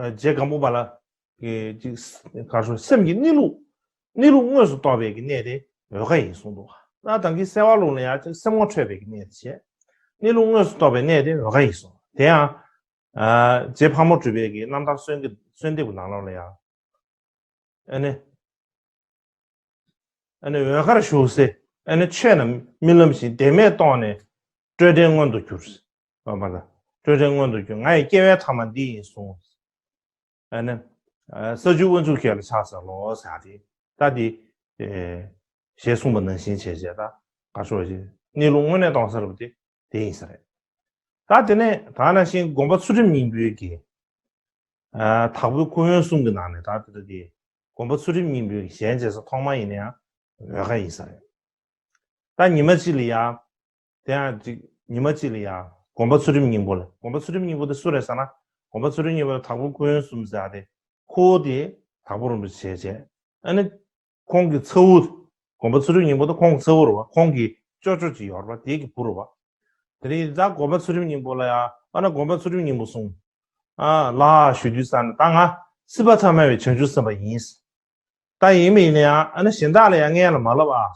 རྗེ་སྒམ་པོ་པ་ལ་གི་ཅིག་ག་རེ་ཟེར་སེམས་ཀྱི་གནས་ལུགས་གནས་ལུགས་དངོས་སུ་རྟོགས་པའི་གི་གནས་དེ་འོལ་ཁ་ཡིན་གསུངས་འདུག་ད་ད་གིན་སེ་བ་ལུང་ལ་ཡང་ཅིག་སེམས་ངོ་འཕྲོད་པའི་གི་གནས་དེ་བྱས། གནས་ལུགས་དངོས་སུ་རྟོགས་པའི་གནས་དེ་འོལ་ཁ་ཡིན་གསུངས། དེ་ཡང་རྗེ་ཕག་མོ་གྲུ་པའི་གི་རྣམ་ཐར་གསོལ་འདེབས་གསོལ་འདེབས་ཀྱི་ནང་ལོགས་ལ་ཡང་། ཨ་ནི། ཨ་ནི་འོལ་ཁར་བཞུགས་སའི་ཨ་ནི་ཆོས་རྣམས་རྨི་ལམ་བཞིན་བདེན་མེད་རྟོགས་ནས་སྤྲོས་བྲལ་མངོན་དུ་གྱུར། བ་མ་ལ་སྤྲོས་བྲལ་མངོན་དུ་གྱུར། ང་ཡི་སྐྱེ་བའི་ཐ་མ་འདི་ཡིན་གསུངས། ཨ་ནི། ས་བཅུ་དབུ་འཇུག་ཁྱོད་ལ་ཕྱག་འཚལ་ལོ་ཟེར་ཏེ། ད་འདི། ཞེས་གསུངས་པ་ནང་བཞིན་བྱས་བྱས་ད། ག་ཤོག་ཞེས་གནས་ལུགས་དངོས་གནས་རྟོགས་ས་རུ་དེ་དེ་ཡིན་ས་རེད། ད་དེ་ནས་ད་ནང་བཞིན་དགོན་པ་ཚུལ་ཁྲིམས་སྙིང་པོའི་གི། དྭགས་པོའི་ཁུ་དབོན་གསུམ་གྱི་ནང་ནས་ད་དེ་དེ། དགོན་པ་ཚུལ་ཁྲིམས་སྙིང་པོའི་གི་ཞལ་མཇལ་ས་ཐོག་མ་ཡིན་ན་ཡང་འོལ་ཁ་ཡིན་ས་རེད། ད་ཉི་མ་གཅིག་ལ་ཡང་། དེ་ཡང་ཅིག་ཉི་མ་གཅིག་ལ་ཡང་དགོན་པ་ཚུལ་ཁྲིམས་སྙིང་པོ་ལ་དགོན་པ་ཚུལ་ཁྲིམས་སྙིང་པོ་དེ་སུ་རེད་ཟེར་ན། དགོན་པ་ཚུལ་ཁྲིམས་སྙིང་པོ་ལ་དྭགས་པོ་ཁུ་དབོན་གསུམ་ཟེར་ཏེ། ཁོ་བོ་དེ་དྭགས་པོ་རིན་པོ་ཆེ་བྱས། ཨ་ནི་ཁོང་གི་ཚ་བོ། དགོན་པ་ཚུལ་ཁྲིམས་སྙིང་པོ་དེ་ཁོང་གི་ཚ་བོ་རེད་བ། ཁོང་གི་ཅོ་ཅོ་ཅིག་ཡོད་རེད་བ། དེ་གི་བུ་རེད་བ། དེ་ནས་ད་དགོན་པ་ཚུལ་ཁྲིམས་སྙིང་པོ་ལ་ཡ། ཨ་ནི་དགོན་པ་ཚུལ་ཁྲིམས་སྙིང་པོ་གསུངས། ཨ་ལགས་ཞུ་དུས་ཙ་ན། ད་ང་སྲིད་པ་ཐ་མལ་བའི་བྱང་ཆུབ་སེམས་དཔའ་ཡིན། ད་ཡིན་མིན་ཡིན་ན་ཡང་། ཨ་ནི་གཞན་དག་ལ་ཡང་སྔན་ལ་མ་བསླབ་ཨ།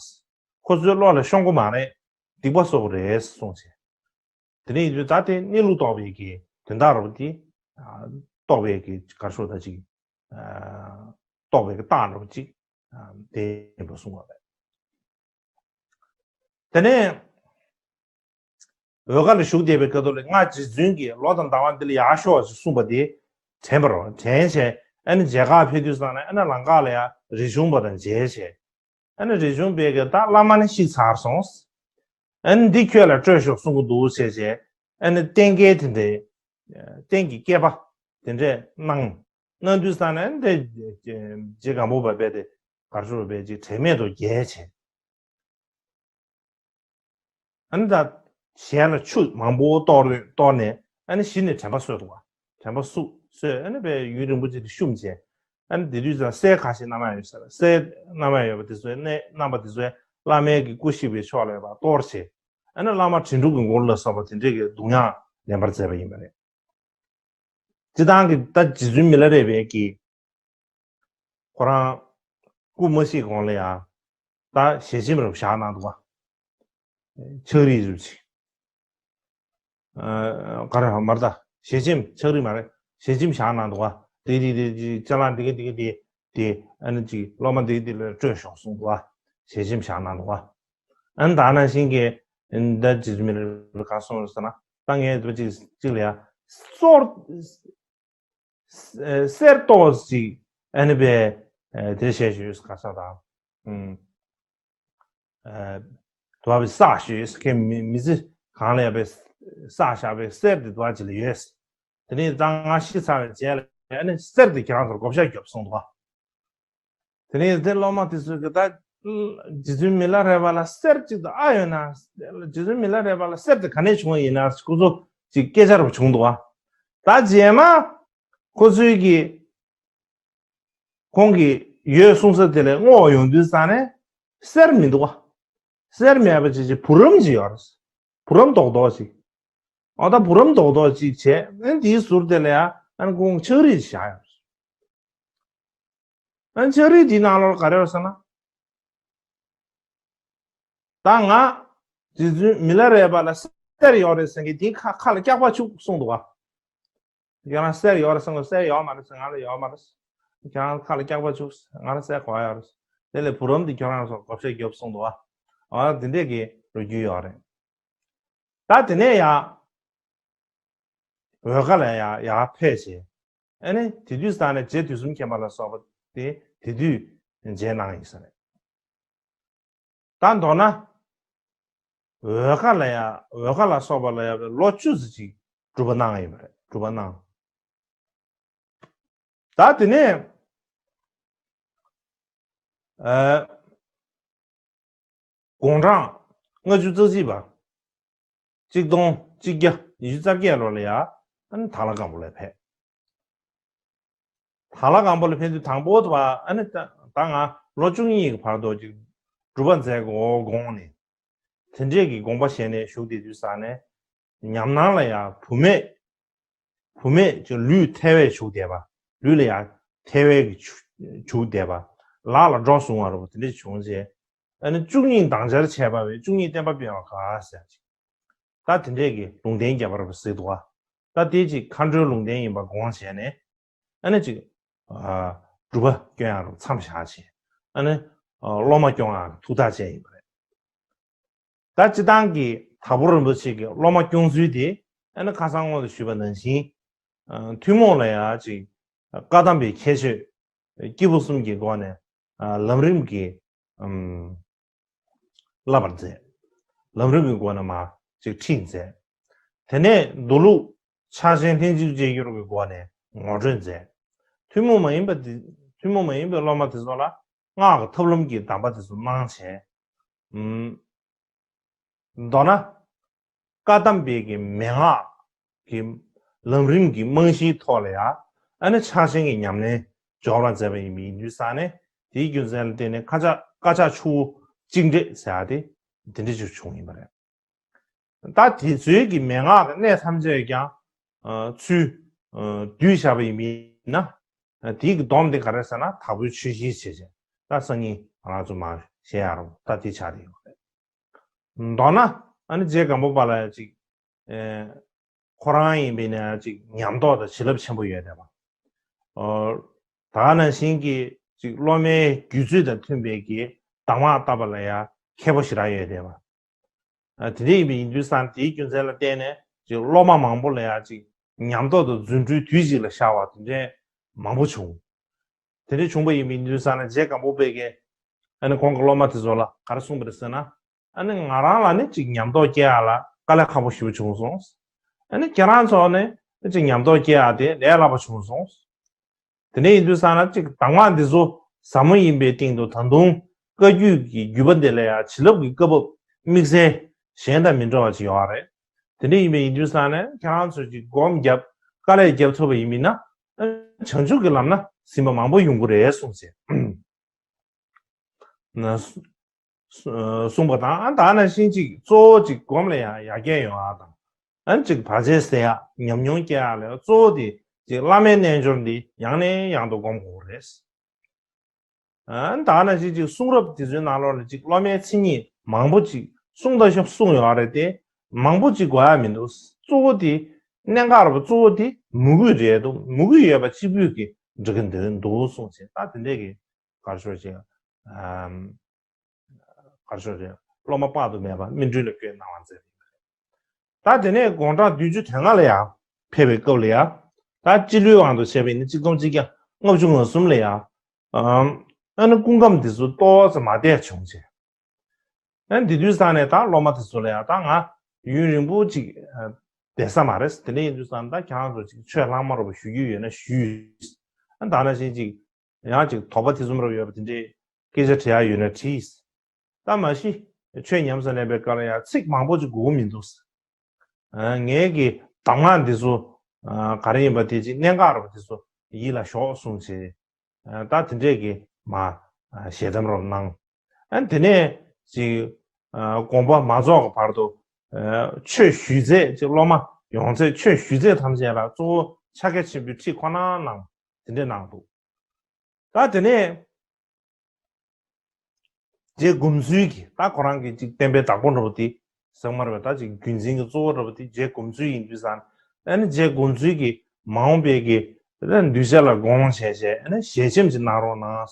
ཁོ་ཚོའི་བློ་ལ་ཤོང་གི་མ་རེད། སྡིག་པ་གསོག་གི་རེད་གསུངས་བྱས། དེ་ནས་ཡིན་དུས་ད་དེ་གནས་ལུགས་རྟོགས་པའི་གི་དོན་དག་རེད་བ། དེ་ཨ་རྟོགས་པའི་གི་ག་རེ་ཞུ་ད་ཅིག་ཨ་རྟོགས་པའི་གི་རྟགས་རེད་བ་ཅིག་ཨ་དེ་ཡིན་པ་གསུངས་པ་རེད། དེ་ནས་འོལ་ཁ་ལ་བཞུགས་བསྡད་པའི་སྐབས་དུ་ལ། ང་རྗེ་བཙུན་གྱིས་ལོ་དང་ཟླ་བ་འདི་ལ་ཡར་ཤོག་ཅེས་གསུངས་པ་དེ་དྲན་པ་རེད། དྲན་བྱས་ཨ་ནི་མཇལ་ཁ་ཕེབས་དུས་ཙ་ན། ཨ་ནི་ལམ་ཁ་ལ་ཡ་རས་ཆུང་པ་དང་མཇལ་བྱས། ཨ་ནི་རས་ཆུང་པས་ཀྱི་ད་བླ་མ་ནི་ཤི་ཚར་སོང་། ཨ་ནི་འདི་ཁྱོད་ལ་སྤྲོད་ཤོག་གསུང་གི་འདུག་ཟེར་བྱས། ཨ་ནི་རྟེན་སྐལ་དེ་འདྲའི། རྟེན་གྱི་སྐལ་པ་དེ་འདྲས་གནང་། གནང་དུས་ཙ་ན་ཨ་ནི་དེ་རྗེ་སྒམ་པོ་པ་བས་དེ་གར་ཤོར་བས་ཅིག་དྲན་མེད་དུ་བརྒྱལ་བྱས། ཨ་ནི་ད་ཞལ་ལ་ཆུ་མང་པོ་གཏོར་གཏོར་ནས། ཨ་ནི་གཞི་ནས་དྲན་པ་གསོས་འདུག་བ། དྲན་པ་གསོས་གསོས། ཨ་ནི་བས་ཡུན་རིང་པོ་ཅིག་ཏུ་བཤུམས་བྱས། ཨ་ནི་དེ་དུས་ཙང་སྲས་ཁ་ཤས་རྣམ་གཡེང་ཡོད་ས་རེད། སྲས་རྣམ་གཡེང་ཡོད་པ་དེ་ཚོའི་གནས། རྣམ་པ་དེ་ཚོས་བླ་མའི་གི་སྐུ་གཤེགས་པའི་ཕྱོགས་ལ་ཡོད་པ་གཏོར་བྱས། ཨ་ནི་བླ་མ་དྲིན་གྲུབ་ཀྱི་མགོན་ལ་སོགས་པ་དེ་འདྲས་ཀྱི་གདུང་དབྱངས་ལེན་པར་མཛད་པ་ཡིན་པ་རེད། སྤྱིར་བཏང་གི་ད་རྗེ་བཙུན་མི་ལ་རས་པའི་གི། ཁོ་རང་སྐུ་མ་གཤེགས་གོང་ལ་ཡང་ད་ཞལ་ཆེམས་རབ་བཞག་གནང་འདུག་བ། ཕྱག་བྲིས་རབ་ཅིག་ཨ་ག་རེ་མར་ད་ཞལ་ཆེམས། ཕྱག་བྲིས་མ་རེད། ཞལ་ཆེམས་བཞག་གནང་འདུག་བ། དེ་དེ་དེ་ཅ་ལག་འདི་ག་འདི་ག་དེ་དེ། ཨ་ནི་ཅིག་སློབ་མ་འདི་ག་འདི་ལ་སྤྲོད་ཤོག་གསུངས་འདུག་བ། ཞལ་ཆེམས་བཞག་གནང་འདུག་བ། ཨ་ནི་ད་ནང་བཞིན་གྱི་ད་རྗེ་བཙུན་མི་ལ་རས་པས་ག་གསུངས་རེད་ཟེར་ན། ད་ངས་འདི་གཅིག་གཅིག་ལ་ཡ་སོར། གསེར་ཏོག་ཅིག་ཨ་ནི་བས་དེ་བཤད་ཞུས། ག་ས་དང་། ཨ་དུ་བ་བས་བསགས་ཞུས། ཁྱེད་མི་མི་ཚེ་གང་ལ་ཡ་བས་བསགས་བཞག་པའི་གསེར་དེ་དུ་བ་ཅིག་ལ་ཡོད། དེ་ནས་ད་ང་ཤི་ཚར་བའི་རྗེས་ལ་ཨ་ནི་གསེར་དེ་ཁྱེད་རང་ཚོར་བགོ་བཤའ་རྒྱོབ་གསུངས་འདུག་བ། དེ་ནས་དེ་སློབ་མ་དེ་ཚོས་ཀྱི་ད་རྗེ་བཙུན་མི་ལ་རས་པ་ལ་གསེར་གཅིག་ཏུ་ཨ་ཡོད་ན། རྗེ་བཙུན་མི་ལ་རས་པ་ལ་གསེར་དེ་ག་ནས་བྱུང་བ་ཡིན་ན་ཁོ་ཚོ་ཅིག་སྐད་ཆ་རུ་བྱུང་འདུག་བ། ད་རྗེས་མ་ཁོ་ཚོས་ཀྱི་ཁོང་གིས་ཡོད་གསུང་ས་དེ་ལ་བསྔོགས་ཡོང་དུས་ཙ་ནས་གསེར་མི་འདུག་བ། གསེར་མེད་པ་ཅིག་ཅིག་བུ་རམ་ཅིག་ཡོད་རེད། བུ་རམ་རྡོག་རྡོག་ཅིག་ཨ་ད་བུ་རམ་རྡོག་རྡོག་ཅིག་བྱས། ཨ་འདིའི་ཟུར་དེ་ལ་ཡ་ཨ་ནི་ཁོང་ཕྱག་བྲིས་བཞག་ཡོད་རེད། ཨ་ནི་ཕྱག་བྲིས་འདིའི་ནང་ལོགས་ག་རེ་ཡོད་ཟེར་ན། ད་ང་རྗེ་བཙུན་མི་ལ་རས་པ་ལ་གསེར་ཡོད་རེད་ཟེར་མཁན་དེའི་ཁ་ཁ་ལ་སྐྱག་པ་བྱུགས་གསུངས་འདུག་བ། ཁྱེད་རང་གསེར་ཡོད་རེད་ཟེར་གོ། གསེར་ཡོད་མ་རེད་ཟེར། ང་ལ་ཡོད་མ་རེད། ཁྱེད་རང་ཁ་ལ་སྐྱག་པ་བྱུགས། ང་ལ་གསེར་དགོས་ཡོད་རེད། དེ་ལས་བུ་རམ་འདི་ཁྱེད་རང་ཚོ་བགོ་བཤའ་རྒྱོབ་གསུངས་འདུག་བ། ཨ་དེ་འདྲས་ཀྱི་ལོ་རྒྱུས་ཡོད་རེད། ད་དེ་ནས་ཡ་འོལ་ཁ་ལ་ཡ་ཡར་ཕེབས་བྱས། ཨ་ནི་དེ་དུས་ཙ་ནས་རྗེ་དུས་གསུམ་མཁྱེན་པ་ལ་སོགས་པ་དེ་དེ་དུས་མཇལ་གནང་ཡིན་ས་རེད། ད་མདོར་ན་འོལ་ཁ་ལ་ཡ། འོལ་ཁ་ལ་སོགས་པ་ལ་ཡ་བའི་ལོ་བཅུ་ཙམ་ཅིག་སྒྲུབ་པ་གནང་ཡིན་པ་རེད། སྒྲུབ་པ་གནང་། ད་དེ་ནས་ཨ་དགུང་གྲངས་ལྔ་བཅུ་རྩ་གཅིག་པ། གཅིག་སྟོང་གཅིག་བརྒྱ་ཉི་ཤུ་རྩ་བརྒྱད་ལོ་ལ་ཡ་ཨ་ནི་དྭགས་ལྷ་སྒམ་པོ་ལ་ཕེབས། དྭགས་ལྷ་སྒམ་པོ་ལ་ཕེབས་དུས་དང་པོ་དུ་བ་ཨ་ནི་ད་ད་ང་ལོ་བཅུ་གཉིས་ཀྱི་བར་དུ་ཅིག་སྒྲུབ་པ་མཛད་དགོས་དགོངས་ནས། དེ་འདྲས་ཀྱི་དགོངས་པ་བཞེས་ནས་བཞུགས་བསྡད་དུས་ཙ་ནས། ཉམས་སྣང་ལ་ཡང་བུད་མེད། བུད་མེད་ཀྱི་ལུས་ཐལ་བས་བྱུགས་བསྡད་པ། ལུས་ལ་ཡང་ཐལ་བས་ཀྱི་བྱུགས་བྱུགས་བསྡད་པ། ལག་ལ་སྒྲོ་བཟུང་བ་རུ་དེ་འདྲས་བྱུང་རྗེས། ཨ་ནི་བཅུ་གཉིས་དང་ཆར་བྱས་པ་བས་བཅུ་གཉིས་བསྟན་པ་སྤེལ་བ་ག་ཟེར་ཅིག་ད་དེ་འདྲས་ཀྱི་ལུང་བསྟན་རྒྱབ་པ་རུ་ཟེར་འདུག་བ། ད་དེ་ཅིག་མཁའ་འགྲོའི་ལུང་བསྟན་ཡིན་པ་དགོངས་བྱས་ནས། ཨ་ནི་ཅིག་ཨ་སྒྲུབ་པ་སྐྱོན་ཡག་རུ་མཚམས་བཞག་བྱས། ཨ་ནི་ཨ་སློབ་མ་སྐྱོང་ཡག་ཐུགས་ཐག་བཅད་ཡིན་པ་རེད། ད་སྤྱིར་བཏང་གི་དྭགས་པོ་རིན་པོ་ཆེ་གི་སློབ་མ་སྐྱོང་ཚུལ་དེ། ཨ་ནི་ཁ་སང་སྔོན་དུ་ཞུས་པ་ནང་བཞིན། ཨ་ཐུན་མོང་ལ་ཡ་ཅིག་བཀའ་གདམས་པའི་ཁྱད་ཆོས་སྐྱེས་བུ་གསུམ་གྱི་སྒོ་ནས་ཨ་ལམ་རིམ་གྱི་ཨམ་བསླབ་པར་མཛད། ལམ་རིམ་གྱི་སྒོ་ནས་མར་ཅིག་ཁྲིད་མཛད། དེ་ནས་མདོ་ལུགས་ཕྱག་ཆེན་ལྷན་ཅིག་སྐྱེས་སྦྱོར་གྱི་སྒོ་ནས་ངོ་སྤྲོད་མཛད། ཐུན་མོང་མ་ཡིན་པ་དེ། ཐུན་མོང་མ་ཡིན་པའི་སློབ་མ་དེ་ཚོ་ལ་སྔགས་ཀྱི་ཐབས་ལམ་གྱི་གདམས་པ་དེ་ཚོ་གནང་བྱས། ཨམ། མདོར་ན། བཀའ་གདམས་པའི་གི་མན་ངག་གི་ལམ་རིམ་གྱི་རྨང་གཞིའི་ཐོག་ལ་ཡ། ཨ་ནི་ཕྱག་ཆེན་གྱི་ཉམས་ལེན་སྦྱོར་བ་མཛད་པ་ཡིན་པ་ཡིན་དུས་ཙ་ནས། དེའི་རྒྱུ་མཚན་ལ་བརྟེན་ནས་ཁ་ཆག་དཀར་ཆག་ཆུ་བོ་གཅིག་འདྲེས་ཟེར་ཡ་དེ་འདི་འདྲ་ཅིག་བྱུང་ཡིན་པ་རེད། ད་དེ་ཚོའི་གི་མན་ངག་གི་གནད་ཐམས་ཅད་ཀྱང་ཚུར་བསྡུས་བཞག་པ་ཡིན་མིན་ན། དེའི་གི་སྡོམ་དེ་ག་རེ་ཟེར་ན་དྭགས་པོའི་ཆོས་བཞི་བྱས་བྱས་ད་སང་ཉིན་ང་རང་ཚོ་མར་བཤད་ཡ་རོ་ད་དེ་ཆགས་དེ་ཡོད་རེད། མདོར་ན་ཨ་ནི་རྗེ་སྒམ་པོ་པ་ལ་ཡང་ཅིག་ཁོ་རང་ཡིན་པས་ན་ཅིག་ཉམས་རྟོགས་དང་བྱིན་རླབས་ཆེན་པོ་ཡོད་བསྡད་པ། ད་ག་ནང་བཞིན་གྱི་ཅིག་སློབ་མའི་རྒྱུད་ཚོད་དང་མཐུན་པའི་གི་གདམས་ངག་བཏབ་པ་ལ་ཡང་མཁས་པོ་ཞེ་དྲག་ཡོད་བསྡད་པ། དེ་འདྲ་ཡིན་པ་ཡིན་དུས་ཙང་དེའི་རྒྱུ་མཚན་ལ་བརྟེན་ནས་ཅིག་སློབ་མ་མང་པོ་ལ་ཡང་ཅིག་ཉམས་རྟོགས་དང་རྫུ་འཕྲུལ་དུས་གཅིག་ལ་ཤར་བ་དེ་འདྲའི་མང་པོ་བྱུང་། དེ་འདྲ་བྱུང་བ་ཡིན་པ་ཡིན་དུས་ཙང་ནས་རྗེ་སྒམ་པོ་པས་ཀྱི་ཨ་ནི་ཁོང་གི་སློབ་མ་དེ་ཚོ་ལ་ག་རེ་གསུངས་པ་རེད་ཟེར་ན། ཨ་ནི་ང་རང་ལ་ནི་ཅིག་ཉམས་རྟོགས་སྐྱེ་ཡ་ལ་དཀའ་ལས་ཁག་པོ་ཞེ་པོ་བྱུང་སོང་། ཨ་ནི་ཁྱེད་རང་ཚོ་ནི་ཅིག་ཉམས་རྟོགས་སྐྱེ་ཡ་དེ་ལས་སླ་པོ་བྱུང་སོང་། དེ་འདྲ་ཡིན་དུས་ཙང་ན་ཅིག་གདམས་ངག་འདི་ཚོ་ཟབ་མོ་ཡིན་པའི་སྟེང་དུ་ད་དུང་བཀའ་བརྒྱུད་ཀྱི་བརྒྱུད་པ་འདི་ལ་ཡང་བྱིན་རླབས་ཀྱི་བཀའ་བབས་དམིགས་བསལ་གཞན་དང་མི་འདྲ་བ་ཅིག་ཡོད་རེད། དེ་འདྲ་ཡིན་པ་ཡིན་དུས་ཙང་ནས་ཁྱེད་རང་ཚོས་ཅིག་སྒོམ་བརྒྱབ་དཀའ་ལས་བརྒྱབ་ཐུབ་པ་ཡིན་མིན་ན་བྱང་ཆུབ་ཀྱི་ལམ་ན་ཟིན་པ་མང་པོ་ཡོང་གི་རེད་གསུངས་ཟེར། ན་གསུངས་པ་དང་ད་ནང་བཞིན་ཅིག་གཙོ་བོ་ཅིག་སྒོམ་ལ་ཡང་ཡར་རྒྱས་ཡོང་ཡ་དང་ཨ་ཅིག་བར་ཆད་སེལ་ཡ་ཉམས་མྱོང་སྐྱེ་ཡ་ལ་གཙོ་བོ་དེ་ཅིག་བླ་མའི་རྣལ་འབྱོར་འདི་ཡང་ནས་ཡང་དུ་སྒོམ་དགོས་རེད། ཨ་ད་ནང་བཞིན་ཅིག་གསུང་རབ་དེ་ཚོའི་ནང་ལོགས་ལ་ཅིག་སློབ་མའི་མཚན་ཉིད་མང་པོ་ཅིག་གསུང་དང་གསུང་ཡོད་རེད་དེ་མང་པོ་ཅིག་དགོས་ཡ་མི་འདུག་གཙོ་བོ་དེ་གནད་འགག་རེད་པ། གཙོ་བོ་དེ་མོས་གུས་རེད་འདུག་མོས་གུས་ཡོད་པ་གཅིག་པུས་ཀྱིས་འགྲིག་གི་འདུག་གསུངས་བྱས་ད་དེ་འདྲས་ཀྱི་གར་ཤོར་བྱས། གར་ཤོར་བྱས་སློབ་མ་དཔག་ཏུ་མེད་པ་སྨིན་གྲོལ་ལ་བཀོད་གནང་བ་མཛད་པ་ཡིན་པ་རེད། ད་དེ་ནས་དགུང་གྲངས་བདུན་ཅུ་དོན་ལྔ་ལ་ཡང་ཕེབས་པའི་སྐབས་ལ་ཡང་ད་སྤྱི་ལོའི་དབང་དུ་བྱས་པ་ཡིན་ན་གཅིག་སྟོང་གཅིག་བརྒྱ་ལྔ་བཅུ་ང་གསུམ་ལ་ཡང་ཨ་ནི་སྐུ་ཁམས་འདི་ཚོ་ཏོག་ཙམ་མ་བདེ་བྱུང་བྱས། ཨ་ནི་དེ་དུས་ཙང་ནས་ད་སློབ་མ་དེ་ཚོ་ལ་ཡང་ད་ང་ཡུན་རིང་པོ་ཅིག་བསྡད་ས་མ་རེད། དེ་འདྲ་ཡིན་དུས་ཙང་ད་ཁྱེད་རང་ཚོ་ཅིག་ཆོས་ལྷག་མ་རོགས་པ་ཞུ་རྒྱུ་ཡོད་ན་ཞུས། ཨ་ནི་ད་ནང་བཞིན་ཅིག་ཡང་ཅིག་དོགས་པ་དེ་ཚོ་མ་རོགས་ཡོད་པ་དེ་འདྲའི་སྐད་ཆ་དྲི་ཡ་ཡོད་ན་དྲིས། ད་མ་གཞི་ཆོས་ཉམས་སུ་ལེན་པའི་སྐབས་ལ་ཡང་ཚིག་མང་པོ་ཅིག་དགོས་ཀྱི་མི་འདུག་ཨ་ངའི་གི་གདམས་ངག་འདི་ཚོ་ཨ་ག་རེ་ཡིན་པ་དེ་ཅིག་གནད་འགག་རེད་པ་དེ་ཚོ་ཡིད་ལ་ཞོག་གསུངས་བྱས། ཨ་ད་དེ་འདྲས་ཀྱི་མ་ཨ་ཞལ་གདམས་རོགས་གནང་། ཨ་དེ་ནས་ཅིག་ཨ་དགོངས་པ་མ་རྫོགས་ཀྱི་བར་དུ་ཨ་ཆོས་ཞུས་ཚད་ཅིག་སློབ་མ་ཡོང་ཚད་ཆོས་ཞུས་ཚད་ཐམས་ཅད་ལ་གཙོ་བོ་ཕྱག་རྒྱ་ཆེན་པོའི་ཁྲིད་ཁོ་ན་གནང་། དེ་འདྲས་གནང་འདུག་ད་དེ་ནས་རྗེ་སྒོམ་ཚུལ་གྱི་ད་ཁོ་རང་གི་ཅིག་བསྟན་པའི་བདག་པོ་འདྲ་པོ་དེ་ཟེར་མ་རེད་པས། ད་ཅིག་རྒྱུན་འཛིན་གྱི་གཙོ་བོ་འདྲ་པོ་དེ་རྗེ་སྒོམ་ཚུལ་ཡིན་དུས་ཙང་ཨ་ནི་རྗེ་སྒོམ་ཚུལ་གྱི་མ་འོངས་པའི་གི་གདུལ་བྱ་ལ་དགོངས་བྱས་བྱས་ཨ་ནི་ཞལ་ཆེམས་ཅིག་གནང་རོགས་གནང་།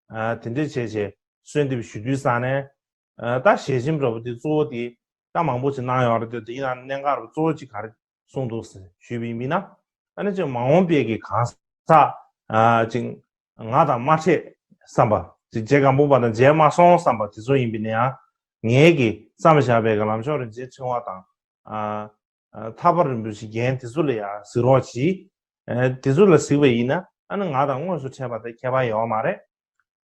ཨ་དེ་འདྲས་བྱས་བྱས་གསོལ་འདེབས་ཞུ་དུས་ཙང་ནས་ཨ་ད་ཞལ་ཆེམས་འདྲ་པོ་དེ་གཙོ་བོ་དེ་ད་མང་པོ་ཅིག་གནང་ཡོད་རེད་དེ་དེ་ཡིན་ན་གནད་འགག་རེད་པ། གཙོ་བོ་ཅིག་ག་རེ་གསུངས་འདུག་ཟེར་ཞུས་པ་ཡིན་ན། ཨ་ནི་ཅིག་མ་འོངས་པའི་གི་གང་ཟག་ཨ་ཅིག་ང་དང་མ་འཕྲད་བསམ་པ་ཅིག་རྗེ་སྒམ་པོ་པ་དང་མཇལ་མ་སོང་བསམ་པ་དེ་ཚོ་ཡིན་པ་ཡིན་ན་ཡང་ངའི་གི་བསམ་བཞག་པའི་གི་ལམ་མཆོག་རིན་ཆེན་ཕྲེང་བ་དང་ཨ་ཨ་ཐར་པ་རིན་པོ་ཆེའི་རྒྱན་དེ་ཚོ་ལ་ཡང་གཟིགས་རོགས་གྱིས། ཨ་དེ་ཚོ་ལ་གཟིགས་པ་ཡིན་ན་ཨ་ནི་ང་དང་དངོས་སུ་འཕྲད་པ་དང་ཁྱད་པར་ཡོད་མ་རེད།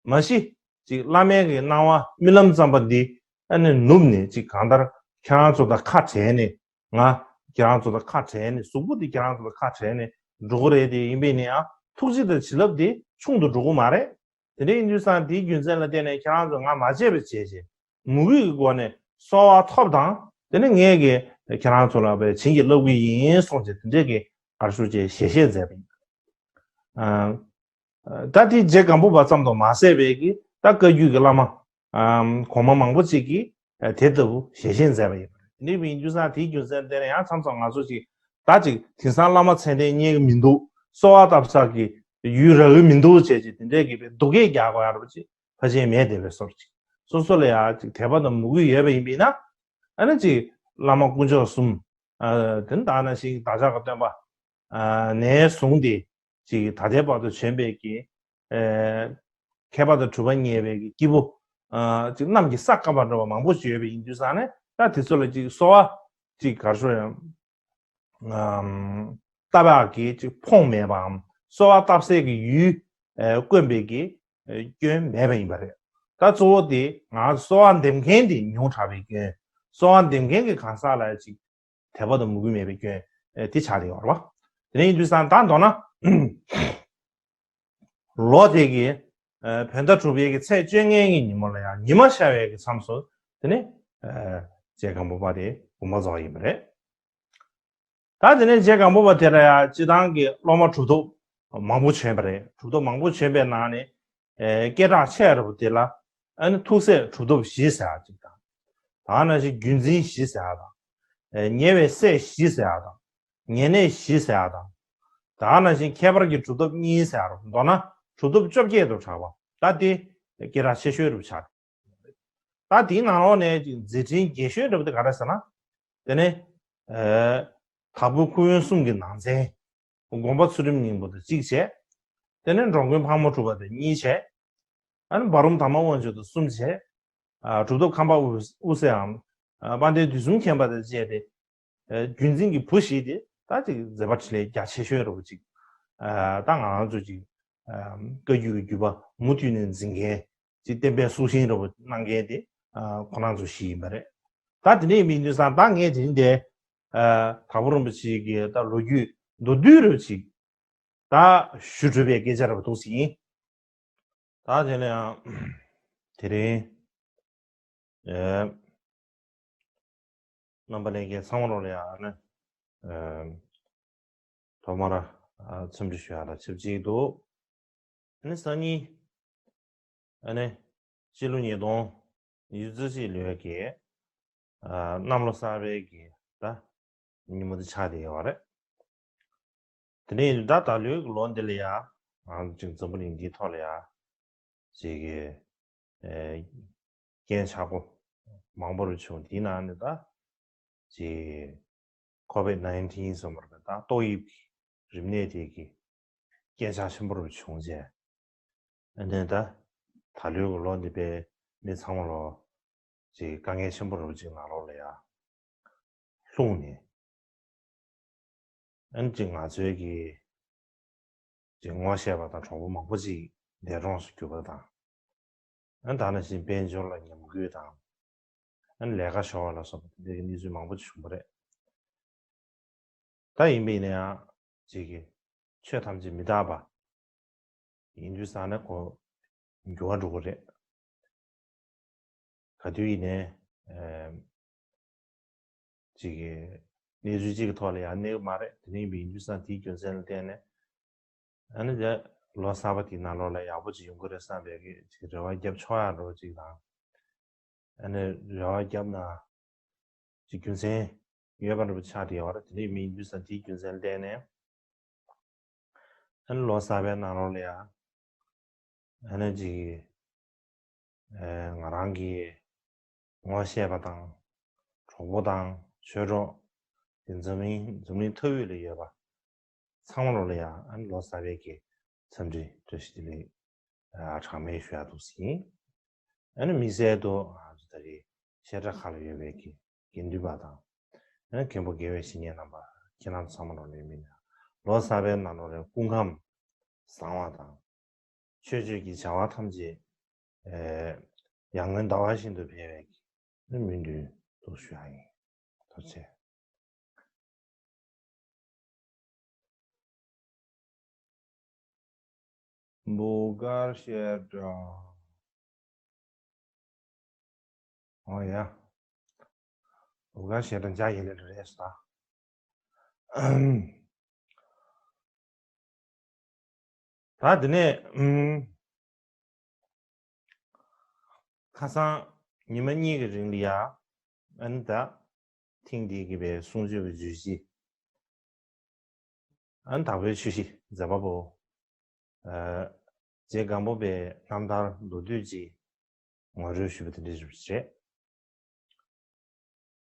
མ་གཞི་ཅིག་བླ་མའི་གི་གནང་བ་རྨི་ལམ་ཙམ་པ་འདི་ཨ་ནི་ནུབ་ནས་ཅིག་གང་ལྟར་ཁྱེད་རང་ཚོ་དང་ཁ་བྲལ་ནས་ང་ཁྱེད་རང་ཚོ་དང་ཁ་བྲལ་ནས་གཟུགས་པོ་འདི་ཁྱེད་རང་ཚོ་དང་ཁ་བྲལ་ནས་འགྲོ་གི་རེད་དེ་ཡིན་པས་ན་ཡང་ཐུགས་རྗེ་དང་བྱིན་རླབས་འདི་ཆུང་དུ་འགྲོ་གི་མ་རེད། དེ་འདྲ་ཡིན་དུས་ཙང་དེའི་རྒྱུ་མཚན་ལ་བརྟེན་ནས་ཁྱེད་རང་ཚོ་ང་མ་བརྗེད་པ་བྱས་བྱས་མོས་གུས་ཀྱི་སྒོ་ནས་གསོལ་བ་ཐོབ་དང་དེ་ནས་ངས་ཀྱི་ཁྱེད་རང་ཚོ་ལ་བྱིན་གྱིས་བརླབ་ཀྱི་ཡིན་གསུངས་བྱས་དེ་འདྲས་ཀྱི་གར་ཞུ་བྱས་ཞལ་བཞེས་མཛད་པ་ཡིན། ད་དེ་རྗེ་སྒམ་པོ་པ་ཙམ་དུ་མ་ཟད་པའི་གི་ད་བཀའ་བརྒྱུད་ཀྱི་བླ་མ་གོང་མ་མང་པོ་ཅིག་གིས་དེ་ལྟ་བུ་ཞལ་བཞེས་མཛད་པ་ཡིན་པ་རེད། དེ་འདྲ་ཡིན་དུས་ཙང་དེའི་རྒྱུ་མཚན་དེ་ནས་ཡང་མཚམས་མཚམས་ང་ཚོ་ཅིག་ད་ཅིག་དེང་སང་བླ་མ་མཚན་ལྡན་རྙེད་ཀྱི་མི་འདུག་གསོལ་བ་བཏབ་ས་གི་ཡུལ་རག་གི་མི་འདུག་བྱས་ཅིག་དེ་འདྲའི་གི་བའི་སྡུག་སྐད་རྒྱག་དགོས་ཡ་རེད་པ་ཅིག་ཕལ་ཆེར་མེད་བསྡད་པའི་བཟོ་འདྲ་ཅིག་སོ་སོ་ལ་ཡང་ཅིག་དད་པ་དང་མོས་གུས་ཡོད་པ་ཡིན་པས་ན་ཨ་ནི་ཅིག་བླ་མ་དཀོན་མཆོག་གསུམ་དེ་ནི་ད་ནང་བཞིན་བདག་ཅག་གི་སྟོན་པ་ནས་བཟུང་སྟེ་ཅིག་ད་ལྟའི་བར་དུ་བྱོན་པའི་གི་མཁས་པ་དང་གྲུབ་པ་བརྙེས་པའི་གི་སྐྱེས་བུ་ཅིག་གནམ་གྱི་ས་བསྐལ་པ་འདྲ་བ་མང་པོ་ཅིག་ཡོད་པ་ཡིན་དུས་ཙང་ནས་ད་དེ་ཚོ་ལ་ཅིག་གསོལ་བ་ཅིག་གར་ཤོར་ཡང་བཏབ་ཡག་གི་ཅིག་ཕོངས་མེད་པའམ་གསོལ་བ་བཏབ་སའི་གི་ཡུལ་དཀོན་པའི་གི་སྐྱོན་མེད་པ་ཡིན་པ་རེད། ད་གཙོ་བོ་དེ་ང་གསོལ་བ་འདེབས་མཁན་དེ་ཉུང་དྲགས་པའི་སྐྱོན། གསོལ་བ་འདེབས་མཁན་གྱི་གང་ཟག་ལ་ཅིག་དད་པ་དང་མོས་གུས་མེད་པའི་སྐྱོན་དེ་ཆགས་བསྡད་ཡོད་རེད་བ། དེ་ནས་ཡིན་དུས་ཙང་ད་མདོར་ན་ལོ་དེ་གི་ བོད་ཟླ་དྲུག་པའི་གི་ཚེས་བཅོ་ལྔའི་གི་ཉིན་མོ་ལ་ཡང་ཉི་མ་ཤར་བའི་གི་མཚམས་སུ་དེ་ནས་རྗེ་སྒམ་པོ་པ་དེ་དགོངས་པ་རྫོགས་ཡིན་པ་རེད། ད་དེ་ནས་རྗེ་སྒམ་པོ་པ་དེ་ལ་ཡང་སྤྱི་བཏང་གི་སློབ་མ་གྲུབ་ཐོབ་མང་པོ་བྱོན་པ་རེད། གྲུབ་ཐོབ་མང་པོ་བྱོན་པའི་ནང་ནས་སྐད་གྲགས་ཆེ་རུ་དེ་ལ་ཨ་ནི་ཐུགས་སྲས་གྲུབ་ཐོབ་བཞི་ཟེར་ཡག་ཅིག་དང་། ད་ནང་བཞིན་བརྒྱུད་འཛིན་བཞི་ཟེར་ཡག་དང་། ཉེ་བའི་སྲས་བཞི་ཟེར་ཡག་དང་། ཉེ་གནས་བཞི་ཟེར་ཡག་དང་། ད་ནང་བཞིན་ཁྱད་པར་གྱི་གྲུབ་ཐོབ་གཉིས་ཟེར་ཡག་རུ་མདོར་ན་གྲུབ་ཐོབ་བཅོ་བརྒྱད་དུ་གྲགས་པ་ད་དེ་སྐད་གྲགས་ཆེ་ཤོས་རུ་ཆགས། ད་དེའི་ནང་ལོགས་ནས་ཅིག་མཛད་འཕྲིན་རྒྱས་ཤོས་འདྲ་པོ་དེ་ག་རེ་ཟེར་ན། དེ་ནས་དྭགས་པོའི་ཁུ་དབོན་གསུམ་གྱི་ནང་ཚན། དགོངས་པ་ཚུལ་ཁྲིམས་སྙིང་པོ་དང་གཅིག་བྱས། དེ་ནས་འགྲོ་མགོན་ཕག་མོ་གྲུ་པ་དང་གཉིས་བྱས། ཨ་ནི་འབའ་རོམ་དར་མ་དབང་ཕྱུག་དང་གསུམ་བྱས། གྲུབ་ཐོབ་ཁམས་པ་དབུ་སེའམ་དཔལ་ལྡན་དུས་གསུམ་མཁྱེན་པ་དང་བཅས་ཏེ། རྒྱུན་འཛིན་གྱི་བུ་བཞི་དེ་ད་ཅིག་མཛད་པ་འཕྲིན་ལས་རྒྱ་ཆེ་ཤོས་རུ་ཅིག་ད་ང་རང་ཚོ་ཅིག་བཀའ་བརྒྱུད་ཀྱི་བརྒྱུད་པ་མུ་མཐུད་ནས་འཛིན་མཁན་ཅིག་བསྟན་པའི་སྲོག་ཤིང་རུ་གནང་མཁན་དེ་ཁོ་རང་ཚོ་བཞི་ཡིན་པ་རེད། ད་དེ་འདྲ་ཡིན་པ་ཡིན་དུས་ཙང་ད་ངས་དེ་རིང་དེ་དྭགས་པོ་རིན་པོ་ཆེ་གི་ད་ལོ་རྒྱུས་མདོར་བསྡུས་རུ་ཅིག་ད་ཞུ་འདོད་པའི་སྐད་ཆ་རེད་པ་འདུག་ཟིན། ད་དེ་ནས་ཡང་དེ་རིང་ཨེ་རྣམ་པ་ལྷན་རྒྱས་ཚང་མ་ལོ་ལ་ཡང་ཨ་ནི་ཨེ་ཐོག་མར་ཨ་འཚམས་འདྲི་ཞུ་ཡག་ལ་ཆབས་ཅིག་འདུག་ཨ་ནི་སང་ཉིན་ཨ་ནི་སྤྱི་ལོ་ཉིས་སྟོང་ཉི་ཤུ་རྩ་གཅིག་ལོའི་གི་ཨ་གནམ་ལོ་གསར་པའི་གི་ད་ཉིན་མོ་དེ་ཆགས་བསྡད་ཡོད་རེད། དེ་ནས་ད་ད་ལོའི་གི་ལོ་འདི་ལ་ཡ་ང་ཚོ་ཅིག་འཛམ་བུ་གླིང་འདིའི་ཐོག་ལ་ཡ་ཅིག་གི་ཨེ་རྐྱེན་ཆག་པོ་མང་པོ་རུ་བྱུང་། དེའི་ནང་ནས་ད་ཅིག་ཁོ་བིད་ནའིན་ཊིན་ཟེར་བ་རེད། ད་ཏོག་དབྱིབས་རིམས་ནད་དེ་གི་རྐྱེན་ཆག་ཆེན་པོ་རུ་བྱུང་རྗེས། ཨ་ནི་ད་ད་ལོའི་གི་ལོ་འདི་པའི་མི་ཚང་མ་ལོ་ཅིག་དཀའ་ངལ་ཆེན་པོ་རུ་ཅིག་ནང་ལོགས་ལ་ཡ་ལྷུང་ནས། ཨ་ནི་ཅིག་ང་ཚོའི་གི་ཅིག་ངོ་ཤེས་པ་དང་གྲོགས་པོ་མང་པོ་ཅིག་འདས་གྲོངས་སུ་གྱུར་པ་དང་། ཨ་ནི་ད་ནང་བཞིན་དཔལ་འབྱོར་ལ་ཉམས་རྒུད་དང་། ཨ་ནི་ལས་ཀ་ཤོར་བ་ལ་སོགས་པ་དེ་འདྲའི་གི་གནས་ཚུལ་མང་པོ་ཅིག་བྱུང་བ་རེད། ད་ཡིན་པ་ཡིན་ན་ཡང་ཅིག་གི་ཆོས་ཐམས་ཅད་མི་རྟག་པ་ཡིན་དུས་ཙང་ནས་ཁོ་འགྱུར་བ་འགྲོ་གི་རེད། ག་དུས་ཡིན་ནའི་ཨེ་ཅིག་གི་གནས་ཚུལ་གཅིག་གི་ཐོག་ལ་ཡང་གནས་གི་མ་རེད། དེ་འདྲ་ཡིན་པ་ཡིན་དུས་ཙང་དེའི་རྒྱུ་མཚན་ལ་བརྟེན་ནས་ཨ་ནི་དེ་ལོ་གསར་པ་དེའི་ནང་ལོགས་ལ་ཡག་པོ་ཅིག་ཡོང་གི་རེད་བསམ་པའི་གི་ཅིག་རེ་བ་རྒྱབ་ཆོག་ཡག་འདྲ་བོ་ཅིག་དང་། ཨ་ནི་རེ་བ་བརྒྱབ་ན་ཅིག་རྒྱུ་མཚན་ཡོད་པ་འདྲ་པོ་ཆགས་བསྡད་ཡོད་རེད། དེ་འདྲ་མིན་དུས་ཙང་དེའི་རྒྱུ་མཚན་བརྟེན་ནས་ཨ་ནི་ལོ་གསར་པའི་ནང་ལོགས་ལ་ཡང་ཨ་ནི་ཅིག་ཨེ་ང་རང་གི་ངོ་ཤེས་པ་དང་གྲོགས་པོ་དང་ཆོས་གྲོགས་དེ་འཛམ་གླིང་འཛམ་གླིང་མཐའ་དབུས་ལ་ཡོད་པ་ཚང་མ་ལོ་ལ་ཡང་ཨ་ནི་ལོ་གསར་པའི་གི་འཚམས་འདྲི་བཀྲ་ཤིས་བདེ་ལེགས་གྲངས་མེད་ཞུ་ཡག་འདུག་ཟིན། ཨ་ནི་དམིགས་བསལ་དུ་ང་ཚོ་ད་རེས་བཤད་གྲྭ་ཁག་ལ་ཡོད་པའི་གི་དགེ་འདུན་པ་དང་། ཨ་ནི་མཁན་པོ་དགེ་བའི་བཤེས་གཉེན་རྣམ་པ་ཁྱེད་རྣམ་ཚང་མ་ལོ་ལ་ཡང་མི་ནས་ལོ་གསར་པའི་ནང་ལོ་ལ་སྐུ་ཁམས་བཟང་བ་དང་། ཆོས་སྤྱོད་ཀྱི་བྱ་བ་ཐམས་ཅད་ཨེ་ཡར་ངོའི་ཟླ་བ་བཞིན་དུ་འཕེལ་བའི་གི་སྨོན་འདུན་དུ་ཞུ་ཡག་ཡིན། ཐུགས་རྗེ་ཆེ། འབུ་དཀར་བཤད་གྲྭ། ཨོ་ཡ། འབུ་དཀར་བཤད་གྲྭ་འཇའ་ཡི་ལེ་རེད་ས། ད་དེ་ནས་ཨུམ། ཁ་སང་ཉི་མ་གཉིས་ཀྱི་རིང་ལ་ཡ། ཨ་ནི་ད་ཐེངས་འདིའི་གི་པའི་གསུང་ཆོས་ཀྱི་བརྗོད་གཞི། ཨ་ནི་དྭགས་པོའི་ཆོས་གཞི་མཛད་པ་པོ། ཨ་རྗེ་སྒམ་པོ་པའི་རྣམ་ཐར་མདོར་བསྡུས་ཅིག་ངོ་སྤྲོད་ཞུས་པ་དེ་འདྲ་ཞིག་རེད།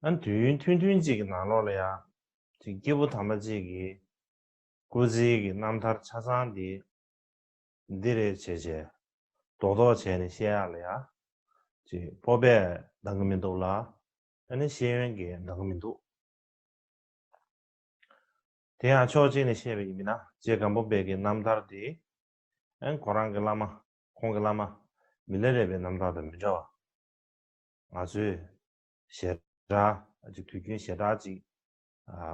ཨ་ནི་དུས་ཡུན་ཐུང་ཐུང་ཅིག་གི་ནང་ལོགས་ལ་ཡ། ཅིག་སྐྱེས་བུ་དམ་པ་ཅིག་གི་སྐུ་ཚེའི་གི་རྣམ་ཐར་ཆ་ཚང་འདི་འདི་རེད་བྱས་བྱས་རྡོག་རྡོག་བྱས་ནས་བཤད་ཡག་ལ་ཡ། ཅིག་སྤོབས་པས་འདང་གི་མི་འདུག་ལ། ཨ་ནི་ཤེས་ཡོན་གྱིས་འདང་གི་མི་འདུག་དེ་ཡང་ཕྱོགས་གཅིག་ནས་བཤད་པ་ཡིན་ན་རྗེ་སྒམ་པོ་པའི་གི་རྣམ་ཐར་དེ། ཨན་ཁོ་རང་གི་བླ་མ་ཁོང་གི་བླ་མ་མི་ལ་རས་པའི་རྣམ་ཐར་དང་མི་འདྲ་བ། ང་ཚོས་ཞལ་བྲག་ཅིག་དུས་རྒྱུན་ཞལ་བྲག་ཅིག་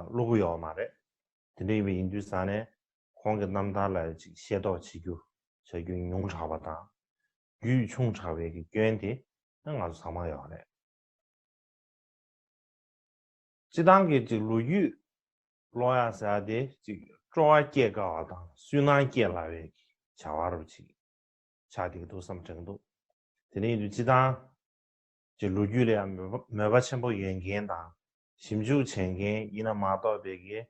ཀློག་གི་ཡོད་མ་རེད། དེ་འདྲ་ཡིན་པ་ཡིན་དུས་ཙང་ནས་ཁོང་གི་རྣམ་ཐར་ལ་ཅིག་ཤེས་རྟོགས་བྱེད་རྒྱུ་བྱ་རྒྱུ་ཉུང་དྲགས་པ་དང་ རྒྱུས་ཆུང་དྲགས་པའི་གི་སྐྱོན་དེ་ང་ཚོ་ཚང་མ་ཡོད་རེད། སྤྱི་བཏང་གི་ཅིག་ལོ་རྒྱུས་ཀློག་ཡག་ཟེར་ཡག་དེ་ཅིག་སྤྲོ་བ་སྐྱེ་དཀའ་བ་དང་སུན་སྣང་སྐྱེ་སླ་བའི་གི་བྱ་བ་རུ་ཅིག་ཆགས་བསྡད་ཀྱི་འདུག་བསམ་དྲན་གྱི་འདུག་དེ་ནས་ཡིན་དུས་སྤྱི་བཏང་ཅིག་ལོ་རྒྱུས་ལ་ཡང་མོས་པ་མོས་པ་ཆེན་པོ་ཡོད་མཁན་དང་ཞིབ་འཇུག་བྱེད་མཁན་ཡིན་ན་མ་གཏོགས་པའི་གི་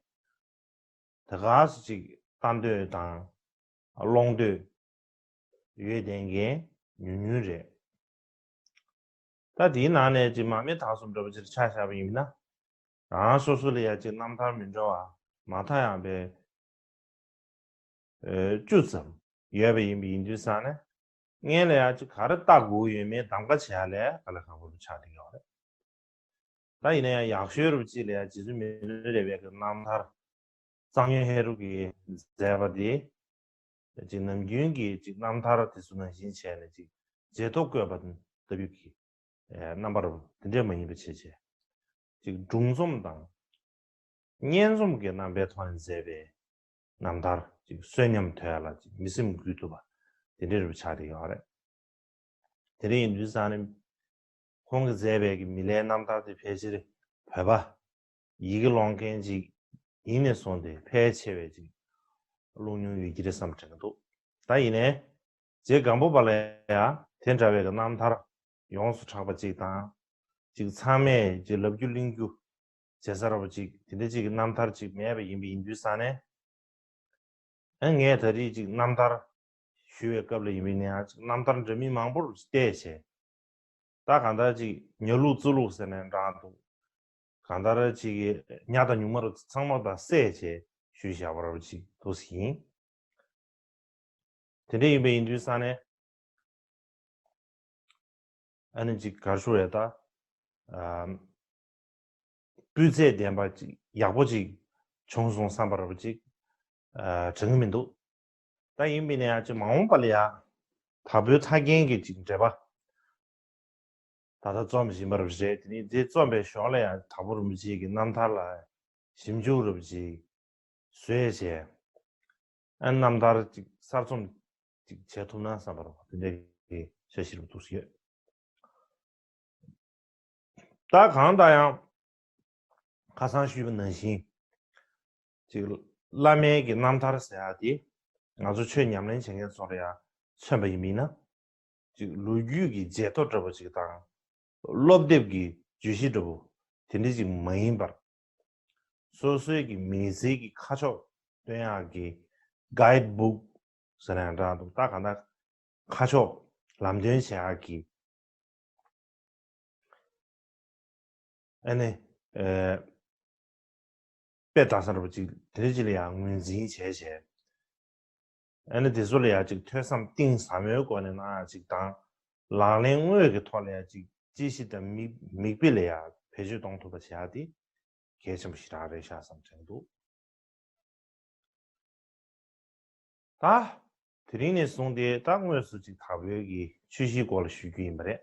དེ་ག་སུ་ཅིག་ལྟ་འདོད་དང་ཀློག་འདོད་ཡོད་བསྡད་མཁན་ཉུང་ཉུང་རེད། ད་དེའི་ནང་ནས་ཅིག་མར་མེ་མདའ་གསུམ་འདྲ་པོ་ཅིག་ཆ་བཞག་པ་ཡིན་ན། རང་སོ་སོ་ལ་ཡ་ཅིག་རྣམ་ཐར་མི་འདྲ་བ་མ་མཐའ་ཡང་པའི་བཅུ་ཙམ་ཡོད་པ་ཡིན་པ་ཡིན་དུས་ཙང་ནས། སྔོན་ལ་ཡ་ཅིག་ག་རེ་ལྟ་དགོས་ཡོད་མེད་གདམ་ག་བྱེད་ཡ་ལས་དཀའ་ལས་ཁག་པོ་ཆགས་བསྡད་ཡོད་རེད། ད་ཡིན་ན་ཡང་ཡག་ཤོས་རུ་ཅིག་ལ་ཡ་རྗེ་བཙུན་མི་ལ་རས་པའི་གི་རྣམ་ཐར། གཙང་སྨྱོན་ཧེ་རུ་གིས་མཛད་པ་དེ། ཅིག་ནམ་རྒྱུན་གྱི་ཅིག་རྣམ་ཐར་དེ་ཚོ་ནང་བཞིན་བྱས་ནས་ཅིག་བརྗེད་ཐོ་བཀོད་པ་ལྟ་བུའི་གི་རྣམ་པ་རུ་དེ་འདྲས་མ་ཡིན་པ་བྱས་བྱས། ཅིག་སྒྲུང་རྩོམ་དང་། སྙན་རྩོམ་གྱི་རྣམ་པའི་ཐོག་ནས་མཛད་པའི་རྣམ་ཐར་ཅིག་བསོད་སྙོམས་དོད་ལ་ཅིག་མི་སེམས་འགུལ་ཐུབ་པ་དེ་འདྲའི་རུ་ཆགས་བསྡད་ཡོད་རེད། དེ་འདྲ་ཡིན་དུས་ཙང་ནས་ཁོང་གིས་མཛད་པའི་གི་མི་ལའི་རྣམ་ཐར་དེ་ཕལ་ཆེར་བོད་པ་ཡི་གེ་ཀློག་མཁན་ཅིག་ཡིན་ནས་བཟུང་སྟེ་ཕལ་ཆེ་བས་ཅིག་ཀློག་མྱོང་ཡོད་ཀྱི་རེད་བསམ་དྲན་གྱི་འདུག་ད་ཡིན་ནའི་རྗེ་སྒམ་པོ་པ་ལ་ཡང་དེ་འདྲ་བའི་གི་རྣམ་ཐར་ཡོངས་སུ་གྲགས་པ་ཅིག་དང་། ཅིག་ཚང་མས་ཅིག་ལབ་རྒྱུ་གླེང་རྒྱུ་བྱེད་ས་འདྲ་པོ་ཅིག་དེ་འདྲ་ཅིག་གི་རྣམ་ཐར་ཅིག་མེད་པ་ཡིན་པ་ཡིན་དུས་ཙང་ནས། ཨ་ངས་ད་རེས་ཅིག་རྣམ་ཐར་ཞུ་བའི་སྐབས་ལ་ཡིན་པ་ཡིན་ན་ཡང་ཅིག་རྣམ་ཐར་འདྲ་མིན་མང་པོར་བལྟས་བྱས། ད་གང་ལྟར་ཅིག་ཉ་ལུག་རྩི་ལུག་ཟེར་ནས་འདྲ་འདུག་གང་ལྟར་ཅིག་ཉ་དང་ཉུང་མ་རུ་ཚང་མ་དང་བསྲེས་བྱས་ཞུས་བཞག་པ་རུ་ཅིག་འདུག་ཡིན། དེ་འདྲ་ཡིན་པ་ཡིན་དུས་ཙང་ནས། ཨ་ནི་ཅིག་གར་ཞུ་རེད་ད། ཨ། སྤུས་ཚད་ལྡན་པ་ཅིག་ཡག་པོ་ཅིག་བྱུང་སོང་བསམ་པ་ར་བ་ཅིག་ཨ། དྲན་གི་མི་འདུག་ད་ཡིན་པ་ཡིན་ན་ཡང་ཅིག་མ་འོངས་པ་ལ་ཡ་དྭགས་པོའི་ཐར་རྒྱན་གྱི་ཅིག་འགྲེལ་པ་ད་ལྟ་རྩོམ་བཞིན་པ་ར་བ་རེད། དེ་ནི་དེ་རྩོམ་པའི་ཞོར་ལ་ཡང་དྭགས་པོ་རིན་པོ་ཆེ་གི་རྣམ་ཐར་ལ་ཞིབ་འཇུག་ར་བ་ཅིག་བཟོས་བྱས། ཨ། རྣམ་ཐར་ཅིག་གསར་རྩོམ་ཅིག་བྱེད་ཐུབ་ན་བསམ་པ་རེད་པ། དེ་འདྲའི་འཆར་གཞི་རུ་འདུག་ཡོད། ད་གང་ལྟར་ཡང་ཁ་སང་ཞུས་པ་ནང་བཞིན་ཅིག་བླ་མའི་གི་རྣམ་ཐར་ཟེར་ཡག་དེ་ང་ཚོ་ཆོས་ཉམས་ལེན་བྱེད་མཁན་ཚོ་ལ་ཡང་མཚོན་པ་ཡིན་མིན་ན། ཅིག་ལོ་རྒྱུས་ཀྱི་བརྗེད་ཐོ་འདྲ་པོ་ཅིག་དང་། སློབ་དེབ་ཀྱི་བརྗོད་གཞི་འདྲ་པོ་དེ་འདྲ་ཅིག་མ་ཡིན་པར། སོ་སོའི་གི་མི་ཚེའི་གི་ཁ་ཕྱོགས་སྟོན་ཡག་གི་guide book ཟེར་ན་ཡང་འདྲ་འདུག་ད་གང་ལྟར་ཁ་ཕྱོགས་ལམ་སྟོན་བྱེད་ཡག་གི། ཨ་ནི། ཨེ། དཔེ་ལྟ་ས་འདྲ་པོ་ཅིག་དེ་འདྲ་ཅིག་ལ་ཡང་ངོས་འཛིན་བྱས་བྱས། ཨ་ནི་དེ་ཚོ་ལ་ཡང་ཅིག་ཐོས་བསམ་གཏིང་ཟབ་མོའི་སྒོ་ནས་གནང་ཡག་ཅིག་དང་། ལག་ལེན་དངོས་ཀྱི་ཐོག་ལ་ཡང་ཅིག་དཔྱད་གཞི་དང་མིག་མིག་དཔེ་ལ་ཡང་བེད་སྤྱོད་གཏོང་ཐུབ་པ་བྱེད་ཡག་དེ་གལ་ཆེན་པོ་ཞེ་དྲག་རེད་ཤག་བསམ་དྲན་འདུག་ད། དེ་རིང་ནས་བཟུང་སྟེ་ད་དངོས་སུ་ཅིག་དྭགས་པོའི་གི་ཆོས་གཞིའི་སྐོར་ལ་ཞུ་རྒྱུ་ཡིན་པ་རེད།